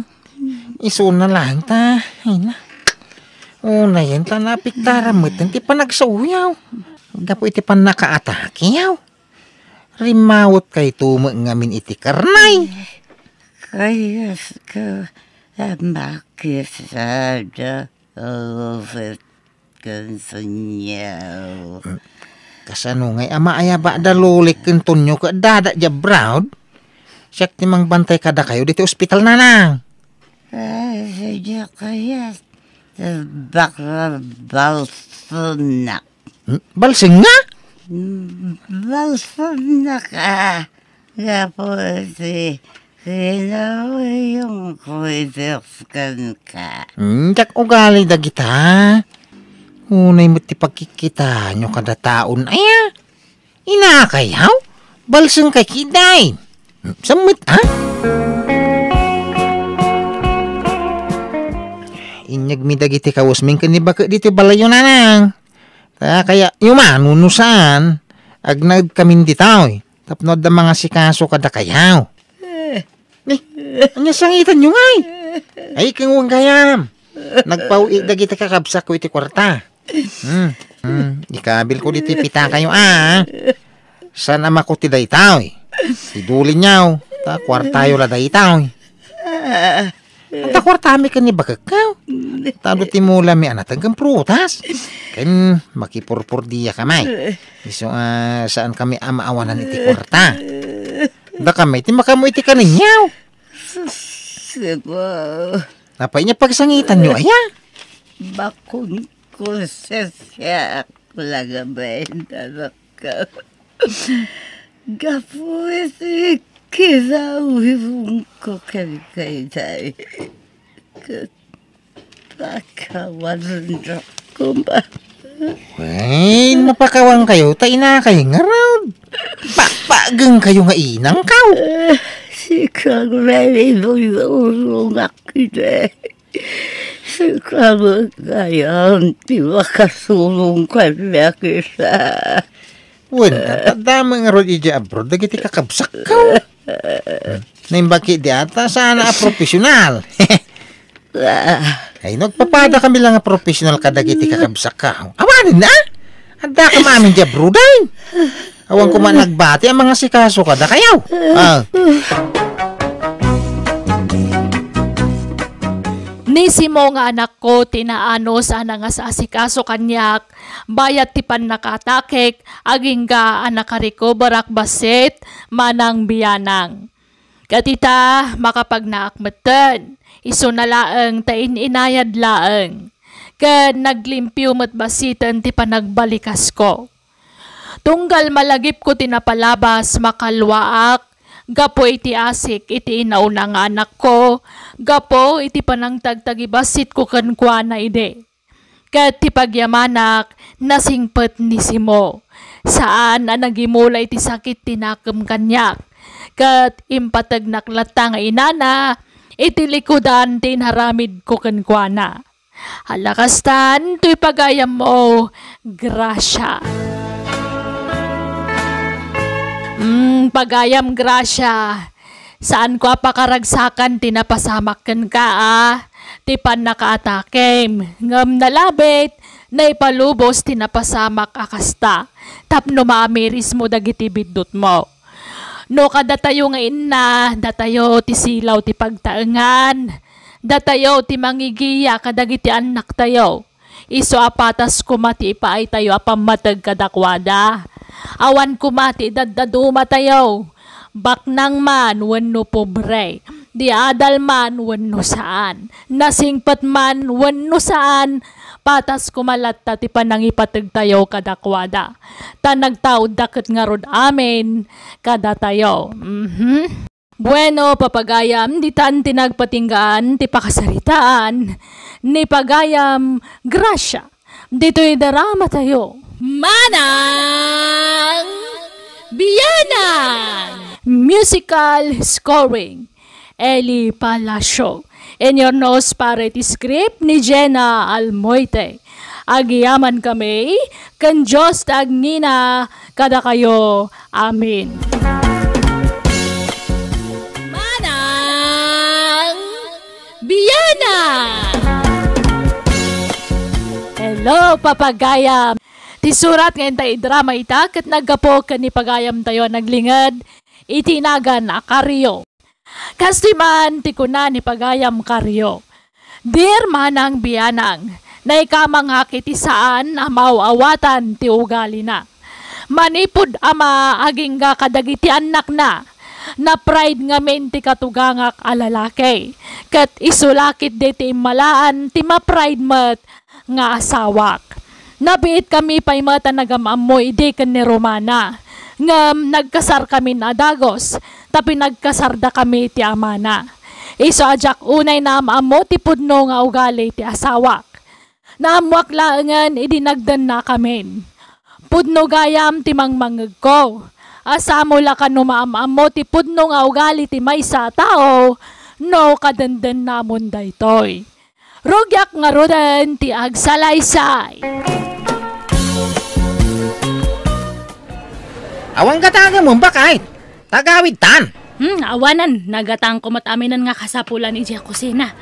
Isuna lang ta. Ay na. Unayen ta naapektaran met ti panagsaoyaw. Gapu iti pannakaatakeyaw. Rimawot kay tumek ngamin iti karnay. Kayat ka a makisada. Ken Tonyo. Mm. Kasano ngay a maayaba da Lolik ken Tonyo ket dada idiay abroad? Siak ti mangbantay kadakayo ditoy ospital, Nanang. Ay, sadiak kayat. Bakla balsenak. Hmm? Balseng nga? Hmm, balsenak, ah. Gapu iti kinawayonko iti kenka. Hmm, diak ugali dagita. Unay met ti pagkikkitaenyo kada taon. Aya? Inakayaw? Balseng kay kiday. Hmm, sammet, ha? Inyegmi dagiti kawesmi ken ni Baket ditoy balayyo, Nanang. Ta kayatyo man wenno saan, agnaed kamin ditoy. Tapno adda mangasikaso kadakayo. Eh. Ni, ania sangitanyo ngay? Ay, ken wen gayam. Nagpaw-i dagiti kakabsatko iti kuarta. Hmm. Hmm. Ikabilko ditoy pitakayo, a. Saan a makuti daytoy? Idulinyo. Ta kuartayo la daytoy. Anta kuartami ken ni Bakekko? Tado ti mulami a nateng ken prutas. Ken makipurpurdiaka may. Isu a saan kami a maawanan iti kuarta. Dakami ti makaammo iti kanenyo. Sebo. Apay nia pagsangitanyo aya? Bakon ko sesiak lagaben, anak. Gapu iti kinawayonko kadakayo. Ket pakawanendak koma. Wen, mapakawankayo, ta inakayo ngarud. Pa-, paagengkayo nga inangkaw. Eh, sika nga iburburongak iti. Sika met gayam ti makasurong kaniak ita. Wen, adda met ngarud idiay abroad dagiti kakabsatko. Naimbag ketdi a ta saan a profesional. Ay, no agpapadakami la nga profesional kadagiti kakabsatko. Awanen a? Addaka amin idiay abroad ay. Awan koma nagbati a mangasikaso kadakayo. Ah. Ni Simo nga anakko ti naanus a nangas-asikaso kaniak, bayat ti pannakaatakek, agingga a nakarecoverak bassit manang bianang. Ket ita, makapagnaak metten, isuna laeng ta in-inayad laeng. Ket naglimpio met bassiten ti panagbalikasko. Tunggal malagipko ti napalabas, makalluaak gapu iti asik iti inauna nga anakko, gapu iti panangtagtagibasitko kenkuana idi. Ket ti pagyamanak, nasingpet ni Simo. Saan a nagimula iti sakit ti nakem kaniak. Ket impategnak latta nga inana iti likudan ti inaramidko kenkuana. Ala kastan, toy pagayammo, Gracia. Mm, pagayam, Gracia. Saanko a pakaragsakan ti napasamak kenka, a, ti pannakaatakem. Ngem nalabit, naipalubos ti napasamak a kasta. Tapno maamirismo dagiti biddutmo. No kadatayo nga inna, datayo ti silaw ti pagtaengan. Datayo ti mangigiya kadagiti annaktayo. Isu a patas koma ti ipaaytayo a pammateg kadakuada. Awan koma ti idadadumatayo. Baknang man wenno pobre, diadal man wenno saan, nasingpet man wenno saan, patas koma latta ti panangipategtayo kadakuada. Ta nagtaudda ket ngarud amin kadatayo. Mhm. Bueno, papagayam, ditan ti nagpatinggaan ti pakasaritaan ni pagayam Gracia. Ditoy drama tayo. Manang Bianang! Musical scoring, Eli Palacio. In your nose para iti script ni Jenna Almoite. Agyamankami ken Dios ti agnina kadakayo. Amen. Manang Biana! Hello, papagayam! Ti surat nga inta idrama ita ket naggapu ken ni pagayamtayo a naglinged iti nagan a Kario. Kastoy man ti kuna ni pagayam Kario, "Dear Manang Bianang, naikamangak iti saan a maaw-awatan ti ugalina. Manipud ama agingga kadagiti annakna, na-pride ngamin ti katugangak a lalaki, ket isu la ketdi ti immalaan ti ma-pride met nga asawak. Nabiitkami pay met a nagam-ammo idi ken ni Romana, ngem nagkasarkamin a dagus, ta pinagkasardakami ti amana. Isu a diak unay naam-ammo ti pudno nga ugali ti asawak. Naammoak laengen idi nagdennakamin. Pudno gayam ti mangmangngegko. Asamo la kano maam-ammo ti pudno nga ugali ti maysa a tao no kadendennamon daytoy." Rugiak ngaruden ti agsalaysay. Awan gatangem, bakay? Tagawid tan. Hmm, awanan, nagatangko met aminen nga kasapulan idiay kusina.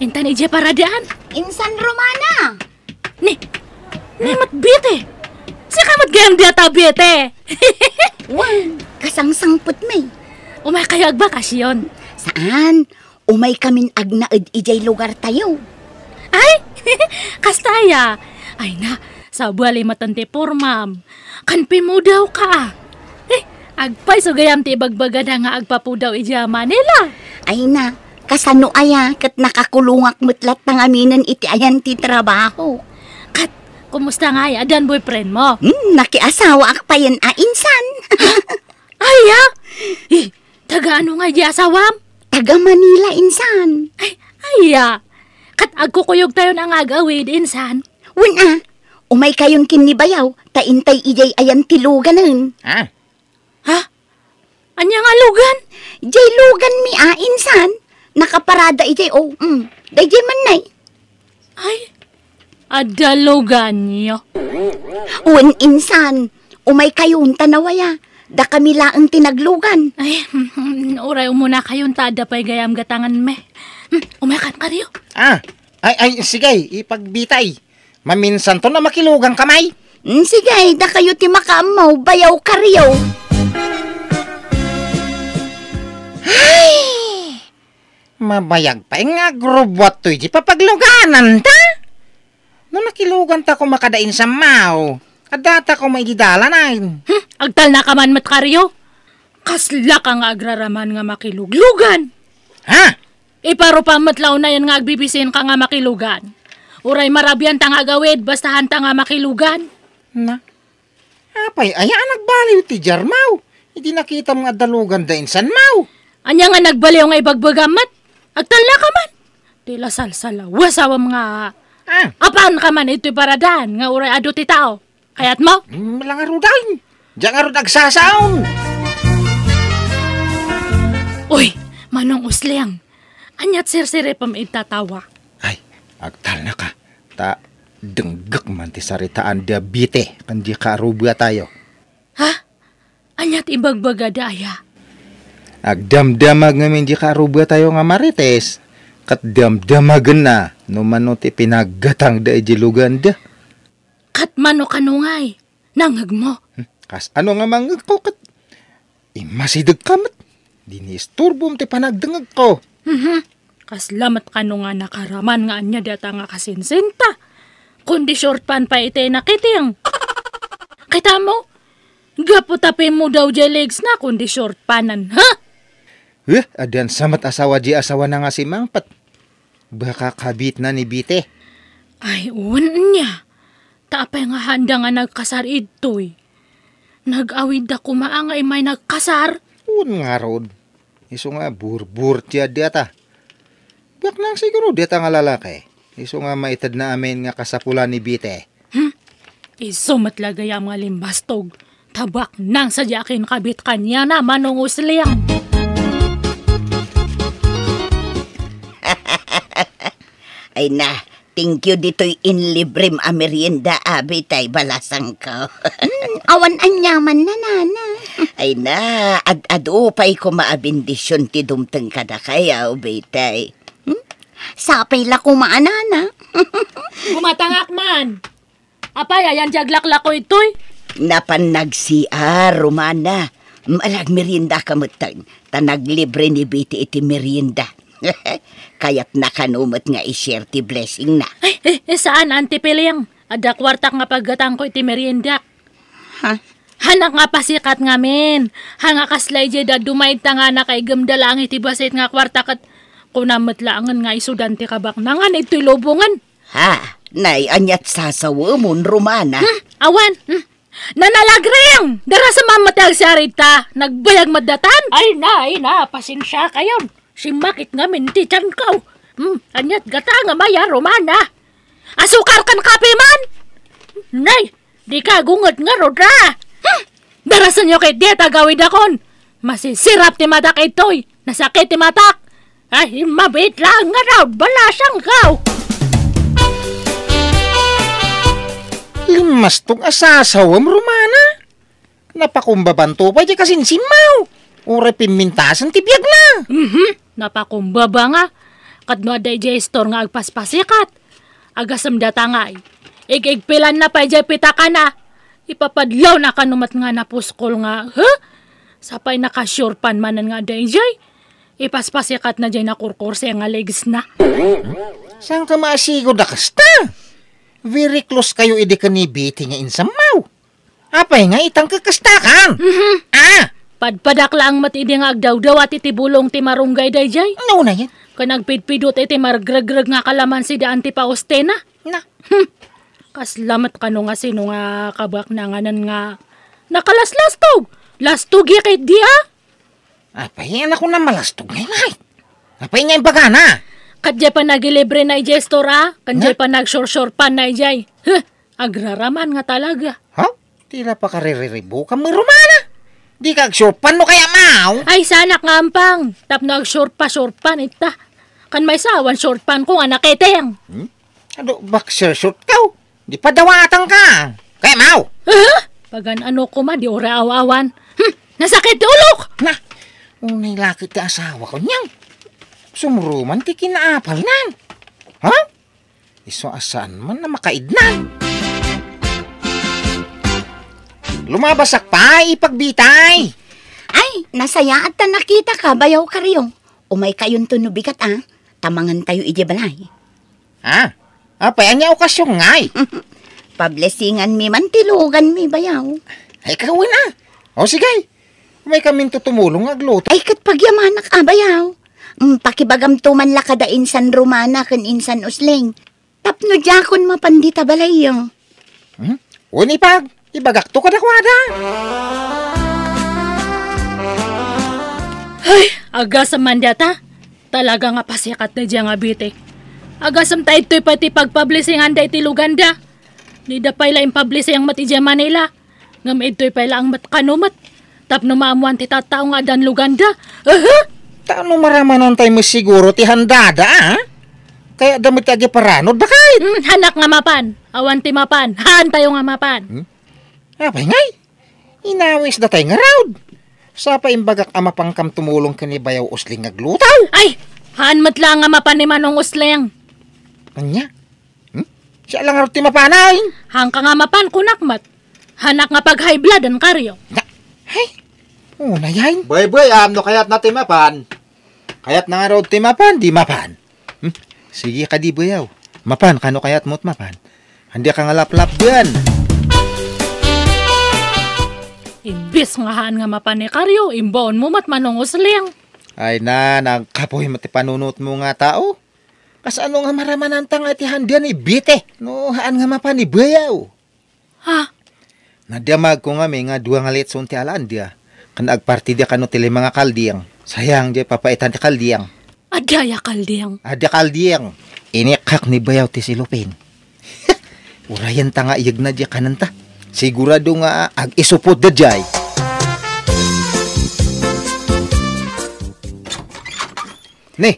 Intan idiay paradaan. Insan Romana! Ni, ni met Bete. Sika met gayam diata, Bete. Wan, kasangsangpet mi. Umay kayo agbakasyon. Saan? Umay kamin agnaed idiay lugar tayo. Ay, kasta aya. Ay na, sabali met ti pormam. Kan pimudaw ka, a. Eh, agpayso gayam ti ibagbagada nga agpapudaw idiay Manila. Ay na, kasano aya ket nakakulongak met latta ngaminen iti ayan ti trabaho. Ket, kumusta ngay? Addan boyfriend mo? Hmm, nakiasawaak payen a insan. Aya? Eh, taga ano ngay di asawam? Taga Manila, insan. Ay, aya. Ket agkukuyogtayon a nga agawid, insan. Wen a, umay kayon ken ni bayaw, ta intay idiay ayan ti luganen. Ah? Ha? Ania nga lugan? Diay lugan mi a, insan. Nakaparada idiay, o, mm. Daydiay man nay. Ay, adda luganyo. Wen, insan. Umay kayon ta nawaya. Dakami laeng ti naglugan. Ay, uray umuna kayon ta adda pay gayam gatangan me. Hmm, umay kan Kario. Ah, ay, ay, sige, ipagbitay. Maminsanto na makilugan ka, may. Mm, sige, dakayo ti makaammo, bayaw Kario. Ay! Mabayag pay nga agrubbuat toy di papagluganan ta. No nakilugan ta koma kada insan maw, adda ta koma idi dalan ay. Hmm, agtalna ka man met Kario. Kasla ka nga agraraman nga makiluglugan. Ha? Iparupam met la unayen nga agbibisin ka nga makilugan. Uray marabian ta nga agawid, basta han ta nga makilugan. Na? Apay, aya a nagbaliw ti jarmaw? Idi nakitam nga adda lugan da insan maw? Ania nga nagbaliw nga ibagbagam met? Agtalna ka man. Ti la salsalaw, asawam nga Ah. Apaanka man itoy paradan nga uray adu ti tao? Kayatmo? Mm, langarudan. Diak ngarud agsasaon. Uy, Manong Usleng. Aniat sirsiripem ita tawa? Ay, agtalnaka. Ta denggek man ti saritaan da Bite ken di kaarubatayo. Ha? Aniat ibagbagada aya? Agdamdamag ngamin di kaarubatayo nga Marites, ket damdamagenna no mano ti pinaggatangda idiay luganda. Ket mano kano ngay? Nangngegmo? Hmm, kas ano nga mangngegko ket immasidegka met? Di ni isturbom ti panagdengngegko. Mhm. Kasla met kano nga nakaraman nga ania data nga kasinsinta? Kundi short pant pay iti nakiting. Kitamo? Gapu ta pimmudaw diay legs na kundi short panan, ha? Eh, addan sa met asawa di asawana nga simangpet. Baka kabitna ni Bite. Ay, wen nia. Ta apay nga haanda nga nagkasar idtoy? Nag-awidda koma nga immay nagkasar? Wen ngarud. Isu nga burbur ti adda ta. Baknang siguro dita nga lalaki. Isu nga maitedna amin nga kasapulan ni Bite. Hmm? Isu met la gayam nga limbastog. Ta baknang sadiay a kinkabit kaniana, Manong Usleng. Ay na, thank you ditoy inlibrem a merienda, abi, tay balasangko. Hmm, awan aniaman, nanana. Ay na, ad-adu pay koma a bendision ti dumteng kadakayo, abi, tay. Hmm? Sapay la koma, nana. Gumatangak man. Apay, ayan ti aglaklako itoy? Napan nag-C R, Romana. Malagmerienda ka metten, ta naglibre ni Bite iti merienda. Kayatna kano met nga i-share ti blessingna. Ay, eh, eh, saan, Auntie Piling? Adda kuartak nga paggatangko iti meriendak. Ha? Hanak nga pasikat ngamin. Ha nga kasla idiay dadduma ita nga nakaigemda laeng iti bassit nga kuarta ket kunam met laengen nga isudan ti kabaknangan iti lubongen. Ha? Nay, aniat sasawemon, Romana? Hmm, awan. Hmm. Nanalagring! Darasem met ti agsarita. Nagbayag met datan. Ay na, ay na, pasensiakayon. Simmakit ngamin ti tianko. Hmm, aniat gata nga maya, Romana? Asukar ken kape man? Nay, dika gunget ngarud a. Hmm, darasenyo ket diay tagawidakon. Masisirap ti madak itoy. Nasakit ti matak. Ay, mabiit laeng ngarud, balasangko. Limbastog a sasawem, Romana. Napakumbabanto pay ti kasinsimmaw. Uray pimmintasen ti biagna. Mhm. Napakumbaba nga. Ket no adda idiay store nga agpaspasikat, agasem data ngay. Ig-igpilanna pay diay pitakana. Ipapadlawna kano met nga napuskol nga, huh? Sapay naka-short pant manen nga adda idiay. Ipaspasikatna diay nakurkurse nga legsna. Saanka maasigo da kasta? Very close kayo idi ken ni Betty nga insammaw. Apay nga itang kakastakan? Mhm. Ah! Padpadak laeng met idi nga agdawdawat iti bulong ti marunggay daydiay. Nauna yan. Ken agpidpidut iti margregreg nga kalamansi da Auntie Faustina. Na. Hmm. Kasla met kano nga sino nga kabaknanganan nga nakalaslastog. Lastog ya ket di, ah. Apay, anak ko na malastog ngay, ngay. Apay nga imbagana? Ket diay pa nagilibre na idiay store, ah. Ken diay pa nagsursur pan na idiay. Huh. Agraraman nga talaga. Ha? Tila pakaririribo ka, Romana. Di ka agsurpan no kaya maw? Ay, sanak nga ampang. Tapno agsurpa-surpan ita. Kan may sawan surpan ko nga naketeng. Hmm? Ano, boxer short ka? Di padawatan ka. Kaya maw? Huh? Pagan ano ko ma, di ora aw-awan. Hmm, nasakit ti ulok! Na, unay lakit ti asawa ko niyan. Sumuruman ti kinaapal nan. Ha? Isu a saan man a makaidnan. Lumabasak pay, ipagbitay. Ay, nasayaat ta nakitaka, bayaw Karyong. Umay kayonto no bigat, ah. Ta mangantayo idiay balay. Ah, apay, ania okasyon ngay? Pablesinganmi man ti luganmi, bayaw. Ay, kagawin, ah. O, sige. Umay kaminto tumulong nga agluto. Ay, ket pagyamanak, ah, bayaw. Mm, pakibagamto man la kada insan Romana ken insan Usleng. Tapno diakon mapan dita balayyo. Hmm? Wen ipag, ibagakto kadakuada. Ay, agasem man data. Talaga nga pasikat daydiay nga Betty. Agasem ta idtoy pay ti pagpublisinganda iti luganda. Dida pay la impublising met idiay Manila. Ngem idtoy pay laeng met kano met. Tapno maammoan ti tattao nga addan luganda. Aha! Ta no maramanan tay met siguro ti handada, a? Kayatda met ti agiparanod, bakit? Hmm, hanak nga mapan. Awan ti mapan. Haantayo nga mapan. Hmm? Apay ngay? Inawisda tay ngarud. Sa pay imbagak a mapankam tumulong ken ni Bayaw Usling nga agluto. Ay! Haan met laeng nga mapan ni Manong Usling. Ania? Hmm? Siya lang ngarud ti mapan ay. Haanka nga mapan, kunak met. Hanak nga pag-high blood-an, Karyo. Na, ay, una yan. Baybay, am, no kayatna ti mapan. Kayatna ngarud ti mapan, di mapan. Hmm? Sige kadi, Bayaw. Mapan, kano kayatmo ti mapan? Ania ka nga laplapdan? Imbes nga haan nga mapan ni Karyo, imbaonmo met, Manong Usling. Ay na, nagkapoy met ti panunotmo nga tao. Kasano nga maramananta nga iti handia ni Bite? No, haan nga mapan ni Bayaw. Ha? Nadamagko ngamin nga dua nga litson ti alaandia. Ken agpartidia kano ti lima nga kalding. Sayang, diay papaitan ti kalding. Adda aya kalding? Adda kalding. Inikkak ni Bayaw ti silupin. Urayenta nga iyegna diay kanenta. Sigurado nga ag-isupotda diay. Ni,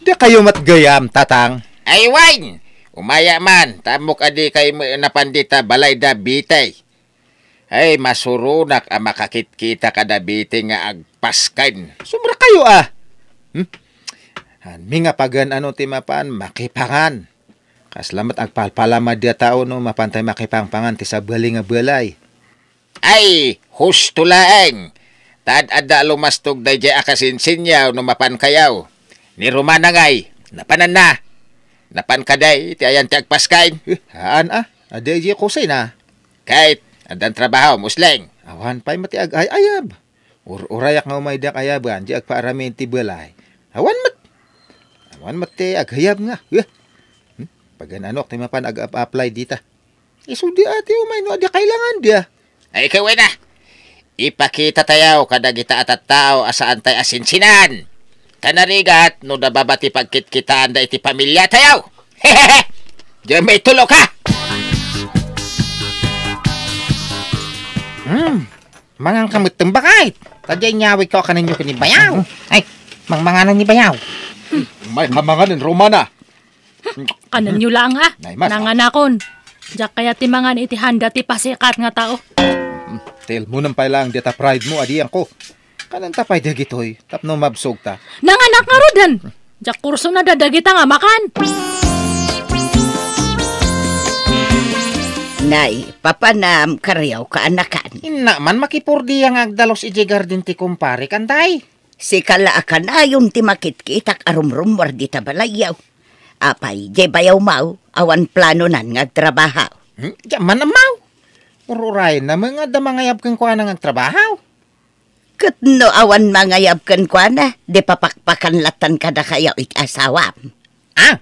dakayo met gayam, Tatang? Ay, wen! Umaya man, ta ammok a dikay met napan dita balayda Bite. Ay, masuronak a makakitkita kada Bite nga agpasken. Sumrek kayo, a! Hmm? Hanmi nga pagan-ano ti mapan, makipangan. Kasla met agpalpalama diay tao no mapantay makipangpangan ti sabali nga balay. Ay, husto laeng. Ta ad-adda a lumastog daydiay a kasinsinyaw no mapankayo. Ni Romana ngay, napananna. Napan kadi ti ayan ti agpasken? Eh, haan a. Adda idiay kusina. Ket, addan trabahom, Usling? Awan pay met ti ag-ay-ayab. Ur-urayak nga umay diak ayaban, diay agpaaramin ti balay. Awan met. Awan met ti agayab nga. Eh. Hmm? Pagan-anok ti mapan ag-apply dita. Isu di ati umay no adda kailangan dia. Ay, ket wen a. Ipakita tayo kadagita a tattao a saan tay a sinsinan. Ta narigat no nababa ti pagkitkitaanda iti pamilya tayo. Diay may tulo ka. Hmm. Mangan ka met, bakit? Ta diay inyawid ko a kanenyo ken ni Bayaw. Mhm. Ay, mangmanganan ni Bayaw. May kamangan ni Romana. Kanenyo lang, a. Nay, mas, a. Nanganakon. Diak kayat ti mangan iti handa ti pasikat nga tao. Hmm, tilmonem pay lang dita pride mo, adian ko. Kanenta pay dagitoy, tapno mabsog ta. Nanganak ngaruden. Diak kursona dagita nga makan. Nay, papanam, Karyo, kaanakan. Inna man, makipurdia nga agdalus idiay garden ti kumpare, kantay? Sika la a kanayon ti makitkitak a rumrummuar dita balayyo. Apay, diay Bayaw maw, awan planonan nga agtrabaho? Hmm, diay man ammaw. Ur-urayenna met nga adda mangayab kenkuana nga agtrabaho. Ket no awan mangayab kenkuana, di papakpakan latan kadakayo iti asawam. Ah!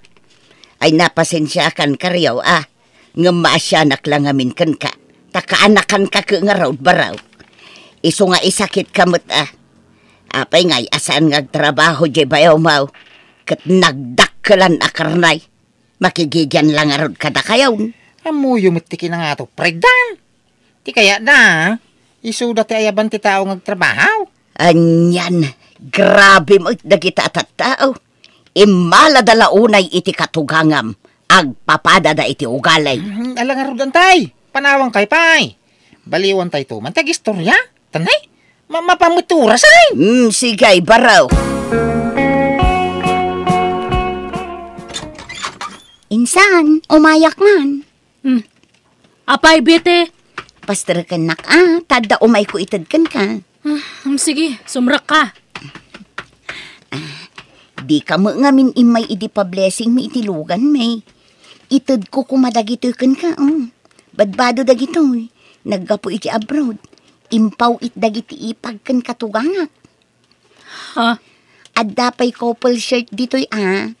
Ay, napasensiakan, Karyo, a. Ngem maasianak la ngamin kenka. Ta kaanakanka ket ngarud, Baraw. Isu nga isakitka met, a. Apay ngay a saan nga agtrabaho diay Bayaw maw? Ket nagdakkelan a karnay. Makigigian la ngarud kadakayon. Ammoyo met ti kinangato, Freddan. Ti kayatda, isuda ti ayaban ti tao nga agtrabaho. Anian, grabe met dagita a tattao. Immalada la unay iti katugangam, agpapadada iti ugali. Hmm, ala ngarud, antay, panawankayo pay. Baliwantayto man ti agistoria. Tanay, ma-, mapan met ti oras, ay. Hmm, sige, Baraw. Insan, umayak man. Hmm. Apay, Bite? Pasterekennak, a, ta adda umayko ited kenka. Ah, hmm, sige, sumrekka. Ah, dika met ngamin immay idi pablessingmi iti luganmi. Itedko koma dagitoy kenka, o. Badbado dagitoy. Naggapu iti abroad. Impaw-it dagiti ipag ken katugangak. Ha? Adda pay couple shirt ditoy, a.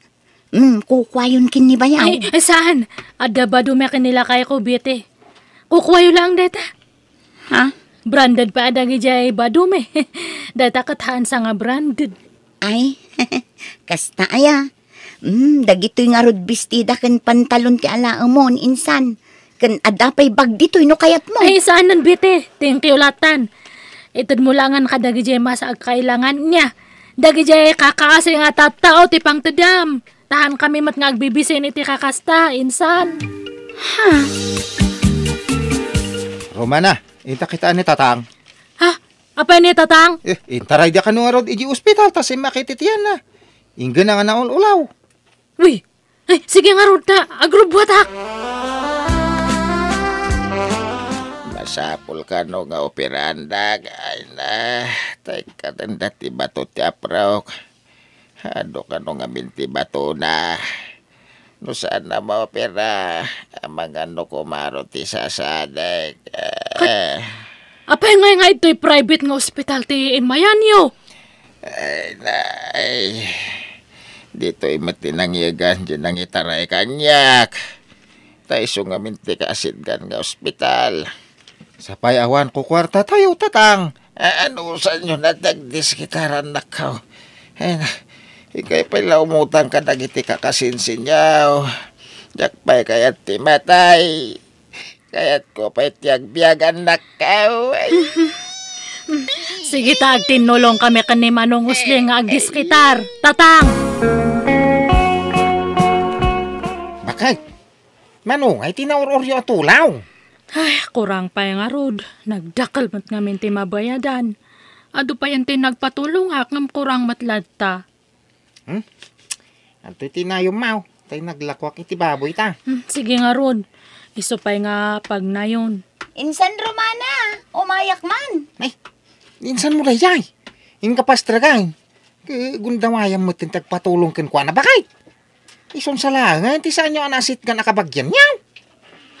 Mm, kukuayon ken ni Bayaw. Ay, ay, saan? Adda badume ken ni lakayko, Bite. Kukuayo laeng dayta. Ha? Branded pay a dagidiay badume. Dayta ket haan sa nga branded. Ay, kasta aya. Hmm, dagitoy ngarud bestida ken pantalon ti alaemon, insan. Ken adda pay bag ditoy no kayatmo. Ay, saanen, Bete. Thank you latan. Itedmo langen kadagidiay masa agkailangan niya. Dagidiay kakaasi nga tattao ti pangtedam. Tahan kami met nga agbibisin iti kakasta, insan. Ha? Romana, inta kitaan ni Tatang. Ha? Apay ni Tatang? Eh, intaray da kano ngarud iti ospital ta simmakit iti tianna. Inggana nga naul-ulaw. Uy! Ay, sige ngarud ta, agrubbuatak! Masapul kano nga operaandak, ay na, tay katenda ti bato ti aprok. Adu kano ngamin ti batona. No saan a maopera, amangan no kumaro ti sasadek. Kat-, apay ngay nga itoy private nga ospital ti immayanyo? Ay, na, ay. Ditoy met ti nangyegan, di nangitaray kaniak. Ta isu ngamin ti kaasitgan nga ospital. Sapay awan kukuarta tayo, Tatang. A-, ano sanyo na dagdis kitaran nakaw? Ay na, ikay pay la umutang kadagiti kakasinsinyaw. Diak pay kayat ti matay. Kayat ko pay ti agbiagan nakaw. Ay. Sige ta, agtinnulong kami ken ni Manong Usling nga agdiskitar. Tatang! Bakit? Mano, ay ti naur-uryo a tulaw? Ay, kurang pay ngarud. Nagdakkel met ngamin ti mabayadan. Adu pay ti nagpatulongak ngem kurang met latta. Hmm? Adtoy ti nayummaw. Tay naglakuak iti baboy ta. Hmm, sige ngarud. Isu pay nga pagnayon. Insan Romana, umayak man. Ay, insan mo dayjay. Inka pastragay. Ke, gundawayam met ti agpatulong kenkuana, bakit? Isun sa laengen ti saanyo a naasitgan a kabagianyo.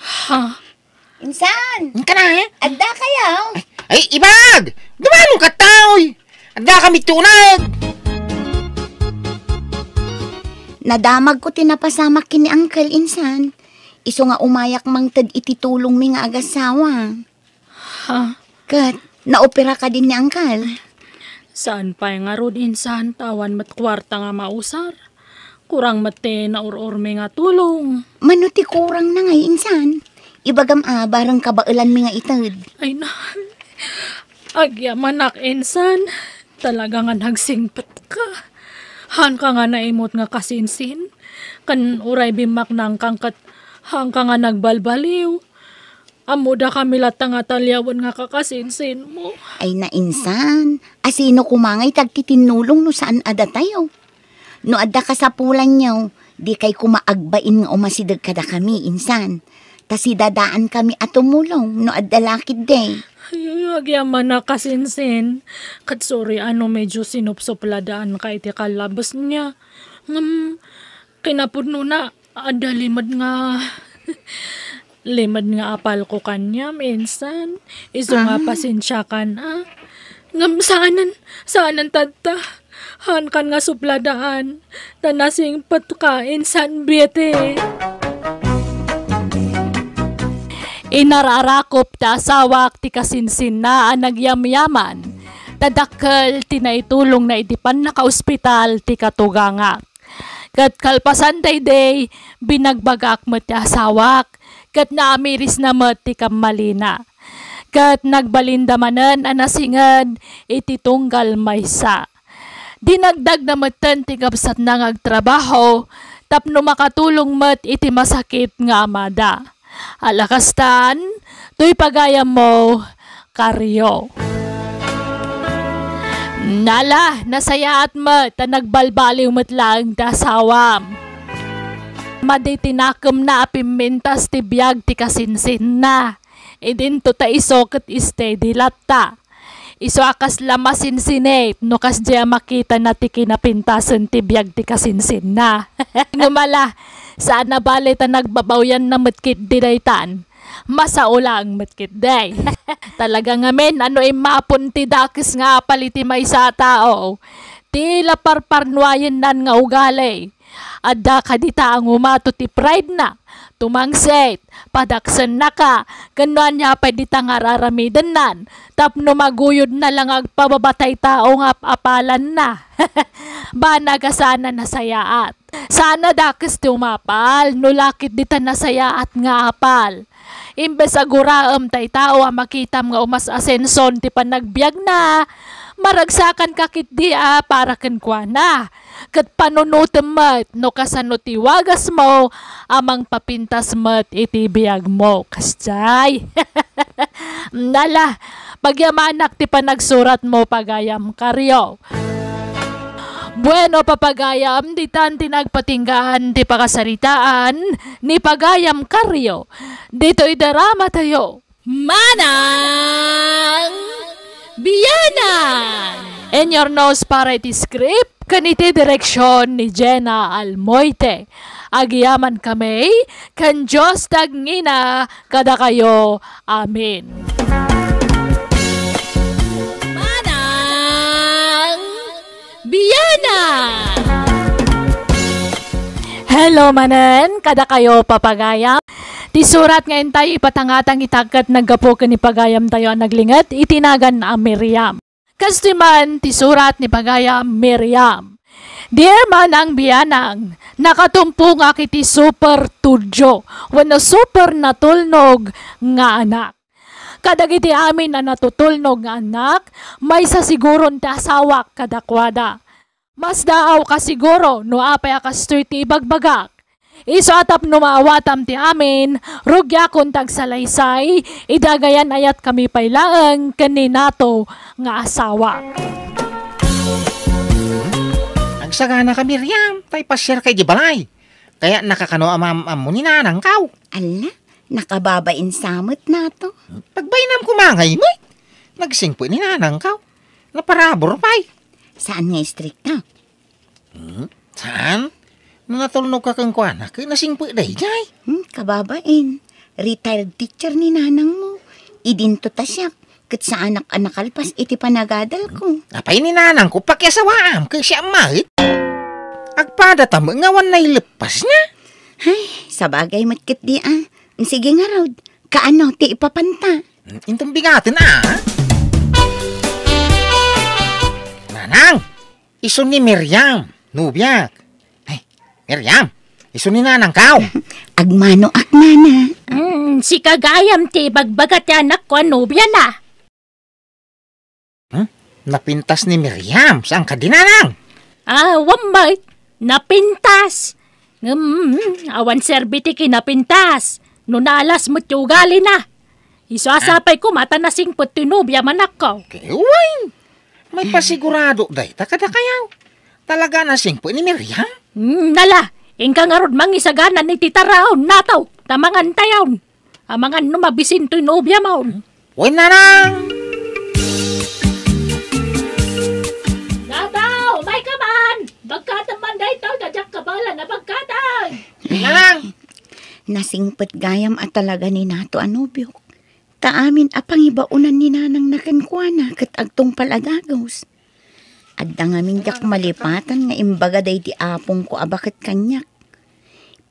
Ha? Insan! Inka na, eh? Adda kayo? Ay, ay, ibag! Dumano ka, taoy! Adda kami tunag! Nadamag ko ti napasamak ken ni Uncle, insan. Isu nga umayak mangted iti tulongmi nga agasawa. Ha? Ket, naopera kadin ni Uncle? Saan pay ngarud, insan, ta awan met kuarta nga mausar. Kurang met ti naur-urmi nga tulong. Mano ti kurang na ngay, insan? Ibagam a, bareng kabaelanmi nga ited. Ay na, agyamanak, insan. Talaga nga nagsingpet ka. Haanka nga naimut nga kasinsin. Ken uray bimmaknangkan ket haanka nga nagbalbaliw. Ammodakami latta nga taliawen nga kakasinsinmo. Ay, nainsan. Asino koma ngay ti agtitinnulong no saan a datayo? No adda kasapulanyo, dikay koma agbain nga umasideg kadakami, insan. Ta sidadaankami a tumulong no adda la ketdi. Ay, agyamanak, kasinsin. Ket sorry a no medyo sinupsupladaanka iti kallabesna. Ngem, kinapudnona, adda limed nga, limed nga apalko kaniam, insan. Isu nga, ah, pasensiakan, a. Ngem saanen, saanen tatta. Haankan nga supladaan. Ta nasingpetka, insan Bete. Inararakop ti asawak ti kasinsinna a nagyamyaman. Ta dakkel ti naitulongna iti pannakaospital ti katugangak. Ket kalpasan daydi, binagbagak met ti asawak, ket naamirisna met ti kammalina. Ket nagbalinda manen a nasinged iti tunggal maysa. Dinagdagna metten ti kabsatna nga agtrabaho tapno makatulong met iti masakit nga amada. Ala kastan, toy pagayammo, Kario. Nala, nasayaat met ta nagbalbaliw met laeng ti asawam. Madi ti nakemna a pimmintas ti biag ti kasinsinna. Idinto ta isu ket steady latta. Isu a kasla masinsinit no kasdiay a makitana ti kinapintasen ti biag ti kasinsinna. Ngem ala, saan a bale ta nagbabawianna met ketdi daytan. Masao laeng met ketdi. Talaga ngamin a no immapon ti dakes nga apal iti maysa a tao, ti la parparnuayennan nga ugali. Adda kadi ta a ngumato ti pride-na, tumangsit, padaksennaka, ken no ania pay dita nga ar-aramidennan, tapno maguyodna la nga agpababatay tao nga ap-apalanna. Banag a saan a nasayaat. Saan a dakes ti umapal, no lakit dita nasayaat nga apal. Imbes a guraem tay tao a makitam nga umas-asenson ti panagbiagna, maragsakanka ketdi a para kenkuana. Ket panunotem met no kasano ti wagasmo a mangpapintas met iti biagmo. Kasdiay. Nala, pagyamanak ti panagsuratmo, pagayam Kario. Bueno, papagayam, ditan ti nagpatinggaan ti pakasaritaan ni pagayam Kario. Ditoy drama tayo. Manang Bianang! In your nose para iti script, ken iti direksyon ni Jenna Almoite. Agyamankami, ken Dios ti agngina kadakayo. Amen. Manang Bianang! Hello manen, kadakayo, papagayam. Ti surat nga intayo ipatangatang ita ket naggapu ken ni pagayamtayo a naglinget iti nagan a Miriam. Kastoy man ti surat ni pagayam Miriam. Dear Manang Bianang, nakatumpongak iti super tudyo wenno super natulnog nga anak. Kadagiti amin a natutulnog nga annak, maysa siguron ti asawak kadakuada. Masdaawka siguro no apay a kastoy ti ibagbagak. Isu a tapno maawatam ti amin, rugiakon ti agsalaysay, idi agayan-ayatkami pay laeng ken ni Nato nga asawa. Agsaganaka, Miriam, ta ipasiarka idiay balay. Kayatnaka kano a maam-ammo ni nanangkaw. Ala, nakababain sa met, Nato. Pagbainam koma ngay met. Nagsingpet ni nanangkaw. Naparabur pay. Saan nga istrikta? Hmm? Saan? No natulnogka kenkuana, ket nasingpet daydiay. Hmm, kababain. Retired teacher ni nanangmo. Idinto ta siak, ket saanak a nakalpas iti panagadalko. Apay ni nanangko, pakiasawaam, ket siak met. Agpada ta met nga awan naileppasna. Ay, sabagay met ketdi a. Sige ngarud, kaano ti ipapanta? Inton bigaten a. Nanang! Isu ni Miriam, nobiak. Ay, Miriam, isu ni nanangkaw. Agmanoak, nana. Hmm, sika gayam ti ibagbaga ti anakko a nobiana. Hmm? Napintas ni Miriam, saan kadi, nanang? Ah, awan met. Napintas. Ngem, awan serbi ti kinapintas. No naalas met ti ugalina. Isu a sapay koma ta nasingpet ti nobiam, anakko. Ket wen, maipasigurado dayta kadakayo. Talaga a nasingpet ni Miriam? Hmm, nala, inka ngarud mangisagana iti taraon, Nato, ta mangantayon. Amangan no mabisin toy nobiam. Wen, nanang! Nato, umayka man! Bagkatem man daytoy, ta diak kabaelan a bagkaten! Nanang! Nasingpet gayam a talaga ni Nato a nobiok. Ta amin a pangibaonan ni nanangna kenkuana ket agtungpal a dagus. Adda ngamin diak malipatan nga imbaga daydi apongko a baket kaniak.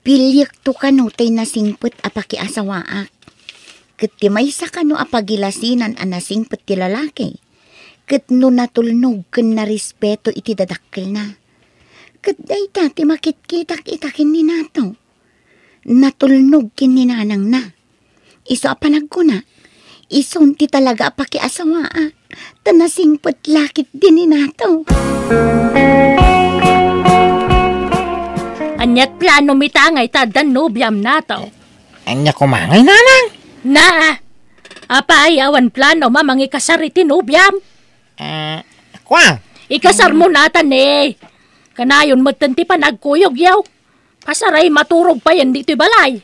Piliekto kano tay nasingpet a pakiasawaak. Ket ti maysa kano a pagilasinan a nasingpet ti lalaki, ket no natulnog ken narespeto iti dadakkelna. Ket dayta ti makitkitak ita ken ni Nato. Natulnog ken ni nanangna. Isu a panagkuna, isun ti talaga a pakiasawaak, ta nasingpet la ketdi ni Nato. Ania ti planom ita ngay ta addan nobiam, Nato? Ania koma ngay, nanang? Na, apay, awan planom a mangikasar iti nobiam? Ah, kua? Ikasarmo natan, eh. Kanayon metten ti panagkuyogyo. Pasaray maturog payen ditoy balay.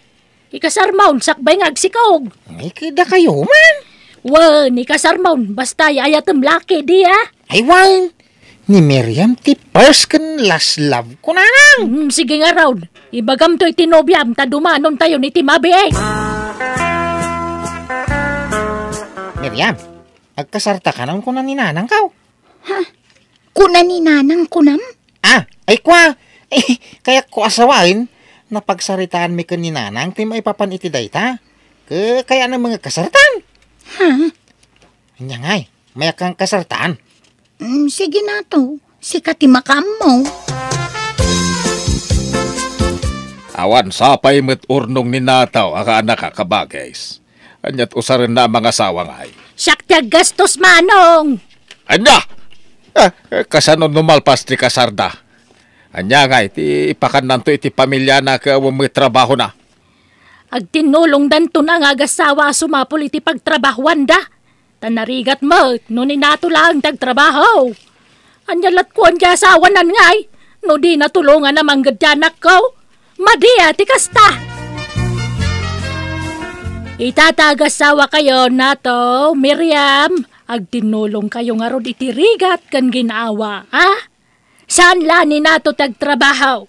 Ikasarmon sakbay nga agsikaog. Ay, kadakayo man. Wen, ikasarmon, basta ay-ayatem la ketdi, a. Ay, wen. Ni Miriam ti first ken last love ko, nanang. Hmm, sige ngarud. Ibagam toy iti nobiam, ta dumanontayon iti mabiit. Miriam, agkasarta kano kuna ni nanangko? Ha? Kuna ni nanang kunam? Ah, ay kua, eh, kayatko a sawen, napagsaritaanmi ken ni nanang ti maipapan iti dayta. Ke, kayatna met nga kasartan. Ha? Ania ngay, mayakkan kasartan? Mm, sige Nato, sika ti makaammo. Awan sapay met urnong ni Nataw a kaanak a kabagis. Ania't usarenna a mangasawa ngay? Siak ti aggastos, Manong! Ania? Eh, eh, kasano no malpas ti kasarda? Ania ngay ti ipakannanto iti pamiliana ken awan met trabahona? Agtinnulongdanto na nga agasawa a sumapul iti pagtrabahoanda. Ta narigat met no ni Nato laeng ti agtrabaho. Ania lat kuan ti asawanan ngay, no dina tulongan a mangged ti anakko? Madi a ti kasta! Ita ta agasawakayo, Nato, Miriam, agtinnulongkayo ngarud iti rigat ken ginawa, a? Saan la ni Nato ti agtrabaho?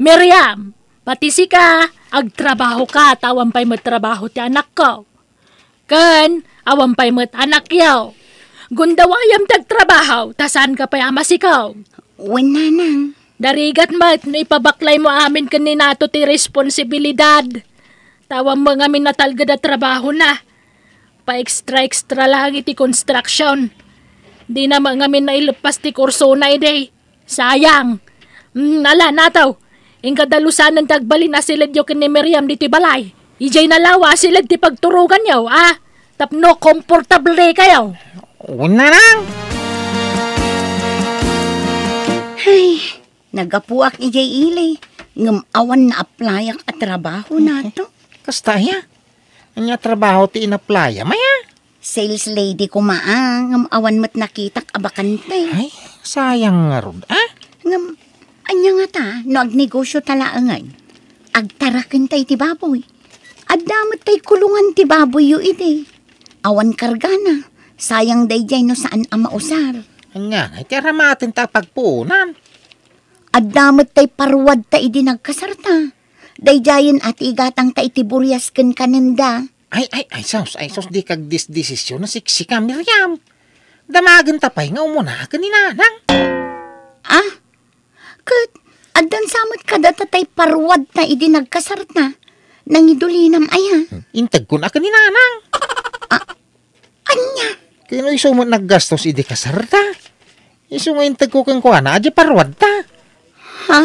Miriam, pati sika, agtrabahoka ta awan pay met trabaho ti anakko. Ken awan pay met anakyo. Gundawayam ti agtrabaho, ta saanka pay a masikog. Wen, Nanang. Narigat met no ipabaklaymo amin ken ni Nato ti responsibilidad. Ta awan met ngamin natalged a trabahona. Pa-extra-extra lang iti construction. Dina met ngamin naileppas ti kursona idi. Sayang. Mm, ala, Nataw. Inka dalusanen ti agbalin a siledyo ken ni Miriam ditoy balay. Idiay nalawa a siled ti pagturoganyo, a? Tapno komportablekayo. Wen, Nanang. Ay, naggapuak idiay ili, ngem awan naaplayak a trabaho, Nato. Kasta aya? Ania trabaho ti inaplayam aya? Sales lady koma, a, ngem awan met nakitak a bakante. Ay, sayang ngarud, a? Ngem, ania ngata no agnegosyo ta laengen? Agtarakenta iti baboy. Adda met tay kulongan ti baboyyo idi. Awan kargana. Sayang daydiay no saan a mausar. Ania ngay ti aramatenta a pagpuonan? Adda met tay paruadta idi nagkasarta. Daydiayen a ti igatangta iti burias ken kanenda. Ay, ay, ay, sus, ay, sus, dika agdesdesisyon a siksika, Miriam. Damagenta pay nga umuna ken ni Nanang. A? Ket, addan sa met kadata tay paruadta idi nagkasarta. Nangidulinam aya? Integkon a ken ni Nanang. A, ania? Ken no isu met naggastos idi kasarta. Isu nga integko kenkuana, a di paruadta. Ha?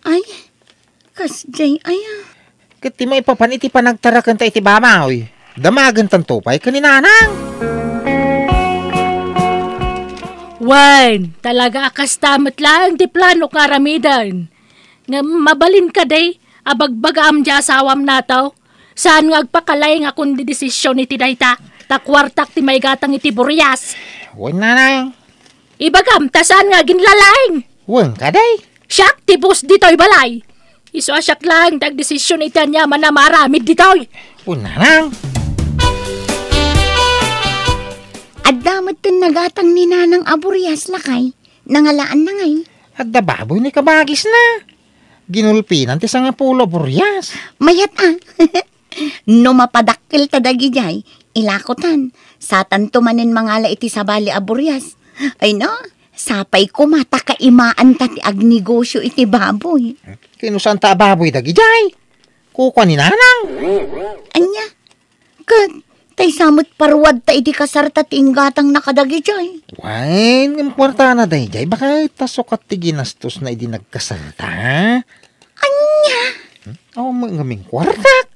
Ay, kasdiay aya. Ket ti maipapan iti panagtarakenta iti baboy, damagentanto pay ken ni Nanang. Wen, talaga a kasta met laeng ti planok nga aramiden. Ngem mabalin kadi a bagbagaam ti asawam, Nataw? Saan nga agpakalaing a kondidesisyon iti dayta, ta kuartak ti maigatang iti burias. Wen, Nanang. Ibagam ta saan nga aginlalaing. Wen kadi? Siak ti boss ditoy balay. Isu a siak laeng ti agdesisyon iti aniaman a maaramid ditoy. Wen, Nanang. Adda metten nagatang ni Nanang a burias, lakay. Nangalaanna ngay? Adda baboy ni kabagisna. Ginulpinan ti sangapulo a burias. Mayat a. No mapadakkelta dagidiay, ilakotan. Satanto manen mangala iti sabali a burias. Ay no, sapay koma ta kaimaanta ti agnegosyo iti baboy. Ken no saanta a baboy dagidiay? Kukua ni Nanang. Ania? Ket, tay sa met paruadta idi kasarta ti inggatangna kadagidiay. Wen, ngem kuartana daydiay, baket ta sukat ti ginastosna idi nagkasarta. Ania? Hmm? Awan met ngamin kuartak.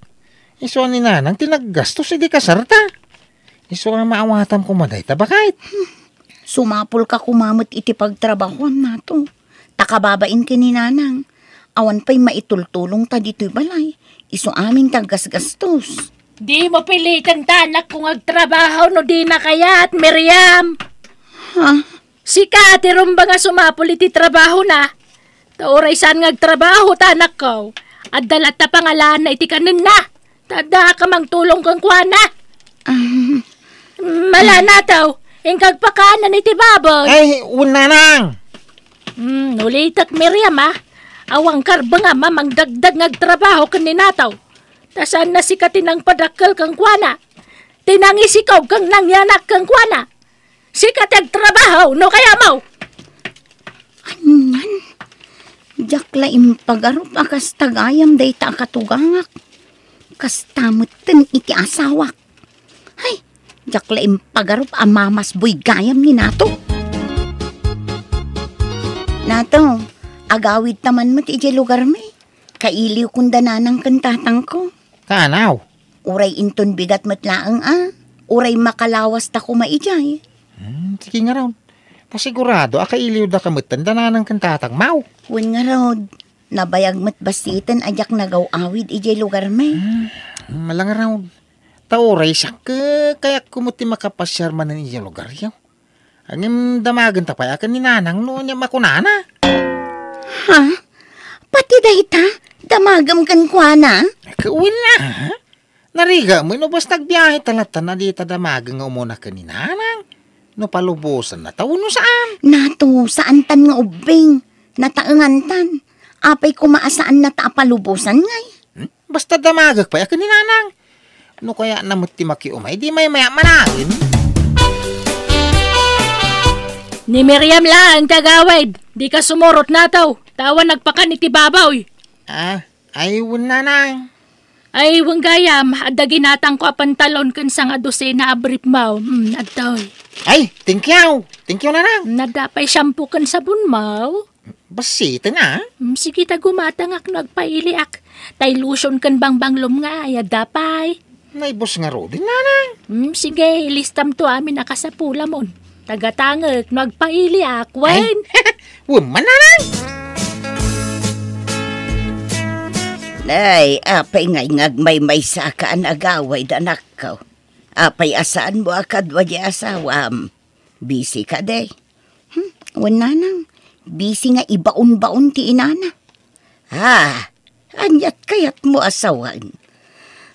Isu a ni Nanang ti naggastos idi kasarta. Isu a maawatam koma dayta, baket. Sumapulka koma met iti pagtrabahuam, Nato. Ta kababain ken ni Nanang, awan pay maitultulongta ditoy balay. Isu amin ti aggasgastos. Dimo piliten ta anakko nga agtrabaho no dina kayat, Miriam. Ha? Sika ti rumbeng a sumapul iti trabahona. Ta uray saan nga agtrabaho ta anakko, adda latta pangalaanna iti kanenna. Ta adda ka mangtulong kenkuana. Ah. Malanato, inka agpakaanan iti baboy. Ay, wen, Nanang. Hmm, ulitek, Miriam, a. Awan karbengam a mangdagdag nga agtrabaho ken ni Nataw. Ta saanna sika ti nangpadakkel kenkuana. Ti nangisikog ken nangianak kenkuana. Sika ti agtrabaho, no kayatmo. Anian? Diak la impagarup a kasta gayam dayta a katugangak. Kasta metten iti asawak. Hay, diak la impagarup a mamasboy gayam ni Nato. Nato, agawidta man met idiay lugarmi. Kailiwkon da nanang ken tatangko. Kanaw? Uray inton bigat met laeng a, uray makalawas ta koma idiay. Hmm, sige ngarud. Ta sigurado a kailiwda ka metten da nanang ken tatangmaw. Wen ngarud, nabayag met bassiten a diak nagaw-awid idiay lugarmi. Hmm, mala ngarud. Ta uray siak, eh, kayatko met ti makapasiar manen idiay lugaryo. Ngem damagenta pay a ken ni nanang no ania makunana. Ha? Pati dayta? Damagem kenkuana? Ket wen a. Narigat met no basta agbiahe ta latta a dita damagen nga umuna ken ni nanang. No palubosanna ta wenno saan? Nato, saantan nga ubbing. Nataengantan. Apay koma a saanna ta a palubosan ngay? Hmm? Basta damagek pay a ken ni nanang. No kayatna met ti makiumay, di maymayak managen. Ni Miriam laeng ti agawid. Dika sumurot nato. Ta awan nagpakan iti baboy. Ah, ay, wen nanang. Ay, wen gayam, adda ginatangko a pantalon ken sangadosena a brief mo. Hmm, adtoy. Ay, thank you. Thank you, nanang. Nadda pay shampoo ken sabon mo. Bassiten a. Hmm, sige ta gumatangak no agpailiak. Tay lotion ken bangbanglom nga ay, adda pay. Naibus ngaruden, nanang. Hmm, sige, ilistam to amin a kasapulamon. Tagatangek no agpailiak, wen. Ay, wen man, nanang. Nay, apay ngay nga agmaymaysa ka a nagaway, anakko? Apay a saanmo a kadua di asawam? Busy ka, day? Hmm, wen nanang, busy nga ibaon-baon ti inana. Ah, aniat kayatmo a sawen?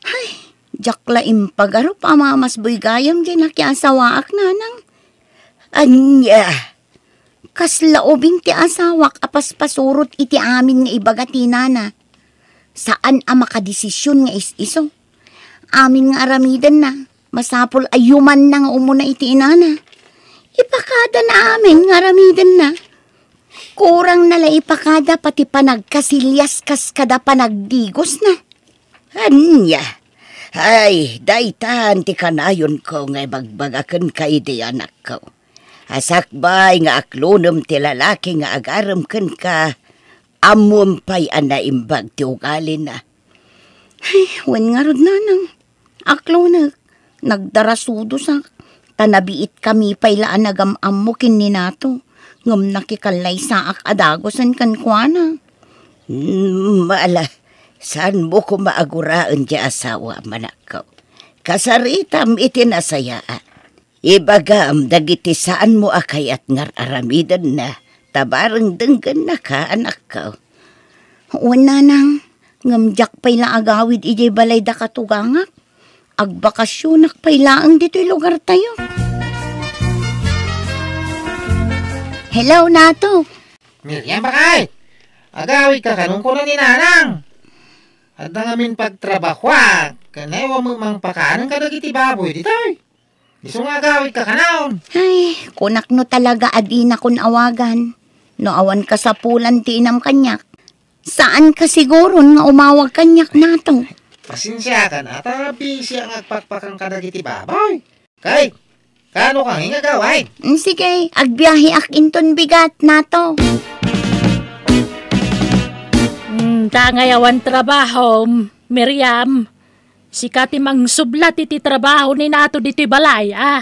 Ay, diak la impagarup a mamasboy gayam diay nakiasawaak, nanang. Ania? Kasla ubing ti asawak a paspasurot iti amin nga ibaga ti inana. Saan a makadesision nga is-isu. Amin nga aramidenna, masapul a yumanna nga umuna iti inana. Ipakadana amin nga aramidenna. Kurangna la ipakada pati panagkasilias kas kada panagdigosna. Ania? Ay, daytan ti kanayonko nga ibagbaga kenka idi, anakko. A sakbay nga aklonem ti lalaki nga agarem kenka, ammom pay a naimbag ti ugalina. Ay, wen ngarud, nanang. Aklonek, nagdarasudosak, ta nabiitkami pay la a nagam-ammo ken ni Nato, ngem nakikallaysaak a dagusen kenkuana. Hmm, ala, saanmo koma a guraen ti asawam, anakko? Kasaritam iti nasayaat. Ibagam dagiti saanmo a kayat nga ar-aramidenna, ta bareng denggennaka, anakko. Wen, nanang, ngem diak pay la agawid idiay balay da katugangak. Agbakasionak pay laeng ditoy lugartayo. Hello, Nato. Miriam, bakay! Agawidka kano kuna ni nanang? Adda ngamin pagtrabahoak, ken awan met mangpakanen kadagiti baboy ditoy. Isu nga agawidka kanayon. Ay, kunak no talaga a dinakon awagan. No awan kasapulan ti inam kaniak. Saanka siguron nga umawag kaniak, Nato. Pasensiakan a ta busy nga agpakpakan kadagiti baboy. Kay, kano ka nga agawid? Mm, sige, agbiaheak inton bigat, Nato. Mm, ta ngay awan trabaho, Miriam. Sika ti mangsublat iti trabaho ni Nato ditoy balay, a?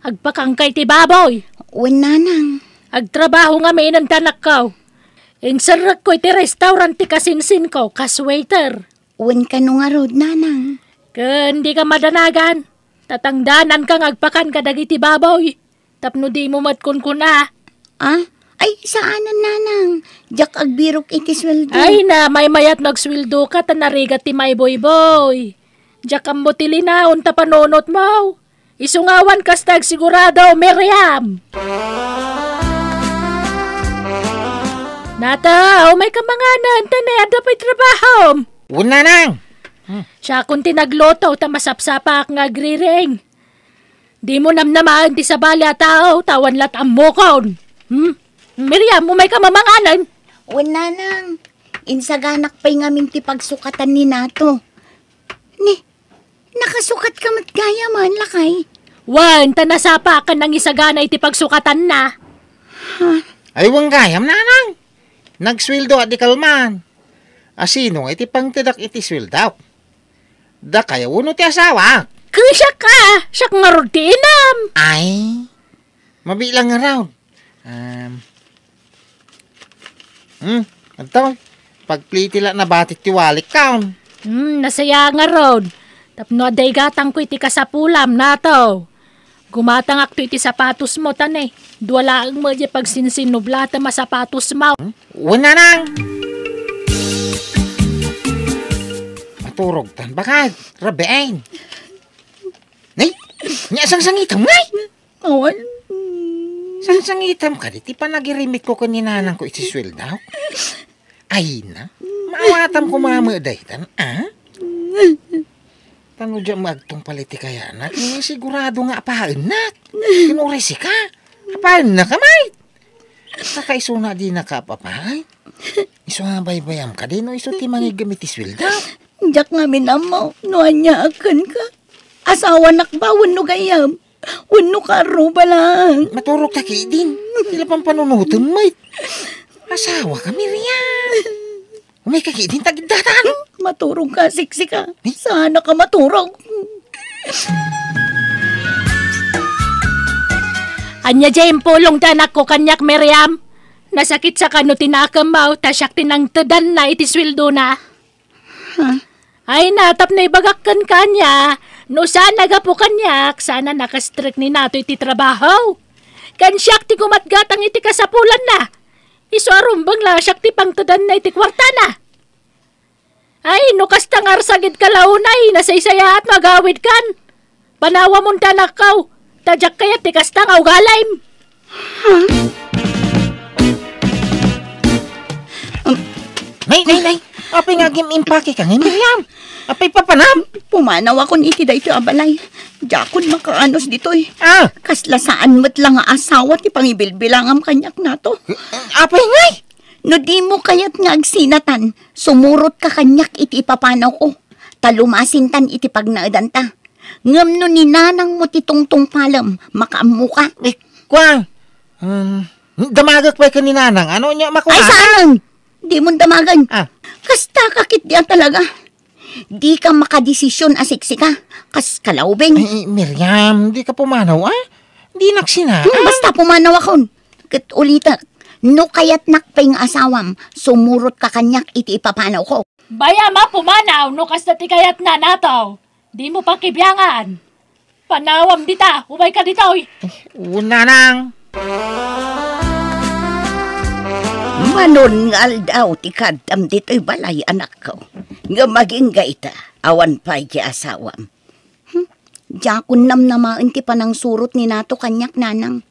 Agpakanka iti baboy. Wen, nanang. Agtrabaho ngamin, anakko. Inserrekko iti restaurant ti kasinsinko kas waiter. Wen kano ngarud, nanang. Ken dika madanagan. Tatangdananka nga agpakan kadagiti baboy. Tapno dimo met kunkuna. Ah? Ay, saanen, nanang. Diak agbirok iti sueldo. Ay na, maymayat no agsueldoka ta narigat ti maibuybuy. Diak ammo ti linaon ta panunotmo. Isu nga awan kasta agsigurado, Miriam! Nato, umayka manganen, ta nay adda pay trabahom. Wen, nanang. Siakon ti nagluto, ta masapsapaak nga agriring. Dimo namnamaen ti sabali a tao, ta awan la't ammokon. Hmm? Miriam, umayka manganen. Wen, nanang. Insaganak pay ngamin ti pagsukatan ni Nato. Ni, nakasukatka met gayam, lakay? Wen, ta nasapaak a nangisagana iti pagsukatanna. Ha? Ay, wen gayam, nanang. Nagsueldo a di kalman. A sino nga iti pangtedak iti sueldok? Dakayo wenno ti asawak? Ken siak a, siak ngarud ti inam. Ay, mabilang ngarud. Um, hmm, adto. Pagpliti la nabatit ti walik kaon. Hmm, nasaya ngarud. Tapno adda igatangko iti kasapulam, nato. Gumatangakto iti sapatosmo, ta ne, dua laeng met diay pagsinsinnublatem a sapatosmo. Hmm? Wen, nanang! Maturogtan, baket? Rabiin. Nay, nia sangsangitam, ngay! Awan. Sangsangitam kadi ti panagirimitko ken ni nanangko iti sueldok? Ay na, maawatam koma met daytan, a? Ta no diak agtungpal iti kayanak, eh, sigurado nga apaennak. Ken uray sika, apaennak a met. Kakaisuna dinaka apaen. Isu nga baybayam kadi no isu ti mangiggem iti sueldo. Diak ngamin ammo no ania a kenka. Asawanak ba wenno gayyem? Wenno karruba lang? Maturogta ketdin. Ti la pampanunotem met. Asawaka, Miriam. Umayka ketdin, ta giddatan. Maturogka, siksika. Eh? Saanaka maturog. Ania diay impulong ti anakko kaniak, Miriam? Nasakitsa kano ti nakemmo, ta siak ti nangtedanna iti sueldona. Huh? Ay na, tapno ibagak kenka ania, no saan a gapu kaniak, saan a nakastrek ni Nato iti trabaho. Ken siak ti gumatgatang iti kasapulanna. Isu a rumbeng la siak ti pangtedanna iti kuartana. Ay, no kasta nga arsagidka la unay, nasaysayaat no agawidkan. Panawamon ti anakko, ta diak kayat ti kasta nga ugalim. Nay, nay, nay! Apay nga agim-impakeka ngay, Miriam? Apay papanam? Pumanaw akon iti daytoy a balay. Diakon makaanus ditoy. Ah! Kasla saan met la nga asawa ti pangibilbilangam kaniak, Nato. Apay ngay? No dimo kayat nga agsinatan, sumurotka kaniak iti ipapanawko, ta lumasintan iti pagnaedanta. Ngem no ni nanangmo ti tungtungpalem, makaammoka. Eh, kua, um, damagek pay ken ni nanang. Ano nya makuna? Ay, saanen? Dimon damagen. Ah. Kasta ka ketdi a talaga. Dika makadesisyon a siksika. Kas kalaubing. Ay, Miriam, dika pumanaw, a? Dinak sina. Hmm, basta pumanawakon. Ket ulitek, no kayatnak pay nga asawam, sumurotka kaniak iti ipapanawko. Bayam a pumanaw no kasta ti kayatna, Nato. Dimo pakibiangan. Panawam dita, umayka ditoy. Wen, nanang. Manon nga aldaw ti kaadtam ditoy balay, anakko. Ngem agingga ita, awan pay ti asawam. Hmm? Diakon namnamaen ti panangsurot ni Nato kaniak, nanang.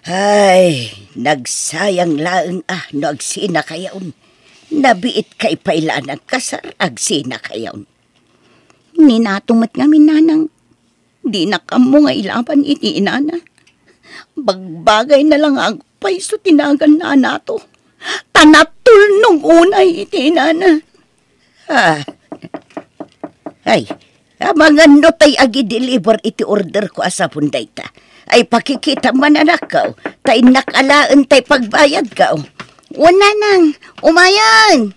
Ay, nagsayang laeng a no agsinakayon. Nabiitkay pay la a nagkasar, agsinakayon. Ni Nato met ngamin, nanang, dinak ammo nga ilaban iti inana. Bagbagayna la nga agpayso ti naganna a Nato. Ta natulnog unay iti inana. Ah. Ay, amangan no tay agi-deliver iti orderko a sabon dayta. Ay, pakikitam man, anakko, ta innak alaen tay pagbayadko. Wen, nanang, umayen!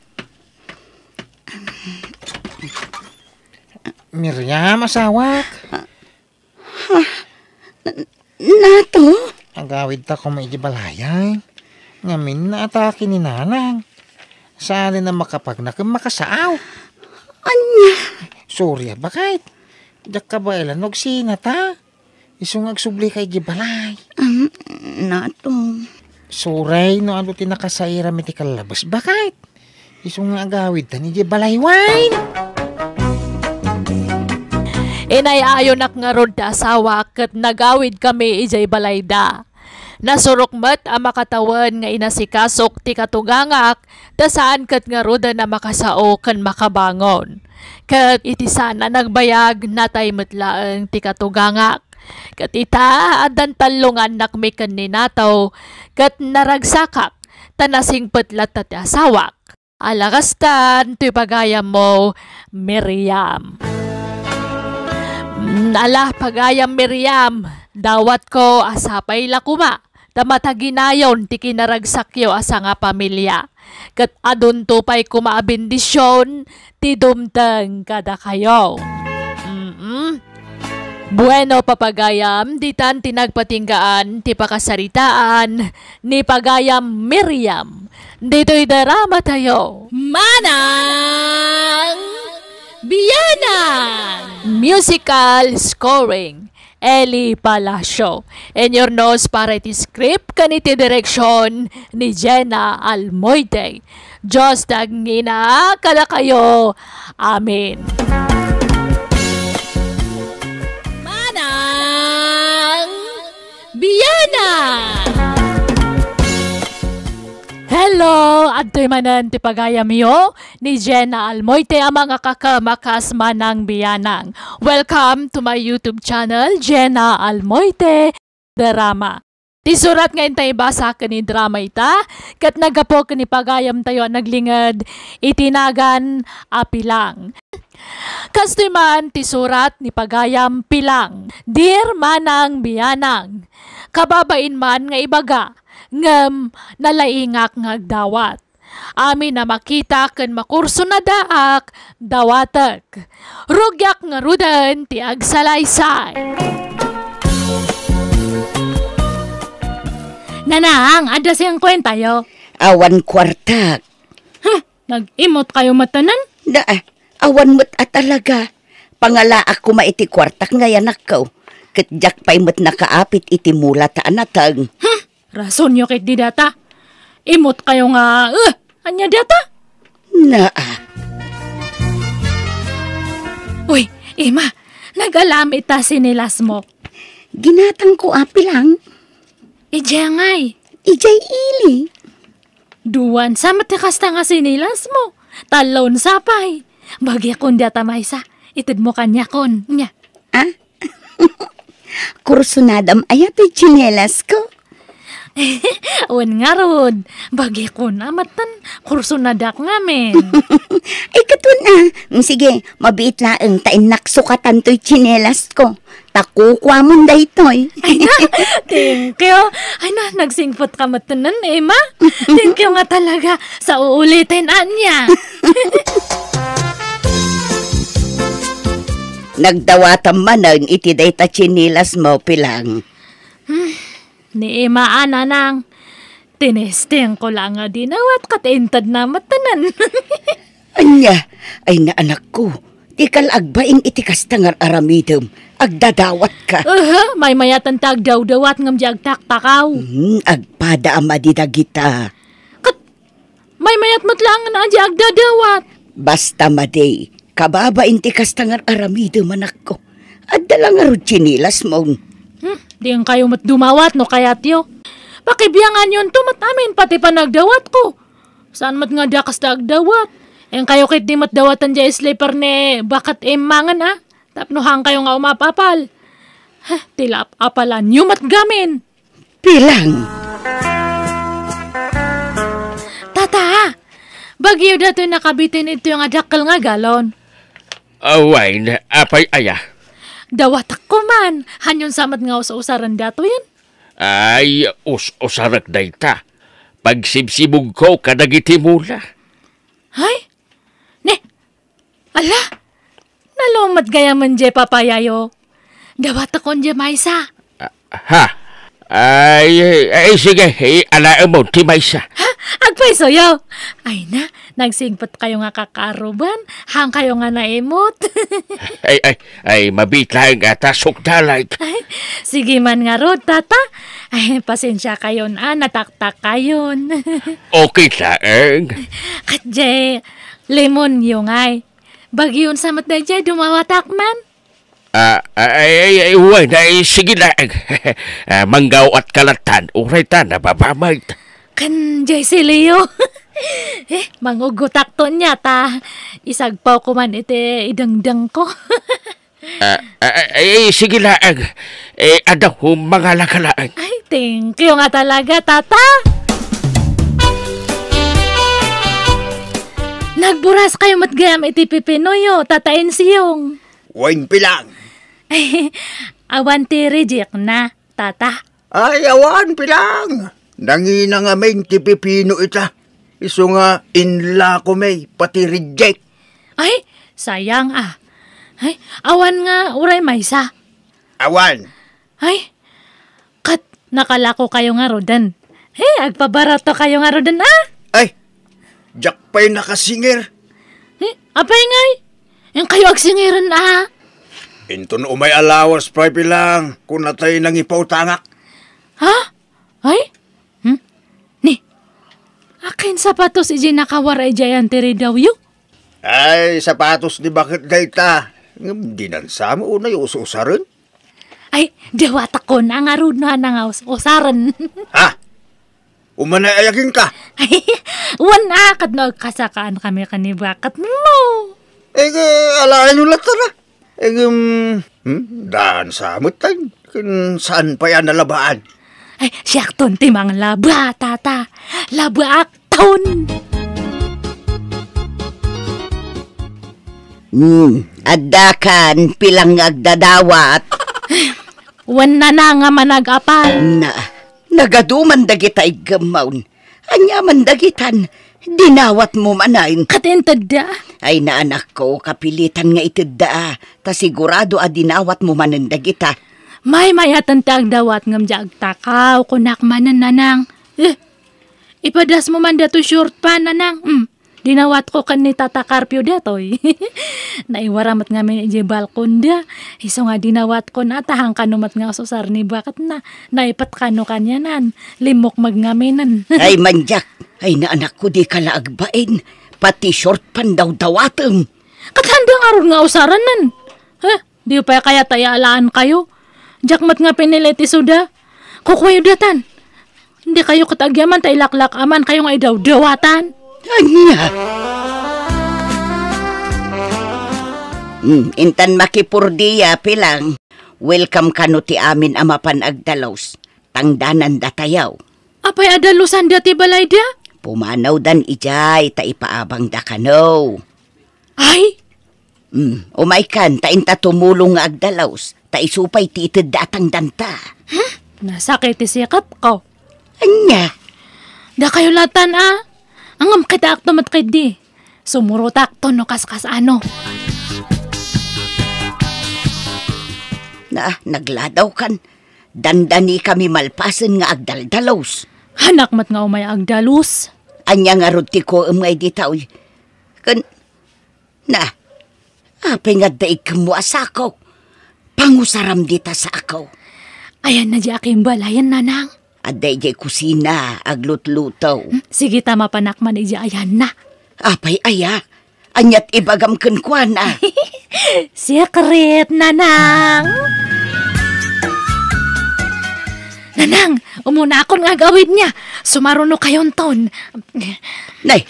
Miriam, asawak. Ha? N-, Nato? Agawidta koma iti balay, ay. Ngamin, naatake ni nanang. Saan a makapagna ken makasaaw. Ania? Sorry a, baket. Diak kabaelan no agsinata. Isu nga agsublika iti balay. Um, Nato. Sorry no adu ti nakasairam iti kallabas, baket. Isu nga agawidtan idiay balay, wen. Inay-ayonak ngarud ti asawak ket nagawidkami idiay balayda. Nasurok met a makatawen nga inasikasok ti katugangak, ta saan ket ngaruden a makasao ken makabangon. Ket iti saan a nagbayag, natay met laeng ti katugangak. Ket ita, addan tallo nga annakmi ken ni Nato, ket naragsakak, ta nasingpet latta ti asawak. Ala kastan toy pagayammo, Miriam. Mm, ala, pagayam Miriam, dawatko a sapay la koma ta mataginayon ti kinaragsakyo a sangapamilia. ket adunto pay koma a bendision ti dumteng kadakayo. Mm-mm. Bueno, papagayam, ditan ti nagpatinggaan ti pakasaritaan ni Pagayam Miriam. Ditoy drama tayo. Manang Bianang! Musical scoring, Eli Palacio. Inurnos para iti script ken iti direksyon ni Jenna Almoite. Dios ti agngina kadakayo. Amen. Manang Bianang! Hello! Adtoy manen ti pagayamyo ni Jenna Almoite a mangakakem a kas Manang Bianang. Welcome to my YouTube channel, Jenna Almoite Drama. Ti surat nga inta ibasa ken ni drama ita, ket naggapu ken ni pagayamtayo a naglinged iti nagan a Pilang. Kastoy man ti surat ni pagayam Pilang. Dear Manang Bianang, kababain man nga ibaga, ngem nalaingak nga agdawat. Amin a makita ken makursunadaak, dawatek. Rugiak ngaruden ti agsalaysay. Nanang, adda siang kuentayo? Awan kuartak. Huh, nag-imot kayo matanan? Da, awan met a talaga. Pangalaak koma iti kuartak nga yanakko. Ket diak pay met nakaapit iti mula ta a nateng. Hmm, rasonyo ket di data. Imot kayo nga, eh, anya data? Naa. Uy, Ima, nagalam ita sinilasmo. Ginatangko a Pilang. Idiay ngay? Idiay ili. Duan sa met ti kasta nga sinilasmo. Talon sa pay. Bagikon data maysa. Itedmo kaniakon. Nya. Ah? Kursunadam aya ti tsinelas ko? Wen ngarud. Bagikon a matan. Kursunadak ngamin. Ay, katun a. Mm, sige, mabiit laeng ta innak sukatan toy tsinelas ko. Ta kukuamon daytoy. Ay na, thank you. Ay na, nagsingpet ka met nen, Emma. Thank you nga talaga. Sa uuliten, anya. Nagdawatam manen iti dayta tsinelas mo, Pilang. Hmm, ni Emma, a, Nanang. Tinesting ko lang nga dinawat ket inted na met tanan. Anya, ay na anakko, di ka la agbain iti kasta nga aramidem, agdadawat ka. Aha, maymayatan ta agdawdawat ngem di agtaktakaw. Hmm, agpada a madi dagita. Ket maymayat met laeng nga di agdadawat. Basta madi, kababain ti kasta nga aramidem, anakko. Adda la ngarud tsinelas mo. Hmm, diankayo met dumawat no kayatyo. Pakibianganyon to met amin pati panagdawatko. Saan met nga dakas ta agdawat? Inkayo ket di met dawatan diay slipper ni baket Emma ngan, a? Tapno haankayo nga umapapal. Heh, ti lap-apalanyo met gamin. Pilang. Tata, bagyo datoy nakabitin ito nga dakkel nga galon. Awayen, apay aya? Dawatak ko man. Hanyon sa met nga us-usaren datoyen? Ay, us-usarek dayta. Pagsibsibugko kadagiti mula. Ay? Ne? Ala? Nalumet gayam diay papayayo. Dawatakon diay maysa. Ah, ha? Ay, ay, sige, alaemon ti maysa. Ha? Agpaysoyo? Ay na, nagsingpet kayo nga kakaruban. Haankayo nga naimot. Ay, ay, Ay, mabiit laeng a ta sukdalan. Ay, sige man ngarud, Tata. Ay, pasensiakayon a, nataktakayon. Okay laeng. Ket diay limonyo ngay. Bagyon sa met daydiay, dumawatak man. Ah, ay, ay, ay, wen, ay, sige laeng. Ah, manggaw-atka lattan, uray ta nababamay. Ken diay silio. Eh, mangugutakto nia ta isagpawko man iti idengdengko. Ah, ah, ah, eh, sige laeng. Eh, adda ko mangala ka laeng. Ay, thank you nga talaga, Tata. Nagburas kayo met gayam iti pipinoyo, Tata Insiong. Wen, Pilang. Awan ti reject na, Tata. Ay, awan, Pilang. Nangina ngamin ti pipino ita. Isu nga inlako mi pati reject. Ay, sayang a. Ay, awan nga uray maysa. Awan. Ay, ket nakalakokayo ngaruden. He, agpabarato kayo ngaruden, a? Ay, diak pay nakasinger. He, apay ngay? Inkayo agsingiren, a? Inton umay a lawas pay, Pilang, kunatay nangipautangak. Ha? Ay? Hmm? Ni, akin sapatos iti nakawar iti ayan ti ridawyo? Ay, sapatos ni baket dayta. Ngem dinan sa met unay us-usaren. Ay, dawatak kona ngarud no, ania nga us-usaren. Ha? Umanay aya kenka? Ay, wen a, ket no agkasakaankamin ken ni baket no. Eh, alaenyo latta. Eh, um, hmm? Daan sa met, tay. Ken saan pay a nalabaan? Ay, siakton ti manglaba, tata. Labaakton. Hmm, addakan, Pilang nga agdadawat. Wen, nanang, nga manag-apal. Na, nagaduman dagita iggemmaw. Ania man dagitan? Dinawatmo manen? Ket intedda. Ay, anakko, kapilitan nga itedda, a. Ta sigurado a dinawatmo manen dagita. Maymayaten ti agdawat ngem diak agtakaw, kunak manen, nanang. Eh, ipadasmo man datoy short pant, nanang. Hmm. Dinawatko ken ni Tata Carpio datoy. Naiwara met ngamin idiay balkonda. Isu nga dinawatko na, ta haan kano met nga ususar ni baketna. Naipet kano kanianan. Limmukmeg ngaminen. Ay, mandiak. Ay, anakko, dika la agbain. Pati short pant dawdawatem. Ket haanda ngarud nga usaranen. He? Diyo pay kayat ta iyalaan kayo? Diak met nga pinili ti isuda. Kukuayo datan. Dikayo ket agyaman ta ilaklak-aman kayo nga idawdawatan. Ania? Hmm, intan makipurdia, Pilang. Welcome kano ti amin a mapan agdalus. Tangdanandatayo. Apay a dalusanda ti balayda? Pumanawdan idiay ta ipaabangda kano. Ay, Mm, umaykan, ta inta tumulong nga agdalus, ta isu pay ti itedda a tangdanta. Hmm? Nasakit ti sikapko. Ania? Dakayo latan a. Ngem kitaakto met ketdi. Sumurotakto no kaskas-ano. Na, nagladawkan. Dandanikami malpasen nga agdaldalus. Hanak met nga umay agdalus. Ania ngarud ti kuem nga idi taoy? Ken Na, apay nga adda iggem mo a sako? Pangusaram dita sako. Ayanna diay akimbalayan, nanang. Adda idiay kusina, aglutluto. Hmm, sige ta, mapanak man idiay ayanna. Apay aya? Aniat ibagam kenkuana? Secret, nanang. Nanang, umunakon nga agawidna. Sumaruno kayonton. Nay,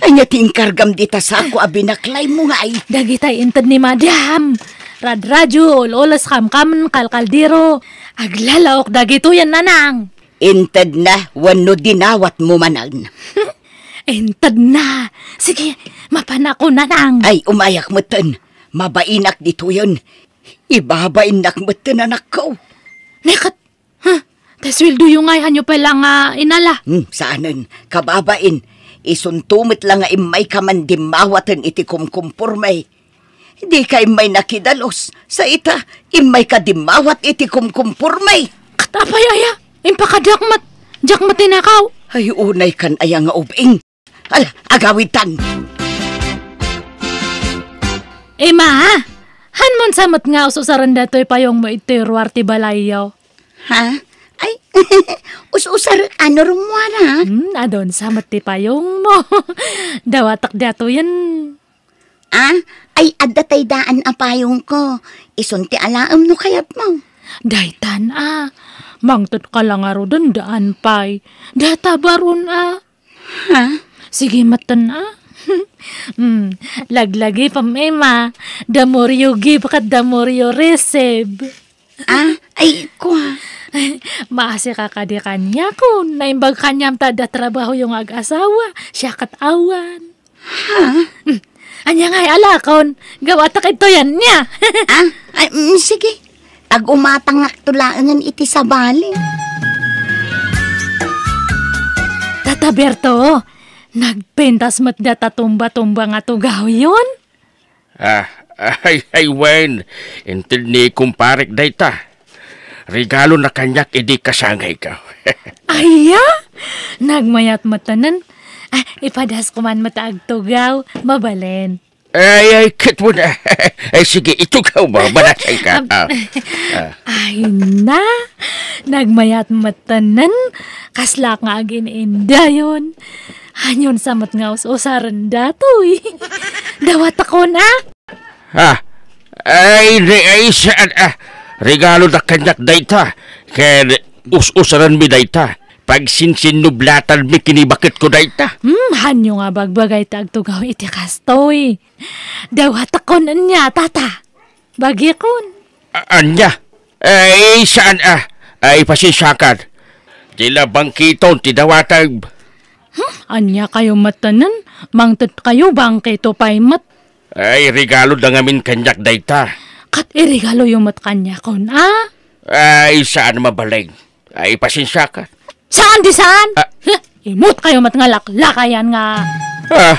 ania ti inkargam dita sako a binaklaymo ngay? Dagitay inted ni Madam. Radradio, ul-ules, kamkam, kalkaldero. Aglalaok dagitoyen, nanang. Intedna wenno dinawatmo manen? Intedna. Sige, mapanakon, nanang. Ay, umayak metten. Mabainak ditoyen. Ibabainnak metten, anakko. Neket, ha? Ta sueldoyo ngay, hanyo pay la nga inala? Hmm, saanen. Kababain, isunto met la nga immayka man dimmawaten iti kumkumporme. Dika immay nakidalus, sa ita, immayka dimmawat iti kumkumporme. Ket apay aya? Impakadiak met, diak met tinakaw. Ay, unaykan aya nga ubing. Ala, agawidtan. Ima, hanmon sa met nga ususaren datoy payongmo iti ruar ti balayyo? Ha? Ay, ususar, ano, rummuara? Hmm, adun sa met ti payongmo. Dawatek datoyen. Ah, ay, adda tay daan a payongko. Isun ti alaem no kayatmo. Daytan a. Mangted ka la ngaruden daan pay. Data baron a. Ha? Sige metten a. Hmm, laglagipem, Ima. The more you give, ket the more you receive. Ah, ay, kua. Maasi ka kadi kaniakon. Naimbag kaniam ta adda trabahoyo nga ag-asawa. Siak ket awan. Ha? Hmm. Ania ngay alakon? Gawatek itoy ania. Ah, ay, mm, sige. Agumatangakto laengen iti sabali. Tata Berto, Nagpintas met data tumba-tumba nga tugawyon? Ah, ay, ay, wen. Inted ni kumparek dayta. Regalona kaniak idi kasangayko. Aya? Nagmayat met tanan. Ah, ipadas ko man met agtugaw. Mabalin. Ay, ay, ket wen. Ay, sige, itugaw mo. Manasay ka. Am-, Ah, ah. Ay na, nagmayat met tanan. Kaslak nga agin-indayon. Hanyon sa met nga us-usaren datoy. Dawatakon, ah. Ah, ay, re-, ay, saan, ah, regalo da kaniak dayta. Ken us-usaren mi dayta. Pagsinsinnublatan mi kinibakit ko dayta. Hmm, hanyo nga bagbagay ta agtugaw iti kastoy. Dawatakon ania, tata. Bagikon. A-, ania? Ay, saan, ah? Ay, pasensiakan. Di la bangkiton ti dawatem. Hmm, ania kayo met tanan? Mangted kayo, bangkito pay met. Ay, regalo da ngamin kaniak dayta. Kat iregalo yo met kaniakon, ah? Ay, saan mabalin. Ay, pasensiakan. Saan di saan? Ah. Huh, imut kayo met nga laklakayan nga. Ah.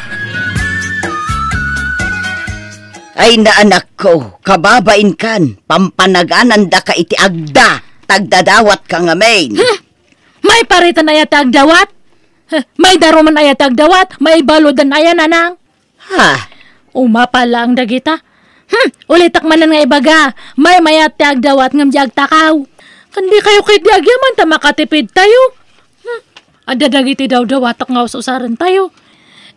Ay, naanakko, kababainkan, pampanaganandaka iti agda, tagdadawatka ngamin. Hmm. Maipariten aya ti agdawat? Huh, maidarumen aya ti agdawat? Maibaludan aya, nanang? Ha? Umapal laeng dagita. Hmm, ulitek manen nga ibaga, maymayat ti agdawat ngem di agtakaw. Ken di kayo ketdi agyaman ta makatipid tayo. Hmm, adda dagiti dawdawatek nga us-usaren tayo.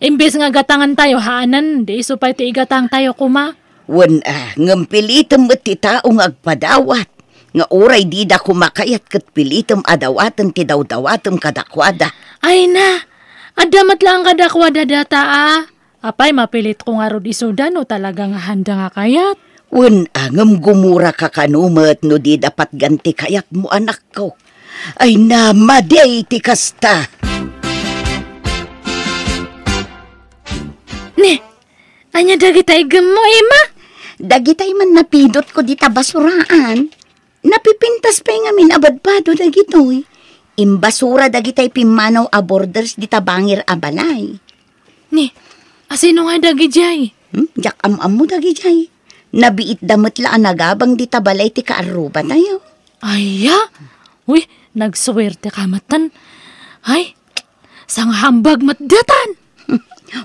Imbes nga gatangan tayo, haanen, di isu pay ti igatang tayo koma. Wen a, ngem pilitem met ti tao nga agpadawat, nga uray dida koma kayat ket pilitem a dawaten ti dawdawatem kadakuada. Ay na, adda met laeng kadakuada data a. Apay, mapilitko ngarud isuda no talaga nga handa nga kayat? Wen a, ngem gumuraka kano met no dida patgan ti kayatmo, anakko. Ay na, madi ti kasta. Ni, ania dagita iggemmo, Emma? Dagitay man napidotko dita basuraan. Napipintas pay ngamin a badbado dagitoy. Imbasura dagitay pimmanaw a borders dita bangir a balay. Ni, asino nga dagidiay? Hmm? Diak am-ammo dagidiay. Nabiitda met la a nagabang dita balay ti kaarrubatayo. Aya? Uy, nagsuwerte ka metten. Ay, sangahambag met datan.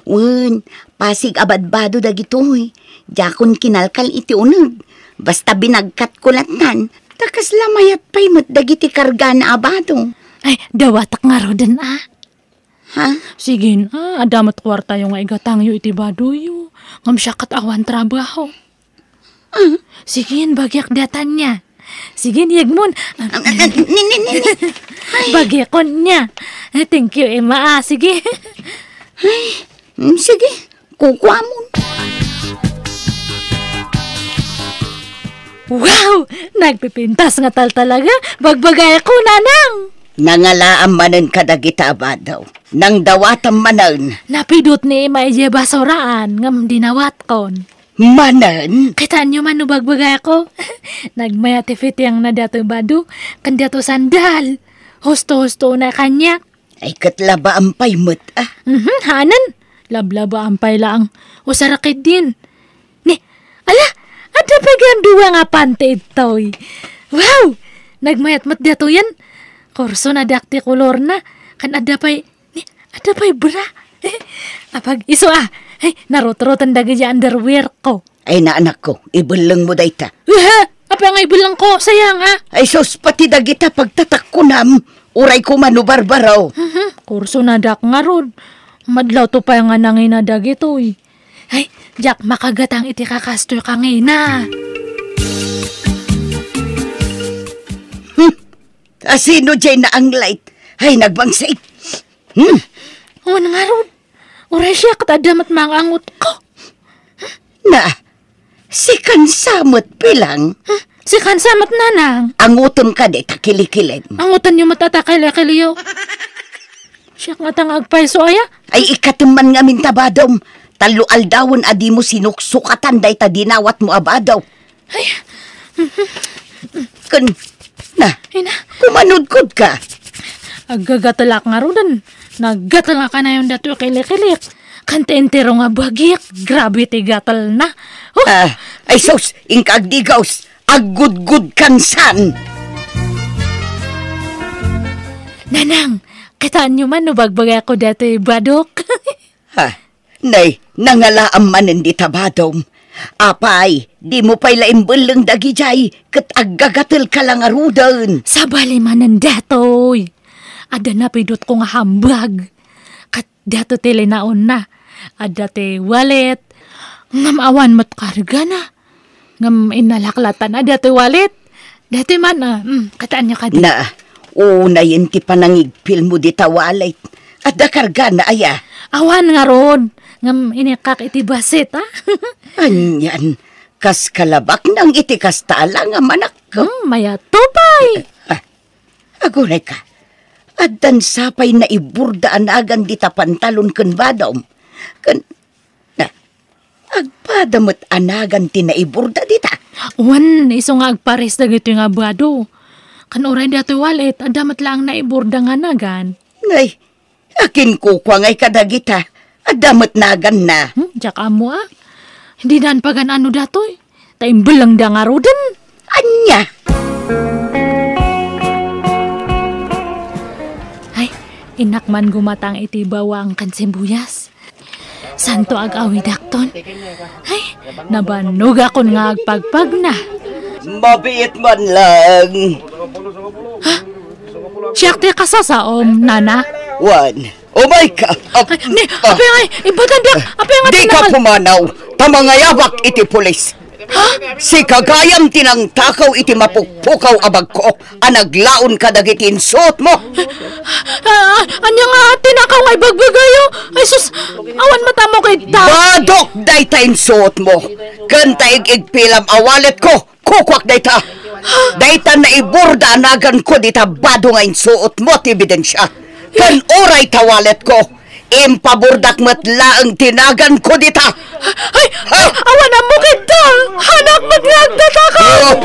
Wen, pasig a badbado dagitoy. Diakon kinalkal iti uneg. Basta binagkatko lattan, ta kasla mayat pay met dagiti kargana a bado. Ay, dawatek ngaruden a. Ha? Sige na, adda met kuartayo nga igatangyo iti badoyo. Ngem siak ket awan trabaho. Ah. Sige, bagiak datan nia. Sige, yegmon. Ah, ah, ah, ni, ni, ni, ni. Ay. Bagiakon nia. Eh, thank you, Emma, ah. Sige. Ay, mm, sige. Kukuamon. Wow! Nagpipintas nga tal talaga. Bagbagayko, nanang! Nangalaam manen kadagita a bado. Nangdawatam manen. Napidot ni Emma idiay basuraan, ngem dinawatkon. Manen? Kitaenyo man no bagbagayko? Nagmaya ti fitiangna datoy bado, ken datoy sandal. Husto-husto na kaniak. Ay, ket labaam pay met, ah. Mhm, haanen. Lablabaan pay laeng. Usara ketdin. Ni, ala, adda pay gayam dua nga panty ditoy. Wow! Nagmayat met datoyen. Kurso na diak ti kolorna. Ken adda pay, ni, adda pay bra. Apag-isu, ah. Ay, narutroten dagiti underwear ko. Ay, naanakko, ibellengmo dayta. Aha! Apay nga ibellengko? Sayang, ah! Ay, sus, pati dagita pagtatakkunam, uray koma no barbaro. Mhm, kurso na diak ngarud. Madlawto pay nga nangina dagitoy. Ay, diak makagatang iti kakastoy kangina. Hmm. Asino diay naanglait? Ay, nagbangsik. Hmm. Awan ngarud. Uray siak ket adda met maangut ko. Na, sikan sa met, Pilang. Hmm, sikan sa met, nanang. Angutem kadi ta kilikilem. Angutenyo met ta kilikilyo. Siak ngata nga agpayso aya? Ay, ikatem man ngamin ta badom. Tallo aldawen a dimo sinuksukatan dayta dinawatmo a bado. Ay. Ken, na, Ay na. Kumanudkod ka. Aggagatelak ngaruden. Naggatel nga kanayon datoy kilikilik. Kanti entero nga bagik. Grabe ti gatelna. Huh! Ah, ay sus, inka agdigaws. Aggudgud kansan. Nanang, kitaenyo man no bagbagayko datoy badok? Ha? Nay, nangalaam manen dita badom. Apay, dimo pay la imbelleng dagidiay, ket aggagatel ka la ngaruden. Sabali manen datoy. Adda napidutko nga hambag. Ket datoy ti linaonna. Adda ti wallet. Ngem awan met kargana. Ngem innalak lattan a datoy wallet. Datoy man, ah, mm, kitaenyo kadi. Na, unayen ti panangigpilmo dita wallet. Adda kargana aya? Awan ngarud. Ngem inikkak iti basit, ah. Anian, kas kalabaknang iti kasta a langamanakko. Hmm, mayat to pay. Ah, aguray ka. Addan sapay naiburda a nagan dita pantalon ken badom. Ken, na, agpada met a nagan ti naiburda dita. Wen, isu nga agpares dagitoy nga bado. Kan uray datoy wallet, adda met laeng naiburda nga nagan. Nay, akin kukua ngay kadagita. Adda met naganna. Hmm, diak ammo, ah. Didan pagan-ano datoy. Ta imbellengda ngaruden. Ania? Ay, innak man gumatang iti bawang ken sibuyas. Santo ag-awidakton. Ay, nabanogakon nga agpagpagna. Mabiit man lang. Ha? Siak ti kasasaom, nana? Wan. Umay ka. Ap-, Ay, ni, ah. Apay ngay, ibatan diak. Apay nga Di ka tinangal. Pumanaw. Ta mangayabak iti pulis. Ha? Sika gayam ti nangtakaw iti mapukpukaw a bagko a naglaon kadagiti insuotmo. Ah, ania nga tinakaw nga ibagbagayo? Ay sus, awan met ammo kay ta. Badok dayta insuotmo. Ken ta ig-igpilam a walletko. Kukuak dayta. Dayta naiburda a naganko dita bado nga insuotmo ti ebidensia. Ken uray ta walletko, impaburdak met laeng ti naganko dita. Ay, ay, awan ammo kenta. Hanak met nga agdataka. Oh.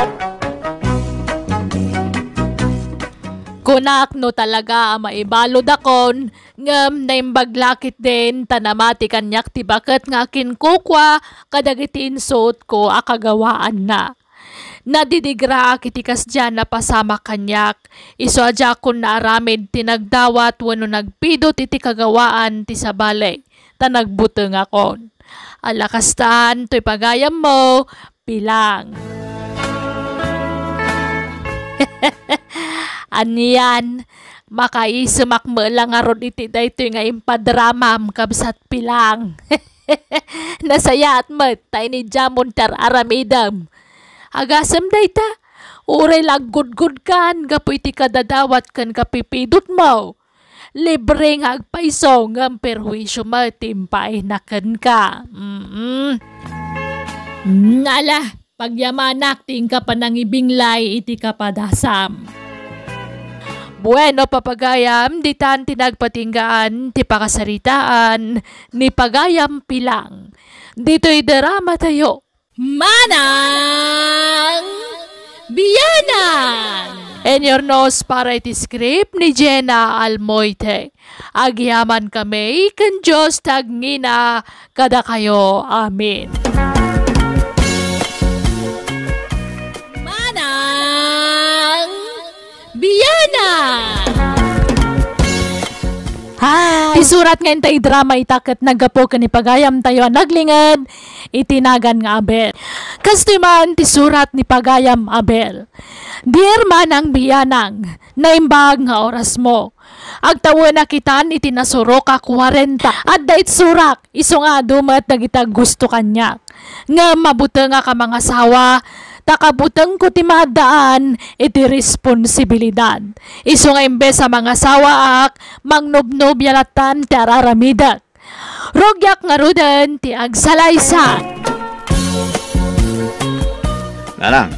Kunak no talaga a maibaludakon, ngem naimbag la ketdin ta namati kaniak ti baket nga akinkukua kadagiti insuotko a kagawaanna. Nadidigraak iti kasdiay a napasamak kaniak, isu a diakon naaramid ti nagdawat wenno nagpidut iti kagawaan ti sabali, ta nagbutengakon. Ala kastan toy pagayammo, Pilang. Anian, makaisemak met la ngarud iti daytoy nga impadramam, kabsat Pilang. Nasayaat met ta inidiamon ti ar-aramidem. Agasem dayta, uray la aggudgudkan gapu iti kadadawat ken kapipidutmo. Libre nga agpayso ngem perhuisio met ti impaayna kenka. Mm. Nala, pagyamanak ti inka panangibinglay iti kapadasam. Bueno, papagayam, ditan ti nagpatinggaan ti pakasaritaan ni Pagayam Pilang. Ditoy drama tayo. Manang Bianang! Inurnos para iti script ni Jenna Almoite. Agyamankami ken Dios ti agngina kadakayo. Amen. Manang Bianang! Hi! Ti surat nga intay drama ita ket naggapu ken ni pagayam tayo a naglinged iti nagan nga Abel. Kastoy man ti surat ni pagayam Abel. Dear Manang Bianang, naimbag nga orasmo. Agtawenak itan iti nasurok a kuarenta. Adda itsurak, isu nga adu met dagiti aggusto kaniak. Ngem mabutengak a mangasawa, ta kabutengko ti maaddaan iti responsibilidad. Isu nga imbes a mangasawaak, mangnobnobia lattan ti ar-aramidek. Rugiak ngaruden ti agsalaysay. Nanang,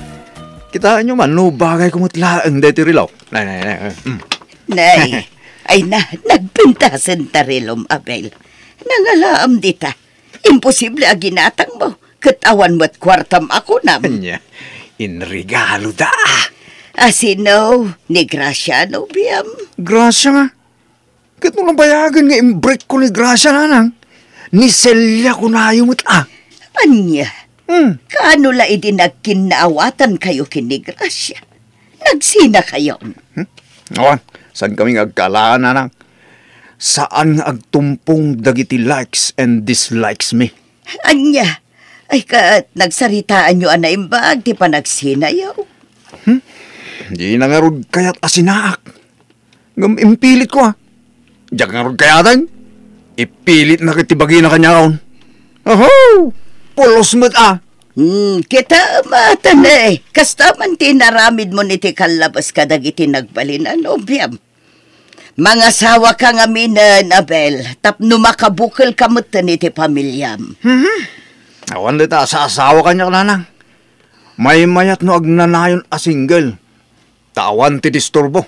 kitaenyo man no bagayko met laeng daytoy relo. Nay, nay, nay, eh, mm. Nay, ay na, nagpintasen ta relom, Abel. Nangalaam dita. Imposible a ginatangmo, ket awan met kuartam a kunam. Ania, inregalo da. Asino, ni Gracia no biam? Gracia nga? Ket no nabayagen nga imbrekko ni Gracia, nanang, ni Celia kunayo met a. Ania? Hmm. Kaano la idi nagkinnaawatankayo ken ni Gracia? Nagsinakayon? Hmm? Awan, saan kami nga agkaalaan, nanang? Saan nga agtumpong dagiti likes and dislikes mi. Ania? Ay, ket nagsaritaanyo a naimbag ti panagsinayo? Hmm? Dina ngarud kayat a sinaak. Ngem impilitko a. Diak ngarud kayaten. Ipilitna ket ti bagina kaniakon. Oho! Pulos met a. Hmm, kita matan eh. Kasta man ti inaramidmo iti kallabas kadagiti nagbalin a nobiam. Mangasawaka ngaminen, Abel, tapno makabukelka metten iti pamiliam. Mhm. Awan dayta a saasawa kaniak, nanang. Maymayat no agnanayon a single. Ta awan ti disturbo.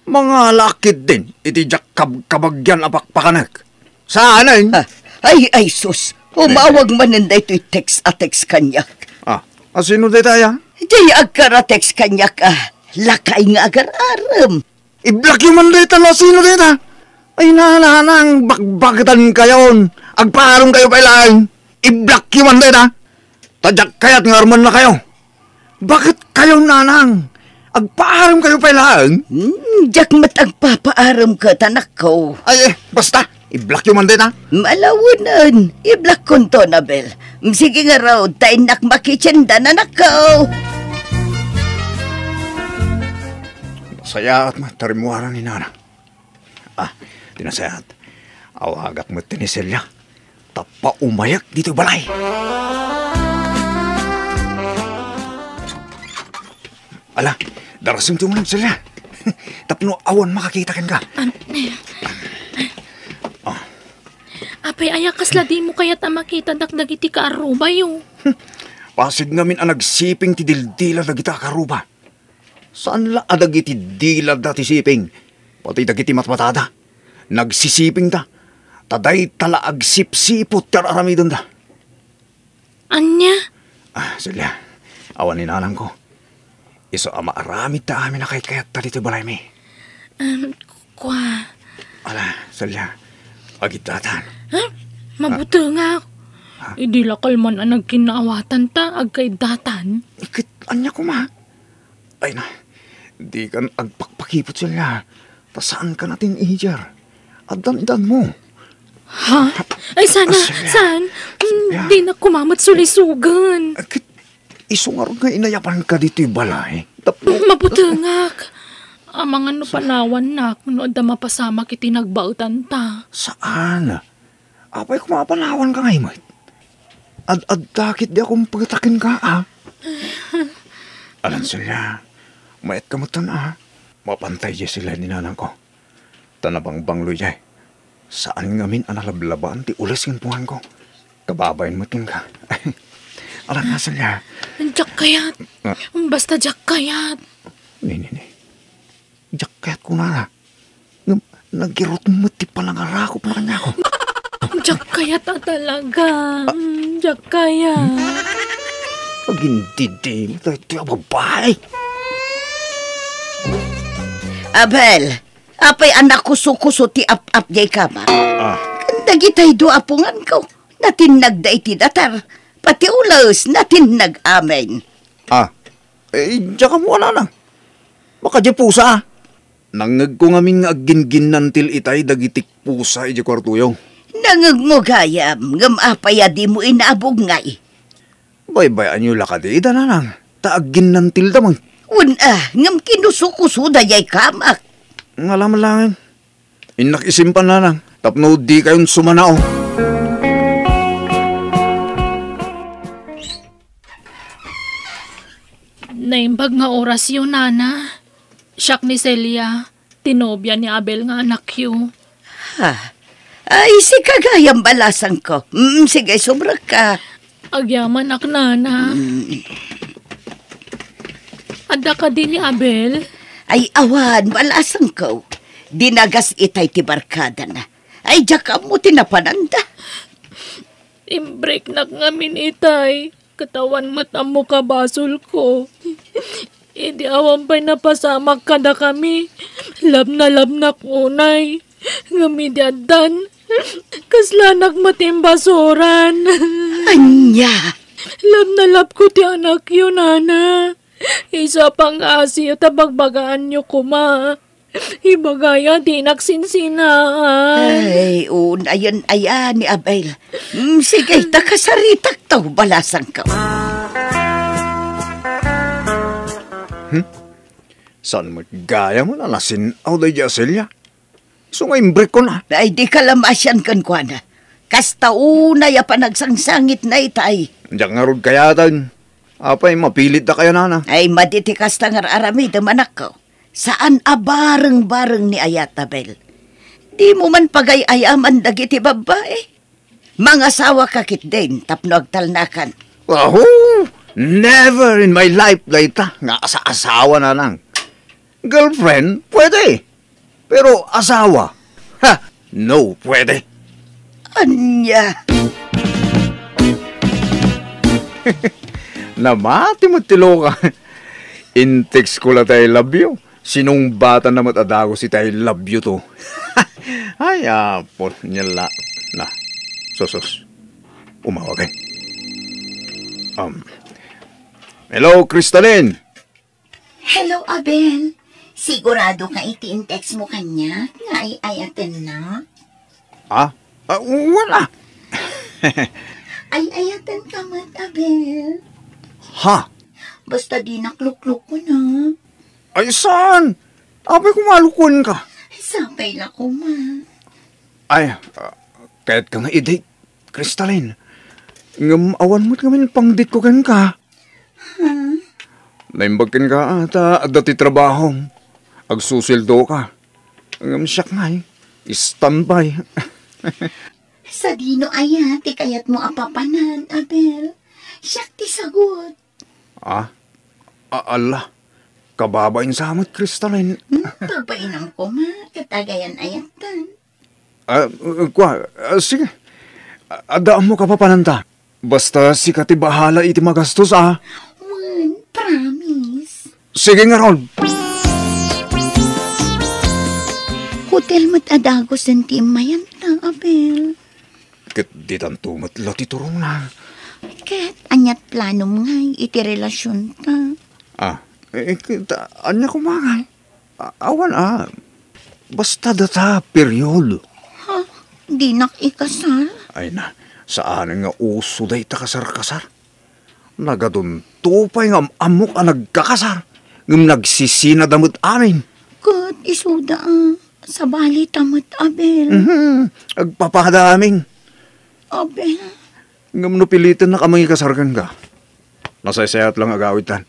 Mangalaak ketdin iti diak kabkabagian a pakpakanek. Saanen? Ah, ay, ay, sus. Umawag manen daytoy text a text kaniak. Ah, asino dayta aya? Di agkara text kaniak, ah. Lakay nga agar-arem. I-blockyo man dayta no asino dayta. Ay, nanang, bakbaketankayon. Agpaaremkayo pay laeng. I-blockyo man dayta. Ta diak kayat nga armennakayo. Baketkayo, nanang? Agpaaremkayo pay laeng? Hmm, diak met agpapaarem ket, anakko. Ay, eh, basta, i-blockyo man dayta. Malawenen, i-blockkonto, Abel. Sige ngarud, ta innak makitiendan, anakko. Nasayaat met ti rimmuar ni nana. Ah, ti nasayaat. Awagak met ni Celia. Tapno umayek ditoy balay. Ala, darasem ti umay, Celia. Tapno awan makakita kenka. An-, Ah. Apay, aya kasla dimo kayat a makitadak dagiti kaarrubayo? Pasig ngamin a nagsiping ti dildila dagita a kaarruba. Saan la a dagiti dilada ti siping, pati dagiti matmatada, nagsisipingda, ta dayta la agsipsiput ti ar-aramidenda. Ania? Ah, Celia, awan ni nanangko. Isu a maaramid ta amin a kaykayatta ditoy balaymi. Em, kua. Ala, Celia, agiddatan. Ha? Mabutengak. Ah. Idi la kalman a nagkinnaawatan ta, agkaiddatan. Ket ania koma? Ay na, dikan agpakpakiput, Celia. Ta saanka a teenager. Addan edanmo. Ha? Ay, sana, Ah, Celia. saan? Mm, Celia. Dinak koma met sulisugen. Ah, ket isu ngarud nga inayabanka ditoy balay. Tapno Mm, mabutengak. Amangan no panawannak, no adda mapasamak iti nagbaetan ta. Saan? Apay koma a panawanka ngay met? Ad-adda ketdi a kumpeta kenka, a? Alan, Celia, maetka metten, a? Mapantay diay sila ni nanangko. Ta nabangbanglo diay. Saan ngamin a nalablabaan ti ules ken punganko. Kababain met kenka. Alan, a, Celia. Diak kayat. Ah. Basta diak kayat. Ni, ni, ni. Diak kayat kunana. Ngem nagirut met ti panangarakupna kaniako. Diak kayat a talaga. Mm, diak kayat. Agindidimut daytoy a babai. Abel, apay a nakusokuso ti ap-ap diay kamak? Ah. Ken dagitay dua a punganko, natinnagda iti datar. Pati ules, natinnag amin. Ah. Eh, diak ammo, nanang. Baka diay pusa, a? Nangngegko ngamin nga aggingginnantil itay dagiti pusa idiay kuartoyo. Nangngegmo gayam, ngem apay a dimo inabug ngay? Baybay-anyo la kadi ida, nanang, ta agginnantilda met. Wen a, ngem kinusukusoda diay kamak. Ngala man laeng. Innak isimpan, nanang, tapno dikayon sumanao. Naimbag nga orasyo, nana. Siak ni Celia, ti nobia ni Abel nga anakyo. Ha? Ay, sika gayam, balasangko. Mm, sige, subrekka. Agyamanak, nana. Mm. Adda kadi ni Abel? Ay, awan, balasangko. Dinagas itay ti barkadana. Ay, diak ammo ti napananda. Imbreknak ngamin itay. Ket awan met ammo kabasolko. Idi awan pay napasamak kadakami, labnalabnak unay. Ngem idi addan, kaslanak met imbasuran. Ania? Love na love ko ti anakyo, nana. Isu a pangngaasim ta bagbagaanyo koma. Ibagaya, dinak sinsinaan. Ay, unayen aya ni Abel. Mm, sige, ta kasaritak to, balasangko. Hmm? Saan met gayam a nasin-aw daydi a Celia? Isu nga imbrekkon, a. Ay, dika la maasian kenkuana. Kasta unay a panagsangsangitna itay. Diak ngarud kayaten. Apay, mapilitda kaya, nana? Ay, madi ti kasta nga ar-aramidem, anakko. Saan a bareng-bareng ni ayat, Abel. Dimo man pagay-ayaman dagiti babbai. Mangasawaka ketdin tapno agtalnakan. Aho! Never in my life dayta nga asa-asawa, nanang. Girlfriend, pwede. Pero asawa, ha, no, pwede. Ania? Namati met ti loka. In-text ko la ti I love you. Sinungbatanna met a dagus iti I love you to. Ay, apo, nia la. Na, sus, sus. Umawag, eh. Um, hello, Crystalline. Hello, Abel. Sigurado ka iti in-text mo kaniak nga ay-ayatennak? Ah? Ah, wala. Ay-ayatenka met, Abel. Ha? Basta dinak luklukon, a. Ay, saan? Apay, koma lukuenka. Sapay la koma. Ay, ah, kayatka nga i-date, Crystalline. Ngem awan met ngamin pang-date ko kenka. Hmm? Naimbag kenka, ah, ta adda ti trabahom. Agsusueldoka. Ngem siak ngay, standby. Sadino aya ti kayatmo a papanan, Abel? Siak ti sagut. Ah? A-, ala. Kababain sa met, Crystalline. Hmm, pagbainam koma, ket agayan-ayatan. Ah, kua, ah, sige. A-, adda ammok a papananta. Basta sika ti bahala iti magastos, a. Wen, promise. Sige ngarud. Hotel met a dagusen ti immayanta, Abel. Ket ditanto met la ti turongna. Ket aniat planom ngay iti relasionta? Ah, eh, ket, ah, ania koma ngay? A-, awan, a. Basta data, period. Ha? Dinak ikasar? Ay na, saanen nga uso dayta kasar-kasar. Nagadunto pay nga am-ammok a nagkakasar, ngem nagsisinada met amin. Ket isuda, a, sabalita met, Abel. Mhm, agpapada amin. Abel. Ngem no pilitennak a mangikasar kenka, nasaysayat lang agawidtan.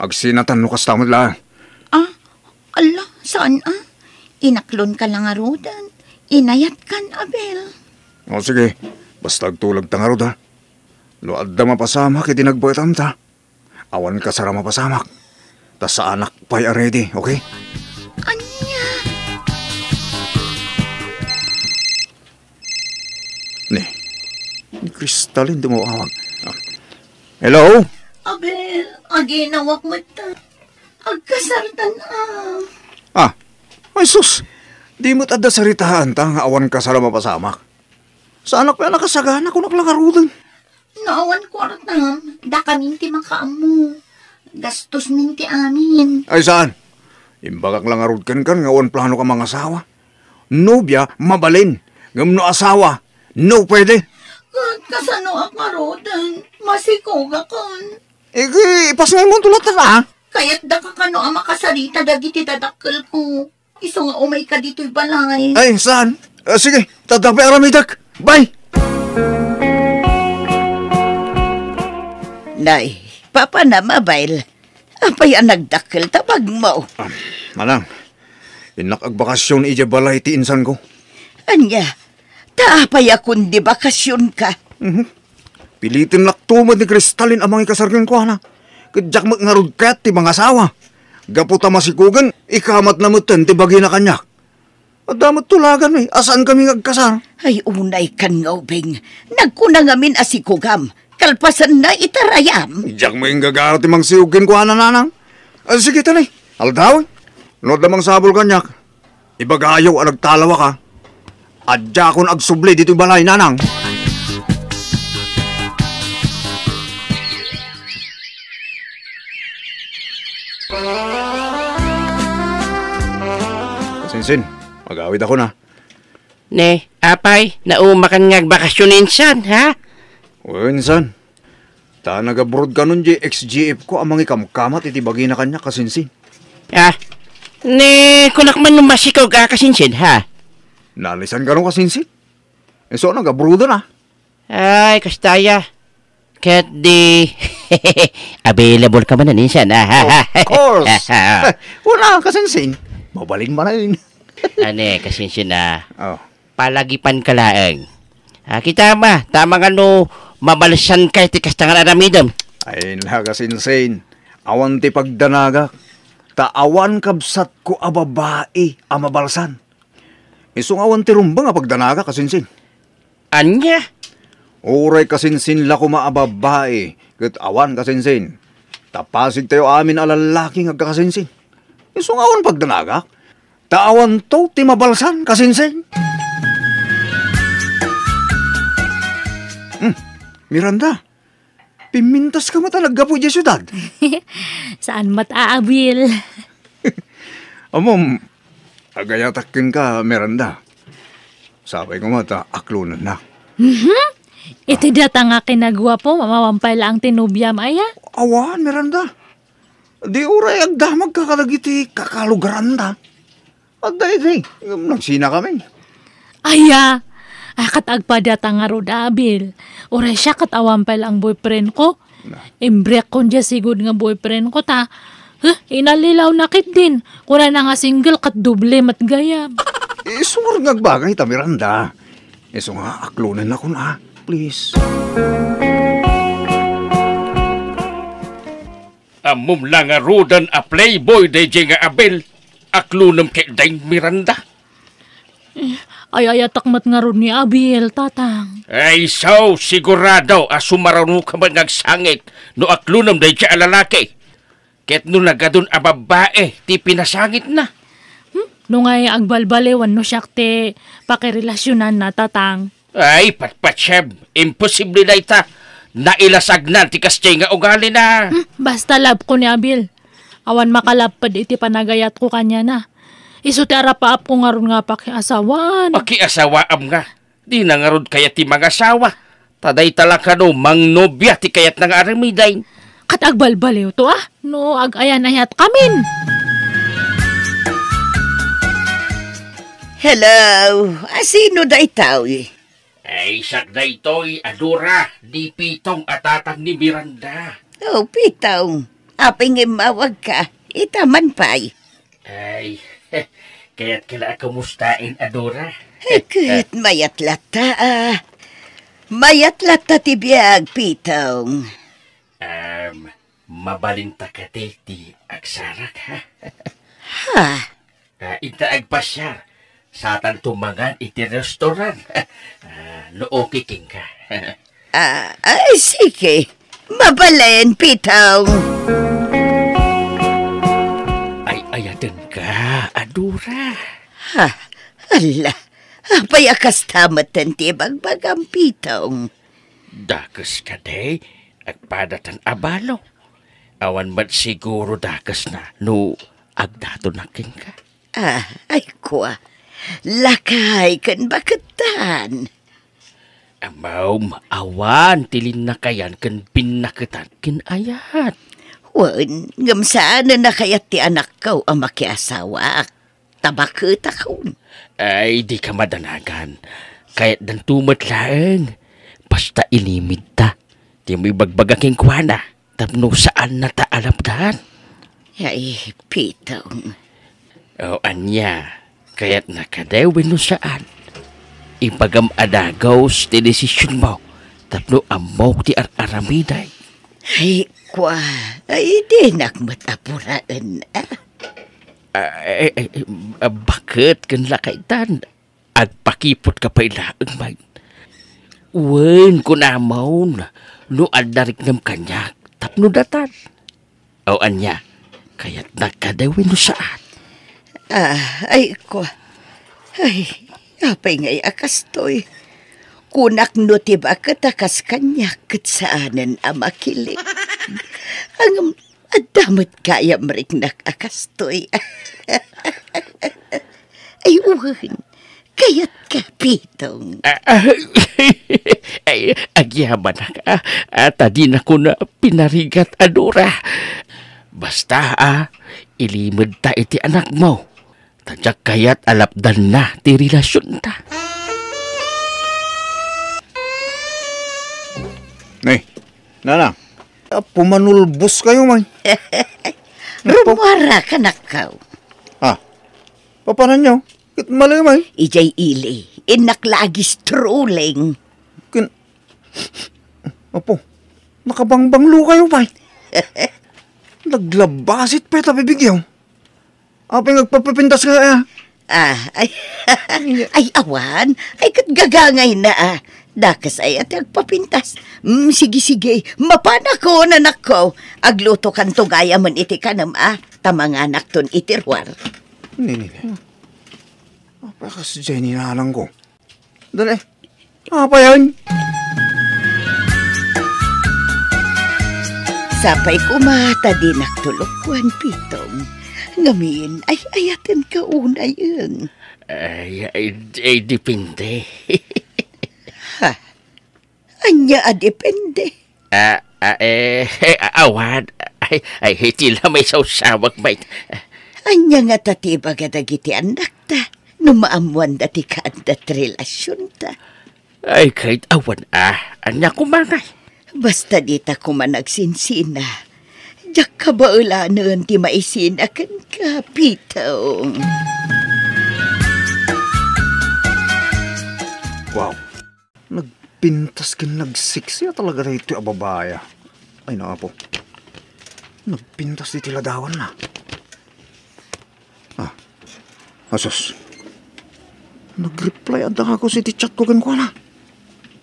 Agsinatan no kasta met laeng. Ah, ala, saan a? Inaklonka la ngaruden. Inayatkan, Abel. O, sige. Basta agtulagta ngarud, a. No adda mapasamak iti nagbaetanta, awan kasar a mapasamak. Ta saanak pay a ready, okay? Ania? Ni, ni Crystalline ti umawag. Ah. Hello? Abel, aginawak met ta. Agkasartan a. Ah, ay sus! Di met adda saritaanta nga awan kasar a mapasamak. Saanak pay a nakasagana, kunak la ngaruden. No awan kuartam, dakamin ti makaammo. Gastosmin ti amin. Ay, saan? Imbagak la ngarud kenkan nga awan planoka mangasawa. Nobia, mabalin. Ngem no asawa, no pwede. Ket kasanoak ngaruden? Masikogakon. Igi, ipasngaymonto latta, a. Kayatdaka kano a makasarita dagiti dadakkelko. Isu nga umayka ditoy balay. Ay, saan? Ah, sige, tadda pay aramidek. Bye! Nay, papanam, Abel. Apay a nagdakkel ta bagmo? Ah, manang, innak agbakasyon idiay balay ti insanko. Ania? Ta apay a kundi bakasyonka? Mhm. Pilitennakto met ni Crystalline a mangikasar kenkuana. Ket diak met ngarud kayat ti mangasawa. Gapu ta masikogen, ikamatna metten ti bagina kaniak. Adda met tulaganmi a saankami nga agkasar. Ay, unaykan nga ubing. Nagkuna ngamin a sikogam. Kalpasanna, itarayam. Diak met inggagara ti mangsikog kenkuana, nanang. Ah, sige, tani. Aldaw, no adda mangsabol kaniak, Ibagayo a nagtalawak, a. Diakon agsubli ditoy balay, nanang. Sinsin, mag-awidakon, a. Ne, apay, naumakan nga agbakasyon insan, ha? Wen, insan. Ta nag-abroad kanon diay ex-G F ko a mangikamkamat iti bagina kaniak, kasinsin. Ah, ne, kunak man no masikog a kasinsin, ha? Naalisan kano, kasinsin? Isu a nag-abroaden, a. Ay, kasta aya. Ket di, available ka manen insan, a. Of course. Wala, kasinsin. Mabalin manen. Ania, kasinsin, a. Oh. Palagipanka laeng. Ah, kita ma, ta mangano mabalsanka iti kasta nga aramidem. Ay, nakasinsin. Awan ti pagdanagak. Ta awan kabsatko a babai a mabalsan. Isu nga awan ti rumbeng a pagdanagak, kasinsin. Ania? Uray kasinsin la koma a babai, ket awan, kasinsin. Ta pasigtayo amin a lallaki nga agkakasinsin. Isu nga awan pagdanagak. Ta awanto ti mabalsan, kasinsin. Hmm, Miranda, pimmintaska met a naggapu idiay siudad? Saan met a abil. Ammom, agayatak kenka, Miranda. Sapay koma ta aklonennak. Mhm. Iti data nga kinaguapo, mawan pay laeng ti nobiam aya? Awan, Miranda. Di uray agdamagka kadagiti kakalugaranda. Adda idi, ngem nagsinakamin. Aya, a, ket agpadata ngarud a abil. Uray siak ket awan pay laeng boyfriend ko. Na. Imbreak kon diay sigud nga boyfriend ko ta, huh, inallilaw na ketdin. Kunana nga single ket doble met gayam. Isu nga agbagay ta, Miranda. Isu nga aklonennakon a, please. Ammom la ngaruden a playboy daydiay nga abil, aklonem ketdin, Miranda. Eh, ay-ayatek met ngarud ni abil, tatang. Ay, so, sigurado a sumarunoka met nga agsangit no aklonem daydiay a lalaki. Ket no nagadun a babbai ti pinasangitna. Hmm? No ngay agbalbaliwan no siak ti pakirelasionanna, tatang. Ay, patpatsem, imposible dayta. Nailasagna ti kasdiay nga ugalina. Hmm, basta love ko ni abil. Awan makalapped iti panagayatko kaniana. Isu ti arapaapko ngarud nga pakiasawan. Pakiasawaam nga. Dina ngarud kayat ti mangasawa. Ta dayta la kano mangnobia ti kayatna nga aramiden. Ket agbalbaliwto a, no ag-ayan-ayatkamin. Hello, a sino daytoy? Ay, siak daytoy a Dora, ni Pitong a tatang ni Miranda. Oh, Pitong, apay nga immawagka? Ita man pay. Ay, kayatko la a kumustaen a Dora. Ket mayat latta a. Mayat latta ti biag, Pitong. Em, mabalinta kadi ti agsarak, ha? Ha? Ah, inta agpasiar. Satanto mangan iti restaurant. Ah, no okay kenka. Ah, ay, sige. Mabalin, Pitong. Ay-ayatenka, a Dora. Ha? Ala, apay a kasta metten ti ibagbagam, Pitong? Dakes kadi, agpadatan a balo. Awan met siguro dakesna no agdatonak kenka. Ah, ay kua, lakay ken bakettan. Ammom, awan ti linnakayan ken binnaketan ken ayat. Wen, ngem saanen a kayat ti anakko a makiasawaak. Ta baketakon. Ay, dika madanagan. Kayatdanto met laeng. Basta inimidta. Dimo ibagbaga kenkuana. Tapno saannata a lapdan. Ay, Pitong. O, ania, kayatna kadi wenno saan? Ibagam a dagus ti desisionmo tapno ammok ti ar-aramidek. Ay, kua, ay, dinak met apuraen, a? Ah, eh, eh, eh, ah, baket ken lakaytan? Agpakiputka pay laeng, man. Wen, kunamon, no adda riknem kaniak, tapno datan. O ania, kayatnak kadi wenno saan? Ah, ay, kua, Ay, apay ngay a kastoy? Kunak no ti baket a kas kaniak ket saanen a makiling. Ngem adda met gayam riknak a kastoy. Ay, wen, kayatka, Pitong? Ah, ah, ay, agyamanak, ah, ah, ta dinakon pinarigat a Dora. Basta, ah, ilimedta iti anakmo. Ta diak kayat a lapdanna ti relasionta. Nay, Nana, pumanulbos kayo, may. Rumuara, kanakkaw. Ah, papananyo? Ket malay, may. Ijay ili, innak la a gistrolling. Ken, Apo, nakabangbanglo kayo, may. Naglabasit pay ta bibigyo. Apay nga agpapapintas ka, ah? Ah, ay, ay, awan. Ay, ket gagangayna, ah. Dakes ay a ti agpapintas. Mm, sige, sige. Mapanakon, anakko. Aglutokanto gayamen iti kanem, ah. Ta manganakton iti ruar. Ni, ni, ni. Apay kas Jenny nanangko. Dali. Apayan? Sapay koma ta dinak tulokwan, Pitong. Ngamin, ay-ayatenka unayen. Ay, ay, ay, depende. Ha? Ania a depende? Ah, ah, eh, eh, awan. Ay, ay, iti la may sawsawag, may. Ania ngata ti ibaga dagiti annakta no maammoanda ti kaadda ti relasionta? Ay, ket awan, ah. Ania koma ngay? Basta dita koma nagsinsina. Diak kabaelanen ti maisina kenka, Pitong. Wow. Nagpintas ken nagseksi a talaga daytoy a babai, ah. Ay, naapo. Nagpintas iti ladawanna. Ah, asus. Nag-reply adda ka iti chat ko kenkuana.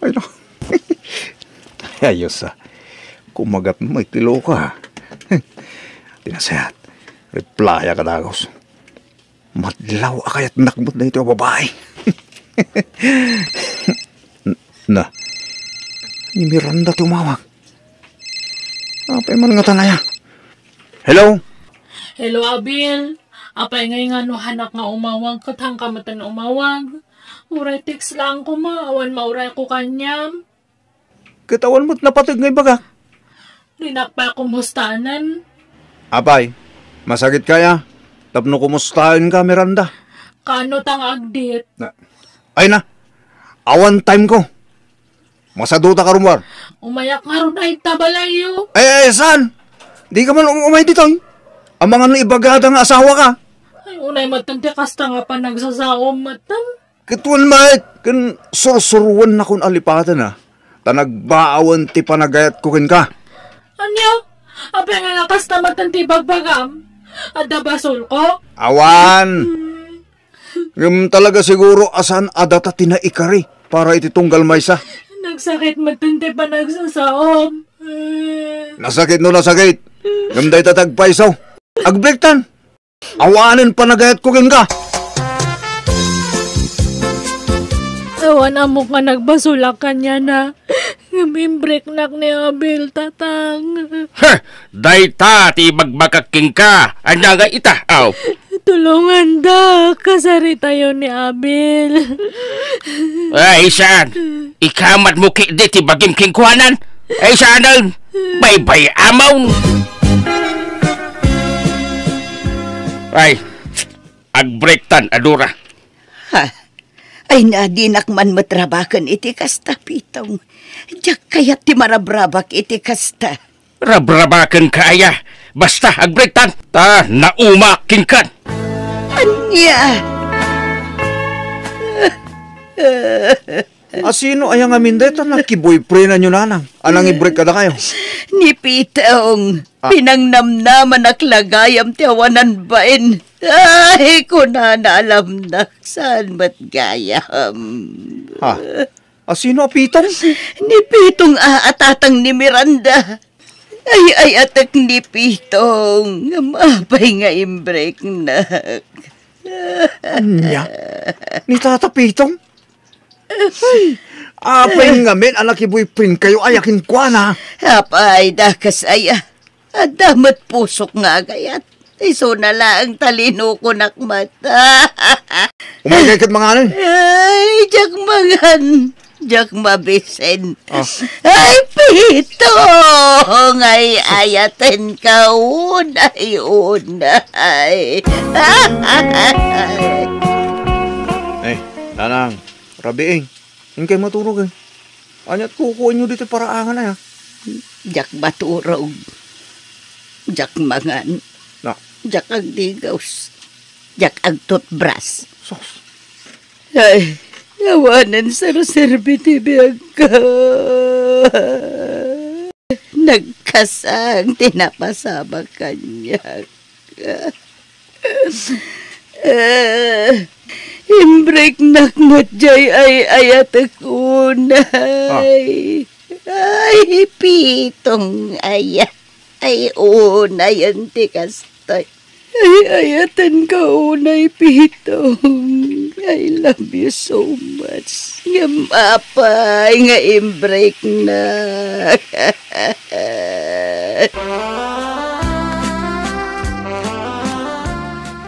Ay, na. Ay, ayos, ah. Kumagat mo, iti loka. Ti nasayaat, reply ka dagos. Madlaw a kayatnak met daytoy a babai. Na, ni Miranda ti umawag. Apay man ngata aya? Hello? Hello, Abil. Apay ngay nga no hanak nga umawag, ket hanka metten umawag? Uray text lang koma, awan maurayko kaniam. Ket awan met napateg nga ibagak. Dinak pay kumustaen. Apay, masakit kaya? Tapno kumustaenka, Miranda? Kaano ta nga agdit? Na, ay na, awan time ko. Masaduta ka rummuar. Umayak ngarud ay ta balayyo. Ay, ay, saan? Di ka man um-, umay ditoy. Amangan no ibagada nga asawa ka. Ay, unay metten ti kasta nga panagsasaom metten. Ket wen met, ken sursuruennakon a lipaten, a, ta nagbaawen ti panagayatko kenka. Ania? Apay nga kasta met ti ibagbagam? Adda basolko? Awan! Hmm. Ngem talaga siguro a saan a data ti naikari para iti tunggal maysa. Nagsakit met ti panagsasaom. Nasakit no nasakit. Ngem dayta ti agpayso. Agbreaktan! Awanen panagayatko kenka. Awan ammok nga nagbasolak kaniana. Ngem imbreaknak ni Abil, Tatang. Heh! Dayta ti ibagbagak kenka. Ania nga ita? Aw. Tulongandak. Kasaritayo ni Abil. Ay, saan? Ikamatmo ketdi ti bagim kenkuana. Ay, saanen? Baybay-amon. Ay, agbreaktan a Dora. Ha? Ay, na, dinak man met rabaken iti kasta, Pitong. Diak kayat ti marabrabak iti kasta. Rabrabakenka aya. Basta, agbreaktan. Ta naumaak kenkan. Ania? A, sino aya ngamin dayta nakiboyfriendanyo, nanang, a nangibreak kadakayo? Ni Pitong. Ah. Pinangnamnamanak la gayam ti awanan bain. Ay, kunana, alamnak, saan met gayam? Ha? A, sino a Pitong? Ni Pitong a, a tatang ni Miranda. Ay-ayatek ni Pitong. Ngem apay nga imbreaknak? Ania? Ni Tata Pitong? Ay, apay ngamin a nakiboyfriendkayo aya kenkuana? Apay, dakas aya. Adda met pusok nga agayat. Isuna laeng talinokonak met. Umaygay ket manganen. Ay, diak mangan. Diak mabisen. Ah. Ay, Pitong! Ay, ayatenka unay, unay. Ay, Nanang, rabiing, inkay maturog, eh. Ania't kukuenyo ditoy paraangan, ay, ah? Diak maturog. Diak mangan. Na? Diak agdigos. Diak agtutbras. Sus. Ay, awanen serserbi ti biagko. Nagkasang ti napasamak kaniak. Eh, imbreknak met jay ay-ayatek unay. Ah. Ay, Pitong aya. Ay, unayen ti kastoy. Ay, ayatenka unay, Pitong. I love you so much. Ngem apay nga imbreknak?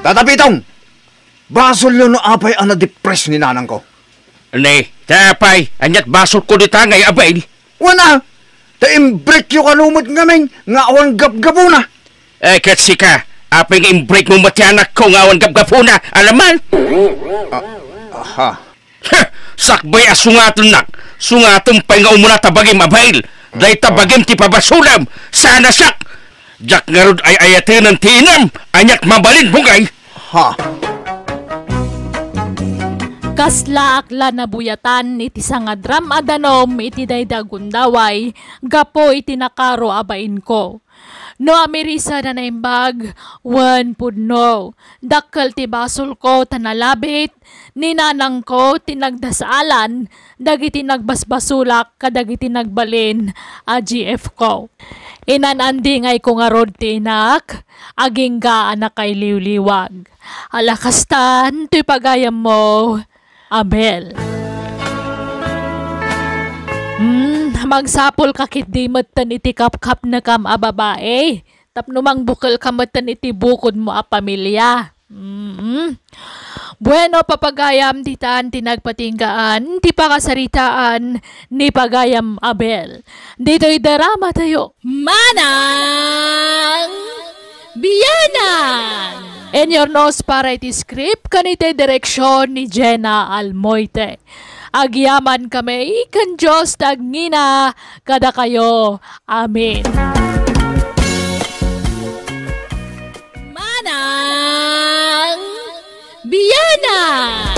Tata Pitong! Basolyo no apay a nadepres ni nanangko. Ne, ta apay, ania't basolko dita nga ay-abail? Wen a, ta imbrekyo kano met ngamin nga awan gapgapuna. Eh, ket sika, apay nga imbrekmo met ti anakko nga awan gapgapuna, alaman? Ah, aha. Heh! Sakbay a sungatennak, sungatem pay nga umuna ta bagim a bail. Dayta bagim ti pabasolem, sana siak! Diak ngarud ay-ayatenen ti inam, ania't mabalin, bugay! Ha? Kaslaak la nabuyatan iti sangadram a danum iti daydi a gundaway gapu iti nakaro a bainko. No amirisad a naimbag, wen pudno. Dakkel ti basolko ta nalabit ni nanangko ti nagdasaalan dagiti nagbasbasolak kadagiti nagbalin a G F ko. Inan-andingayko ngarud ti inak, agingga a nakailiwliwag. Ala kastan toy pagayammo, Abel. Hmm, magsapulka ketdi metten iti kapkapnekam a babai, tapno mangbukelka metten iti bukodmo a pamilia. Mm. Bueno, papagayam, ditan ti nagpatinggaan ti pakasaritaan ni pagayam Abel. Ditoy drama tayo. Manang Bianang! Inyurnos para iti script ken iti direksyon ni Jenna Almoite. Agyamankami ken Dios ti agngina kadakayo. Amen. Manang Bianang!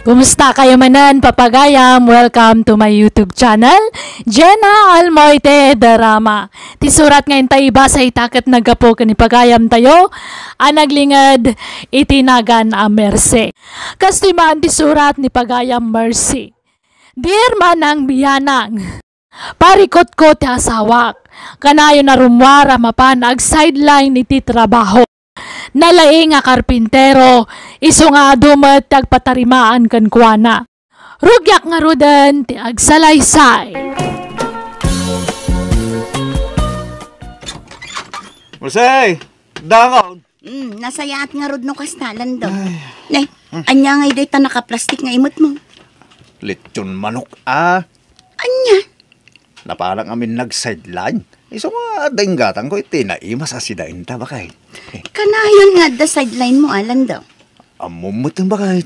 Kumusta kayo manen, papagayam? Welcome to my YouTube channel, Jenna Almoite Drama. Ti surat nga intay ibasa ita ket naggapu ken ni pagayam tayo a naglinged iti nagan a Mercy. Kastoy man ti surat ni pagayam Mercy. Dear Manang Bianang, parikutko ti asawak. Kanayon a rummuar a mapan ag-sideline iti trabaho. Nalaing a karpintero, isu nga adu met ti agpatarimaan kenkuana. Rugiak ngaruden ti agsalaysay. Jose, dangaw. Mm, nasayaat ngarud no kasta, Lando. Ay. Ne, anya ngay dayta nakaplastik nga imetmo? Lechon manok, ah. Anya? Napanak amin nag-sideline. Isu nga adda inggatangko iti naimas a sidaenta, baket. Kanayon nga adda sideline mo, a, Lando? Ammom met, baket.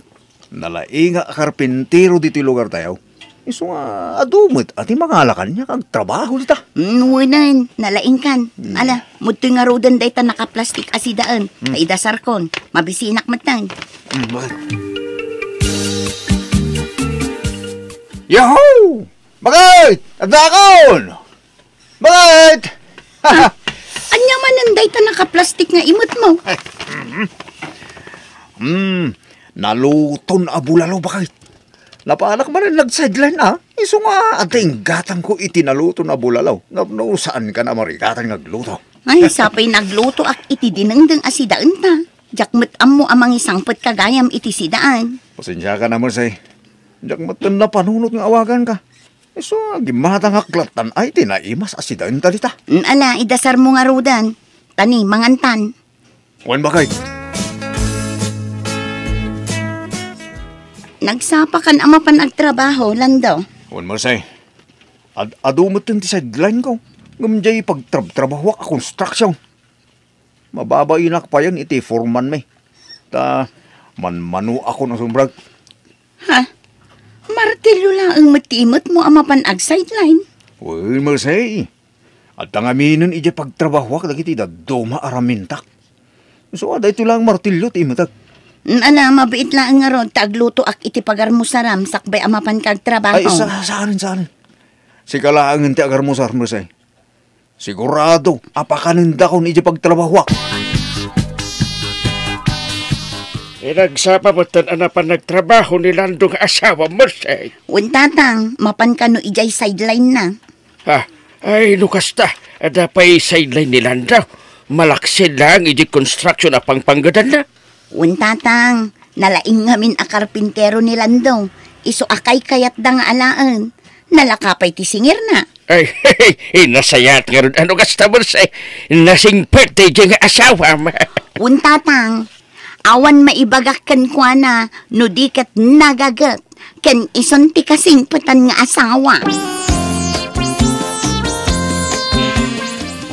Nalaing a karpintero ditoy lugar tayo. Isu nga adu met a ti mangala kaniak agtrabaho dita. Mm, wen, nalaingkan. Mm. Ala, mudtoy ngaruden dayta nakaplastik a sidaen. Mm. Ta idasarkon, mabisinak metten. Mm, baket. Yahoo! Baket! Addakon! Baket! Ah, anya manen dayta nakaplastik nga imetmo? Hmm, naluton a bulalo, baket. Napanak manen nag-sideline, ah. Isu nga adda inggatangko iti naluton a bulalo. Ngem no saankan a marigatan nga agluto. Ay, sapay naglutoak iti dinengdeng a sidaenta. Diak met ammo a mangisangpet ka gayam iti sidaen. Pasensiakan a, Merced. Diak met napanunot nga awaganka. Isu a gimmatangak lattan ay ti naimas a sidaenta dita. Mm, ala, idasarmo ngaruden. Tani, mangantan. Wen, bakay. Nagsapakan a mapan agtrabaho, Lando. Wen, Merced. Ad-adu metten ti sideline ko. Ngem diay pagtrabtrabahoak a construction. Mababainak payen iti foreman mi. Ta manmanoakon a sumrek. Ha? Martilyo laeng met ti imetmo a mapan ag-sideline? Wen, Merced. Adda ngaminen idiay pagtrabahoak dagiti dadduma a ramintak. Isu a daytoy laeng martilyo ti imetek. Mm, ala, mabiit laeng ngarud ta aglutoak iti pagarmusaram sakbay a mapanka agtrabaho. Ay, sa-, saanen, saanen. Sika laengen ti agarmusar, Merced. Sigurado a pakanendakon idiay pagtrabahoak. Inagsapa metten a napan nagtrabaho ni Lando nga asawa, Merced. Wen, Tatang, mapan kano idiay sideline na. Ha? Ay, no kasta, adda pay sideline ni Lando. Malaksid laeng idiay construction a pangpanggedanna. Wen, Tatang, nalaing ngamin a karpintero ni Lando. Isu a kaykayatda nga alaen. Nalaka pay ti singirna. Ay, nasayaat ngarud a no kasta, Merced. Nasingpet daydiay nga asawam. Wen, Tatang, awan maibagak kenkuana no di ket nagaget ken isun ti kasingpetan nga asawa.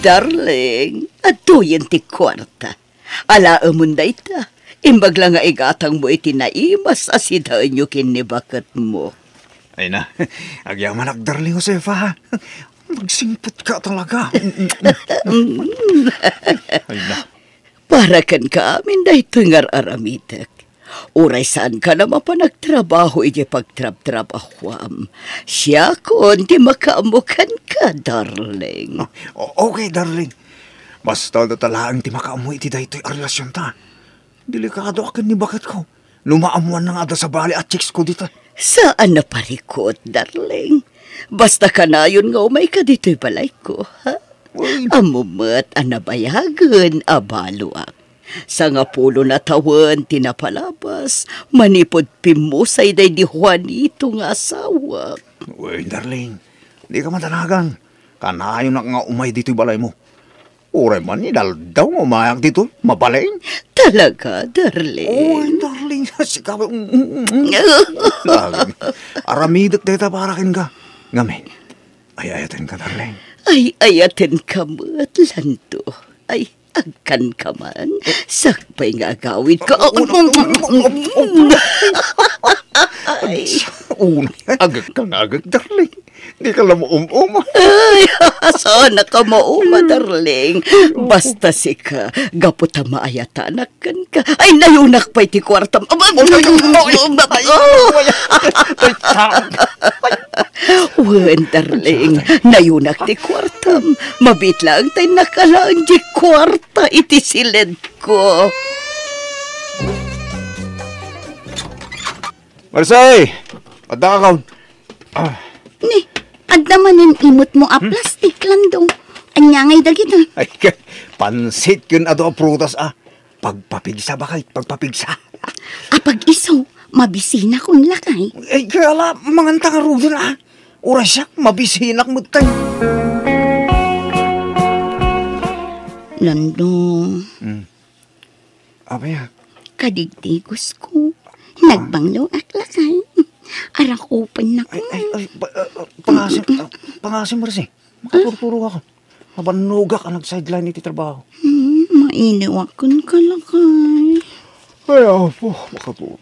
Darling, adtoyen ti kuarta. Alaemon dayta, imbag la nga igatangmo iti naimas a sidaenyo ken ni baketmo. Ay na, agyamanak, darling Josefa. Nagsingpetka talaga. Ay na. Para kenka amin daytoy nga ar-aramidek. Uray saanka a mapan agtrabaho idiay pagtrabtrabahoam, siakon ti makaammo kenka, darling. O-, okay, darling. Basta dayta laeng ti makaammo iti daytoy a relasionta. Delikadoak ken ni baketko. No maammoanna nga adda sabali a chicks ko dita. Saan a parikut, darling. Basta kanayon nga umayka ditoy balayko, ha? Uy. Ammom met a nabayagen a baloak. Sangapulo a tawen ti napalabas, manipud pimmusay daydi Juanito nga asawak. Uy, darling, dika madanagan. Kanayonak nga umay ditoy balaymo. Uray man inaldaw nga umayak ditoy, mabalin. Talaga, darling? Oy, darling, sika, mm, mm, mm. Darling, aramidek dayta para kenka. Ngamin, ay-ayatenka, darling. Ay-ayatenka met, Lando. Ay, agkanka man. Sakbay nga agawidka. Una, una, una, una. Ay. Una, agek ka nga agek, darling. Di ka la maum-uma. Ay, saan ka mauma, darling? Basta sika, gapu ta maayatanak kenka. Ay, nayonak pay ti kuartam. Ay, ay, ay, ay, ay, ay, ay, ay, ay. Wen, darling, nayonak ti kuartam. Mabiit laeng ta innak alaen ti kuarta iti siledko. Marcel! Adda ka, kaon. Ah. Ni, adda manen imutmo a plastik, Lando. Ania ngay dagita? Ay, ka-, pansit ken adu a prutas, ah. Pagpapigsa, bakay, pagpapigsa. Apag isu, mabisinakon lakay. Ay, kaya la, manganta ngaruden, ah. Uray siak, mabisinak metten. Lando. Hmm. Apay a? Kadigdigos ko. Nagbangloak lakay. Arakupen nak. Ay, ay, ay, pa-, ah, ah, pangasim, ah, pangasim, Marsi. Makaturo-turo ako. Mabannogak a nag-sideline iti trabaho. Hmm, mainiwak kenka lakay. Ay, apo, makaturo.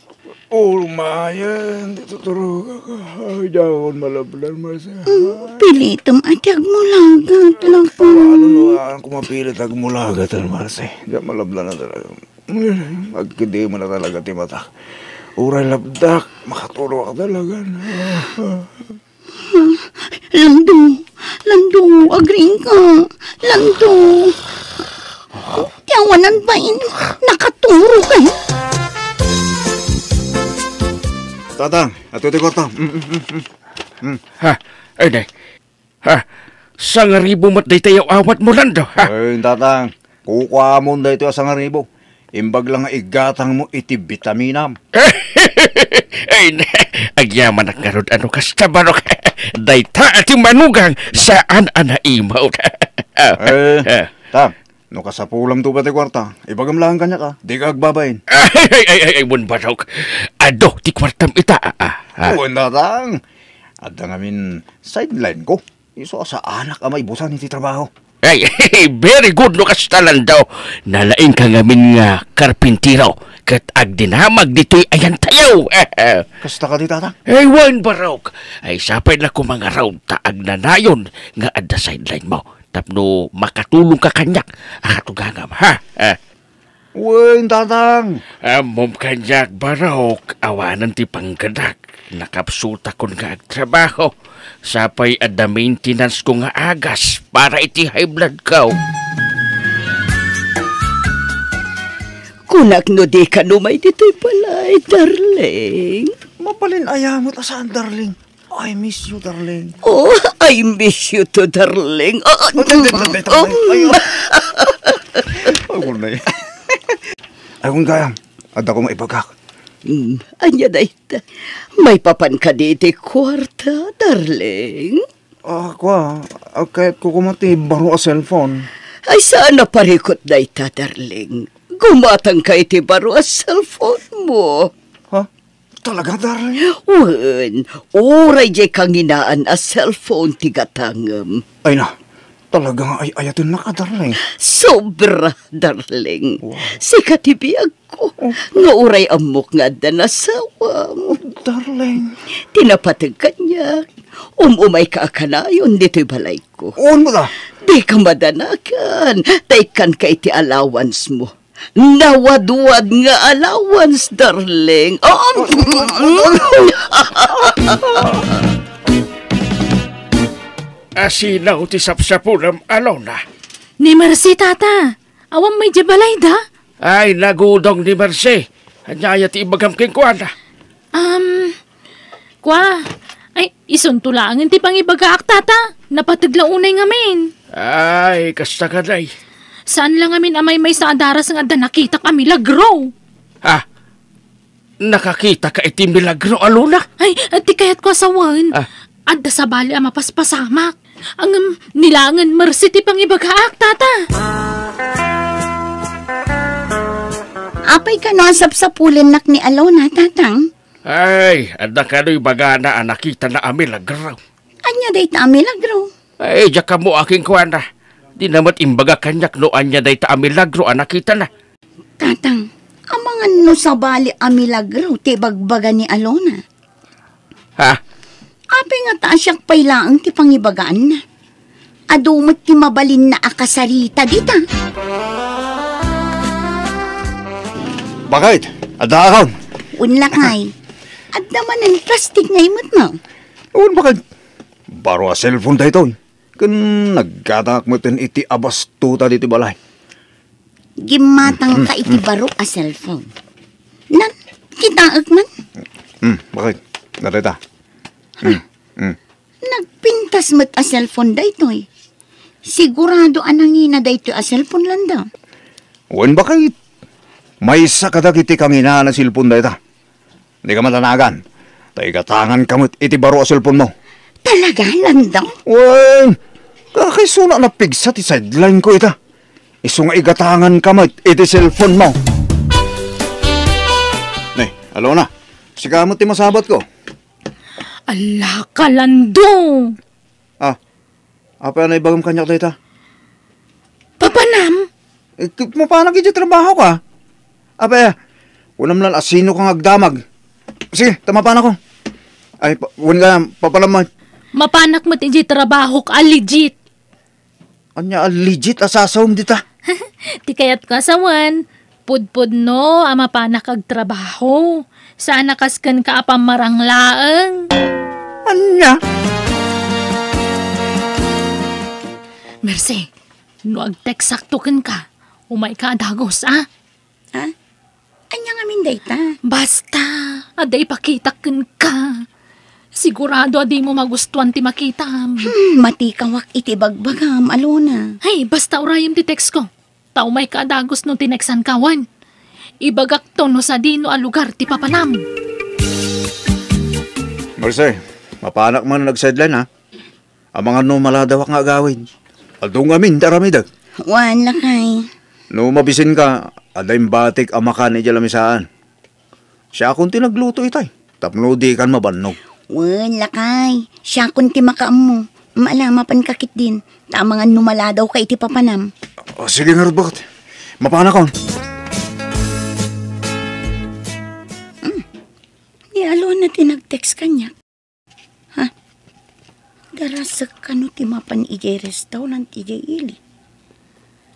Ulo mayen, di tuturogak. Ay, di ako malablan, Marsi. Hmm, pilitem a ti agmulagat, lakay. Paano no, ah, kung mapilit agmulagat, Marsi? Di malablan na talaga. Agkidi mo na talaga ti mata. Uray labdak, makaturo ka talaga. Lando, Lando, agriing ka. Lando. Ti awanan bain, nakaturo ka. Tatang, ato ti kwarta. Mm, mm, mm, mm. Mm. Ha? Ay, nay. Ha? Sangaribu met daytoy aw-awatmo, Lando, ha? Ay, tatang, kukuamon daytoy a sangaribu. Imbag la nga igatangmo iti bitaminam. Ay, na, agyamanak ngarud a no kasta, Barok. Dayta a ti manugang, saan a naimaw. Eh, Ah. Tang, no kasapulamto pay ti kuarta, ibagam laeng kaniak, a. Dika agbabain. Ay, ay, ay, ay, ay, wen, Barok. Adu ti kuartam ita, a, a, a. Wen, Tatang. Adda ngamin sideline ko. Isu a saanak a maibusan iti trabaho. Ay, very good no kasta, Lando. Nalaingka ngamin nga karpintero ket agdinamag ditoy ayantayo. Kasta kadi, Tatang? Ay, wen, Barok. Ay, sapay la koma ngarud ta agnanayon nga adda sideline mo tapno makatulongka kaniak a katugangam, ha? Ah. Wen, Tatang. Ammom kaniak, Barok, awanen ti panggedak. Nakapsutakon nga agtrabaho. Sapay adda maintenance ko nga agas para iti high blood ko. Kunak no dika umay ditoy balay, darling. Mabalin aya met a saan, darling. I miss you, darling. Oh, I miss you too, darling. Ah, ah, Ay, di, di, di, di, um. Ay, ah. Ay, kunay. Ay, kun gayam, adda ko maibagak. Mm, ania dayta? Maipapan kadi iti kuarta, darling? Ah, kua, ah, kayat ko koma ti baro a cellphone. Ay, saan a parikut dayta, darling. Gumatangka iti baro a cellphone mo. Ha? Talaga, darling? Wen, uray diay kanginaan a cellphone ti gatangem. Ay na, talaga nga ay-ayatennak a, darling. Sobra, darling. Wow. Sika ti biagko, Oh. nga uray ammok nga adda nasawam. Oh, darling. Ti napateg kaniak, um-umayka a kanayon ditoy balayko. Wen met a. Dika madanagan, ta ikkanka iti allowance mo. Nawadwad nga allowance, darling. Oh. Asino ti sapsapulem, Alona? Ni Mercy, Tata. Awan may di balayda? Ay, nagudong ni Mercy. Ania aya ti ibagam kenkuana? Um, Kua, ay, isunto laengen ti pangibagaak, Tata. Napateg la unay ngamin. Ay, kasta kadi. Saan la ngamin a maymaysa a daras nga adda nakitak a milagro. Ah, nakakitaka iti milagro, Alona? Ay, ti kayatko a sawen. Ah. Adda sabali a mapaspasamak. Ngem, ni laengen Mercy ti pangibagaak, Tata. Apay kano a sapsapulennak ni Alona, Tatang? Ay, adda kano ibagana a nakitana a milagro. Ania dayta a milagro? Ay, diak ammo a kenkuana. Dina met imbaga kaniak no ania dayta a milagro a nakitana. Tatang, amangan no sabali a milagro ti ibagbaga ni Alona. Ha? Apay ngata a siak pay laeng ti pangibagaanna? Adu met ti mabalinna a kasarita dita. Bakit? Adda akon? Wen lakay. Adda manen plastik nga imetmo. Wen, bakit? Baro a cellphone daytoy. Ken naggatangak metten iti abastuta ditoy balay. Gimmatangka iti baro a cellphone. Nan, kitaek man. Hmm, bakit? Dayta. Hmm, hmm. Nagpintas met a cellphone daytoy. Sigurado a nangina daytoy a cellphone, Lando. Wen, bakit? Maysa kadagiti kanginaan a cellphone dayta. Dika madanagan. Ta igatanganka met iti baro a cellphone mo. Talaga, Lando? Wen, kakaisuna a napigsa ti sideline ko ita. Isu nga igatanganka met iti cellphone mo. Ne, Alona, sika met ti masabat ko. Ala ka, Lando! Ah, apay a naibagam kaniak dayta? Papanam? Eh, k-, mapanak idiay trabaho ka. Apay, kunam lan a sino ka nga agdamag. Sige, ta mapanak ko. Ay, pa-, wen ka, papanam man. Mapanak met idiay trabahok a legit. Ania a legit a sasawem dita? Ti kayatko a sawen, pudpudno a mapanak agtrabaho. Saan a kas kenka a pammarang laeng. Ania? Mercy, no agteksakto kenka, umayka a dagus, a? Ha? Ania ngamin dayta? Basta, adda ipakitak kenka. Sigurado a dimo magustuan ti makitam. Hmm, matikawak iti bagbagam, Alona. Hey, basta urayem ti text ko. Ta umayka a dagus no tineksanka, wen. Ibagakto no sadino a lugar ti papanam. Mercy, mapanak man nag-sideline, ha? Amangan no maladawak nga agawid. Adu ngamin ti aramidek. Wen, lakay. No mabisinka, adda imbatik a makan idiay lamisaan. Siakon ti nagluto itay. Tapno dikan mabannog. Wen, lakay. Siakon ti makaammo. Maala, mapanka ketdin. Ta amangan no maladawka iti papanam. O, sige ngarud, baket. Mapanakon. Hmm. Ni Alona ti nag-text kaniak. Ha? Darasek kano ti mapan idiay restaurant idiay ili?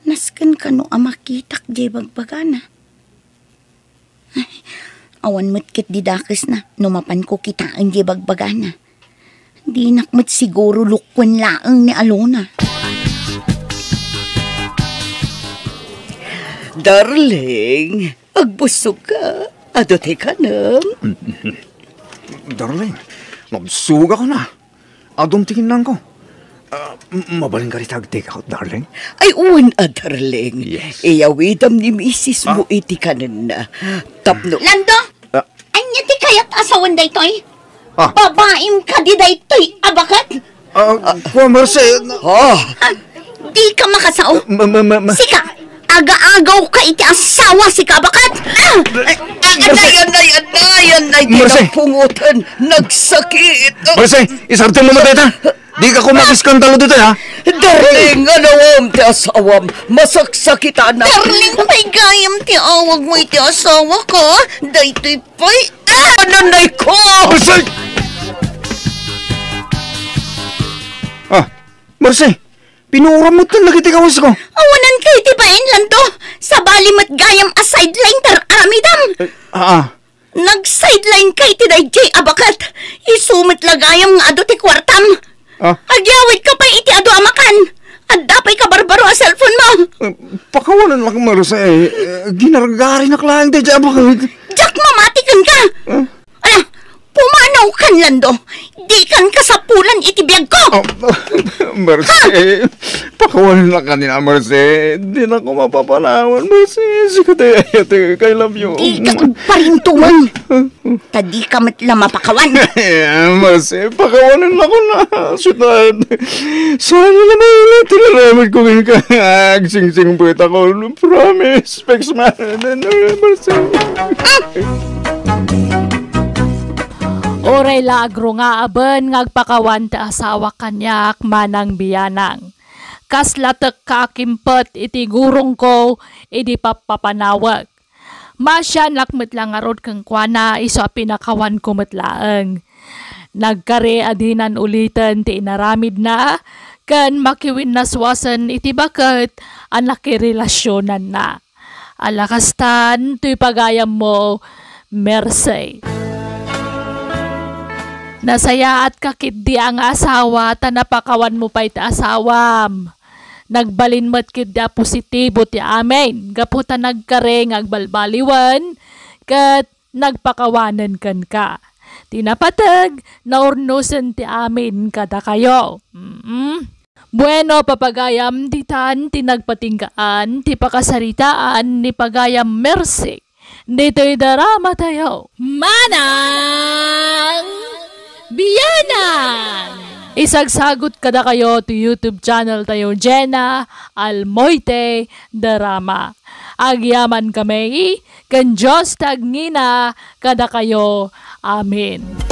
Nasken kano a makitak diay bagbagana? Ay, awan met ketdi dakesna no mapanko kitaen diay bagbagana. Dinak met siguro lukuen laeng ni Alona. Darling, agbusog ka. Adu ti kanem. Darling, nabsugak na. Adun ti kinnanko. Ah, m-, mabalinka dita ag-take out, darling? Ay, wen a, darling. Yes. Iyawidam ni misis mo Ah. iti kanenna. Tapno Lando? Ah. Ania ti kayat a sawen daytoy? Ah. Babaim kadi daytoy a baket? Ah, kua, Mercy, na- Ah. Ah, di ka makasao. Ma-, ma-, ma-, ma- Sika, agaagaw ka iti asawa, sika a baket. Ah! Ay, ay, Mercy. Anay, anay, anay, anay, Mercy. Kinapungotan, nagsakit. Mercy, isarteng mo dayta. Di ka ko mag-iskandalo dita, ha? Darling, anawam ti asawam. Masaksakitan. Darling, pay gayam ti awag mo iti asawa ko. Daytoy pay, ah, nanay ko. Mercy! Ah, Mercy, pinuoram mo tan lagi ti kawas ko. Awanan kay ti bain, Lando. Sabali met gayam a sideline tar aramidam. Eh, ah, ah. Nag-sideline ka iti daydiay a baket. Isu met la gayam nga adu ti kuartam. Ah? Agyawidka pay iti adu a makan. Adda pay kabarbaro a cellphone mo. Eh, pakawanan lak, Mercy. Eh, ginargarinak laeng daydiay a baket. Diak mamati kenka. Ah? Ala, pumanawkan, Lando. Dikan kasapulan iti biagko. Oh, Mercy, pakawanan lak kanina, Mercy. Dinako mapapanawan, Mercy. Sika ti ayatek, I love you. Dika agparintumeng. Ta dika met la mapakawan. Mercy, pakawanan lak na. Siyudad. Sana naman ti lalamit ko kenka. Agsingsingpet ako. Promise. Specs man. Mercy. Uray la agrungaaben nga agpakawan ti asawak kaniak manang bianang. Kasla tekka a kimpet iti gurongko idi pappapanawek. Maasianak met la ngarud kenkuana isu a pinakawanko met laeng. Nagkari a dinan uliten ti inaramidna ken makiwinnaswasen iti baket a nakirelasionanna. Ala kastan, toy pagayammo, Mercy. Nasayaatka ketdi a nga asawa ta napakawanmo pay ti asawam. Nagbalin met ketdi a positibo ti amin gapu ta nagkari nga agbalbaliwen ket nagpakawanen kenka. Ti napateg, naurnosen ti amin kadakayo. Mm. Bueno, papagayam, ditan ti nagpatinggaan ti pakasaritaan ni pagayam Mercy ditoy drama tayo. Manang Bianang! Isagsagut kadakayo ti YouTube channel tayo, Jenna Almoite Drama. Agyaman kami, ken Dios ti agngina kadakayo. Amen.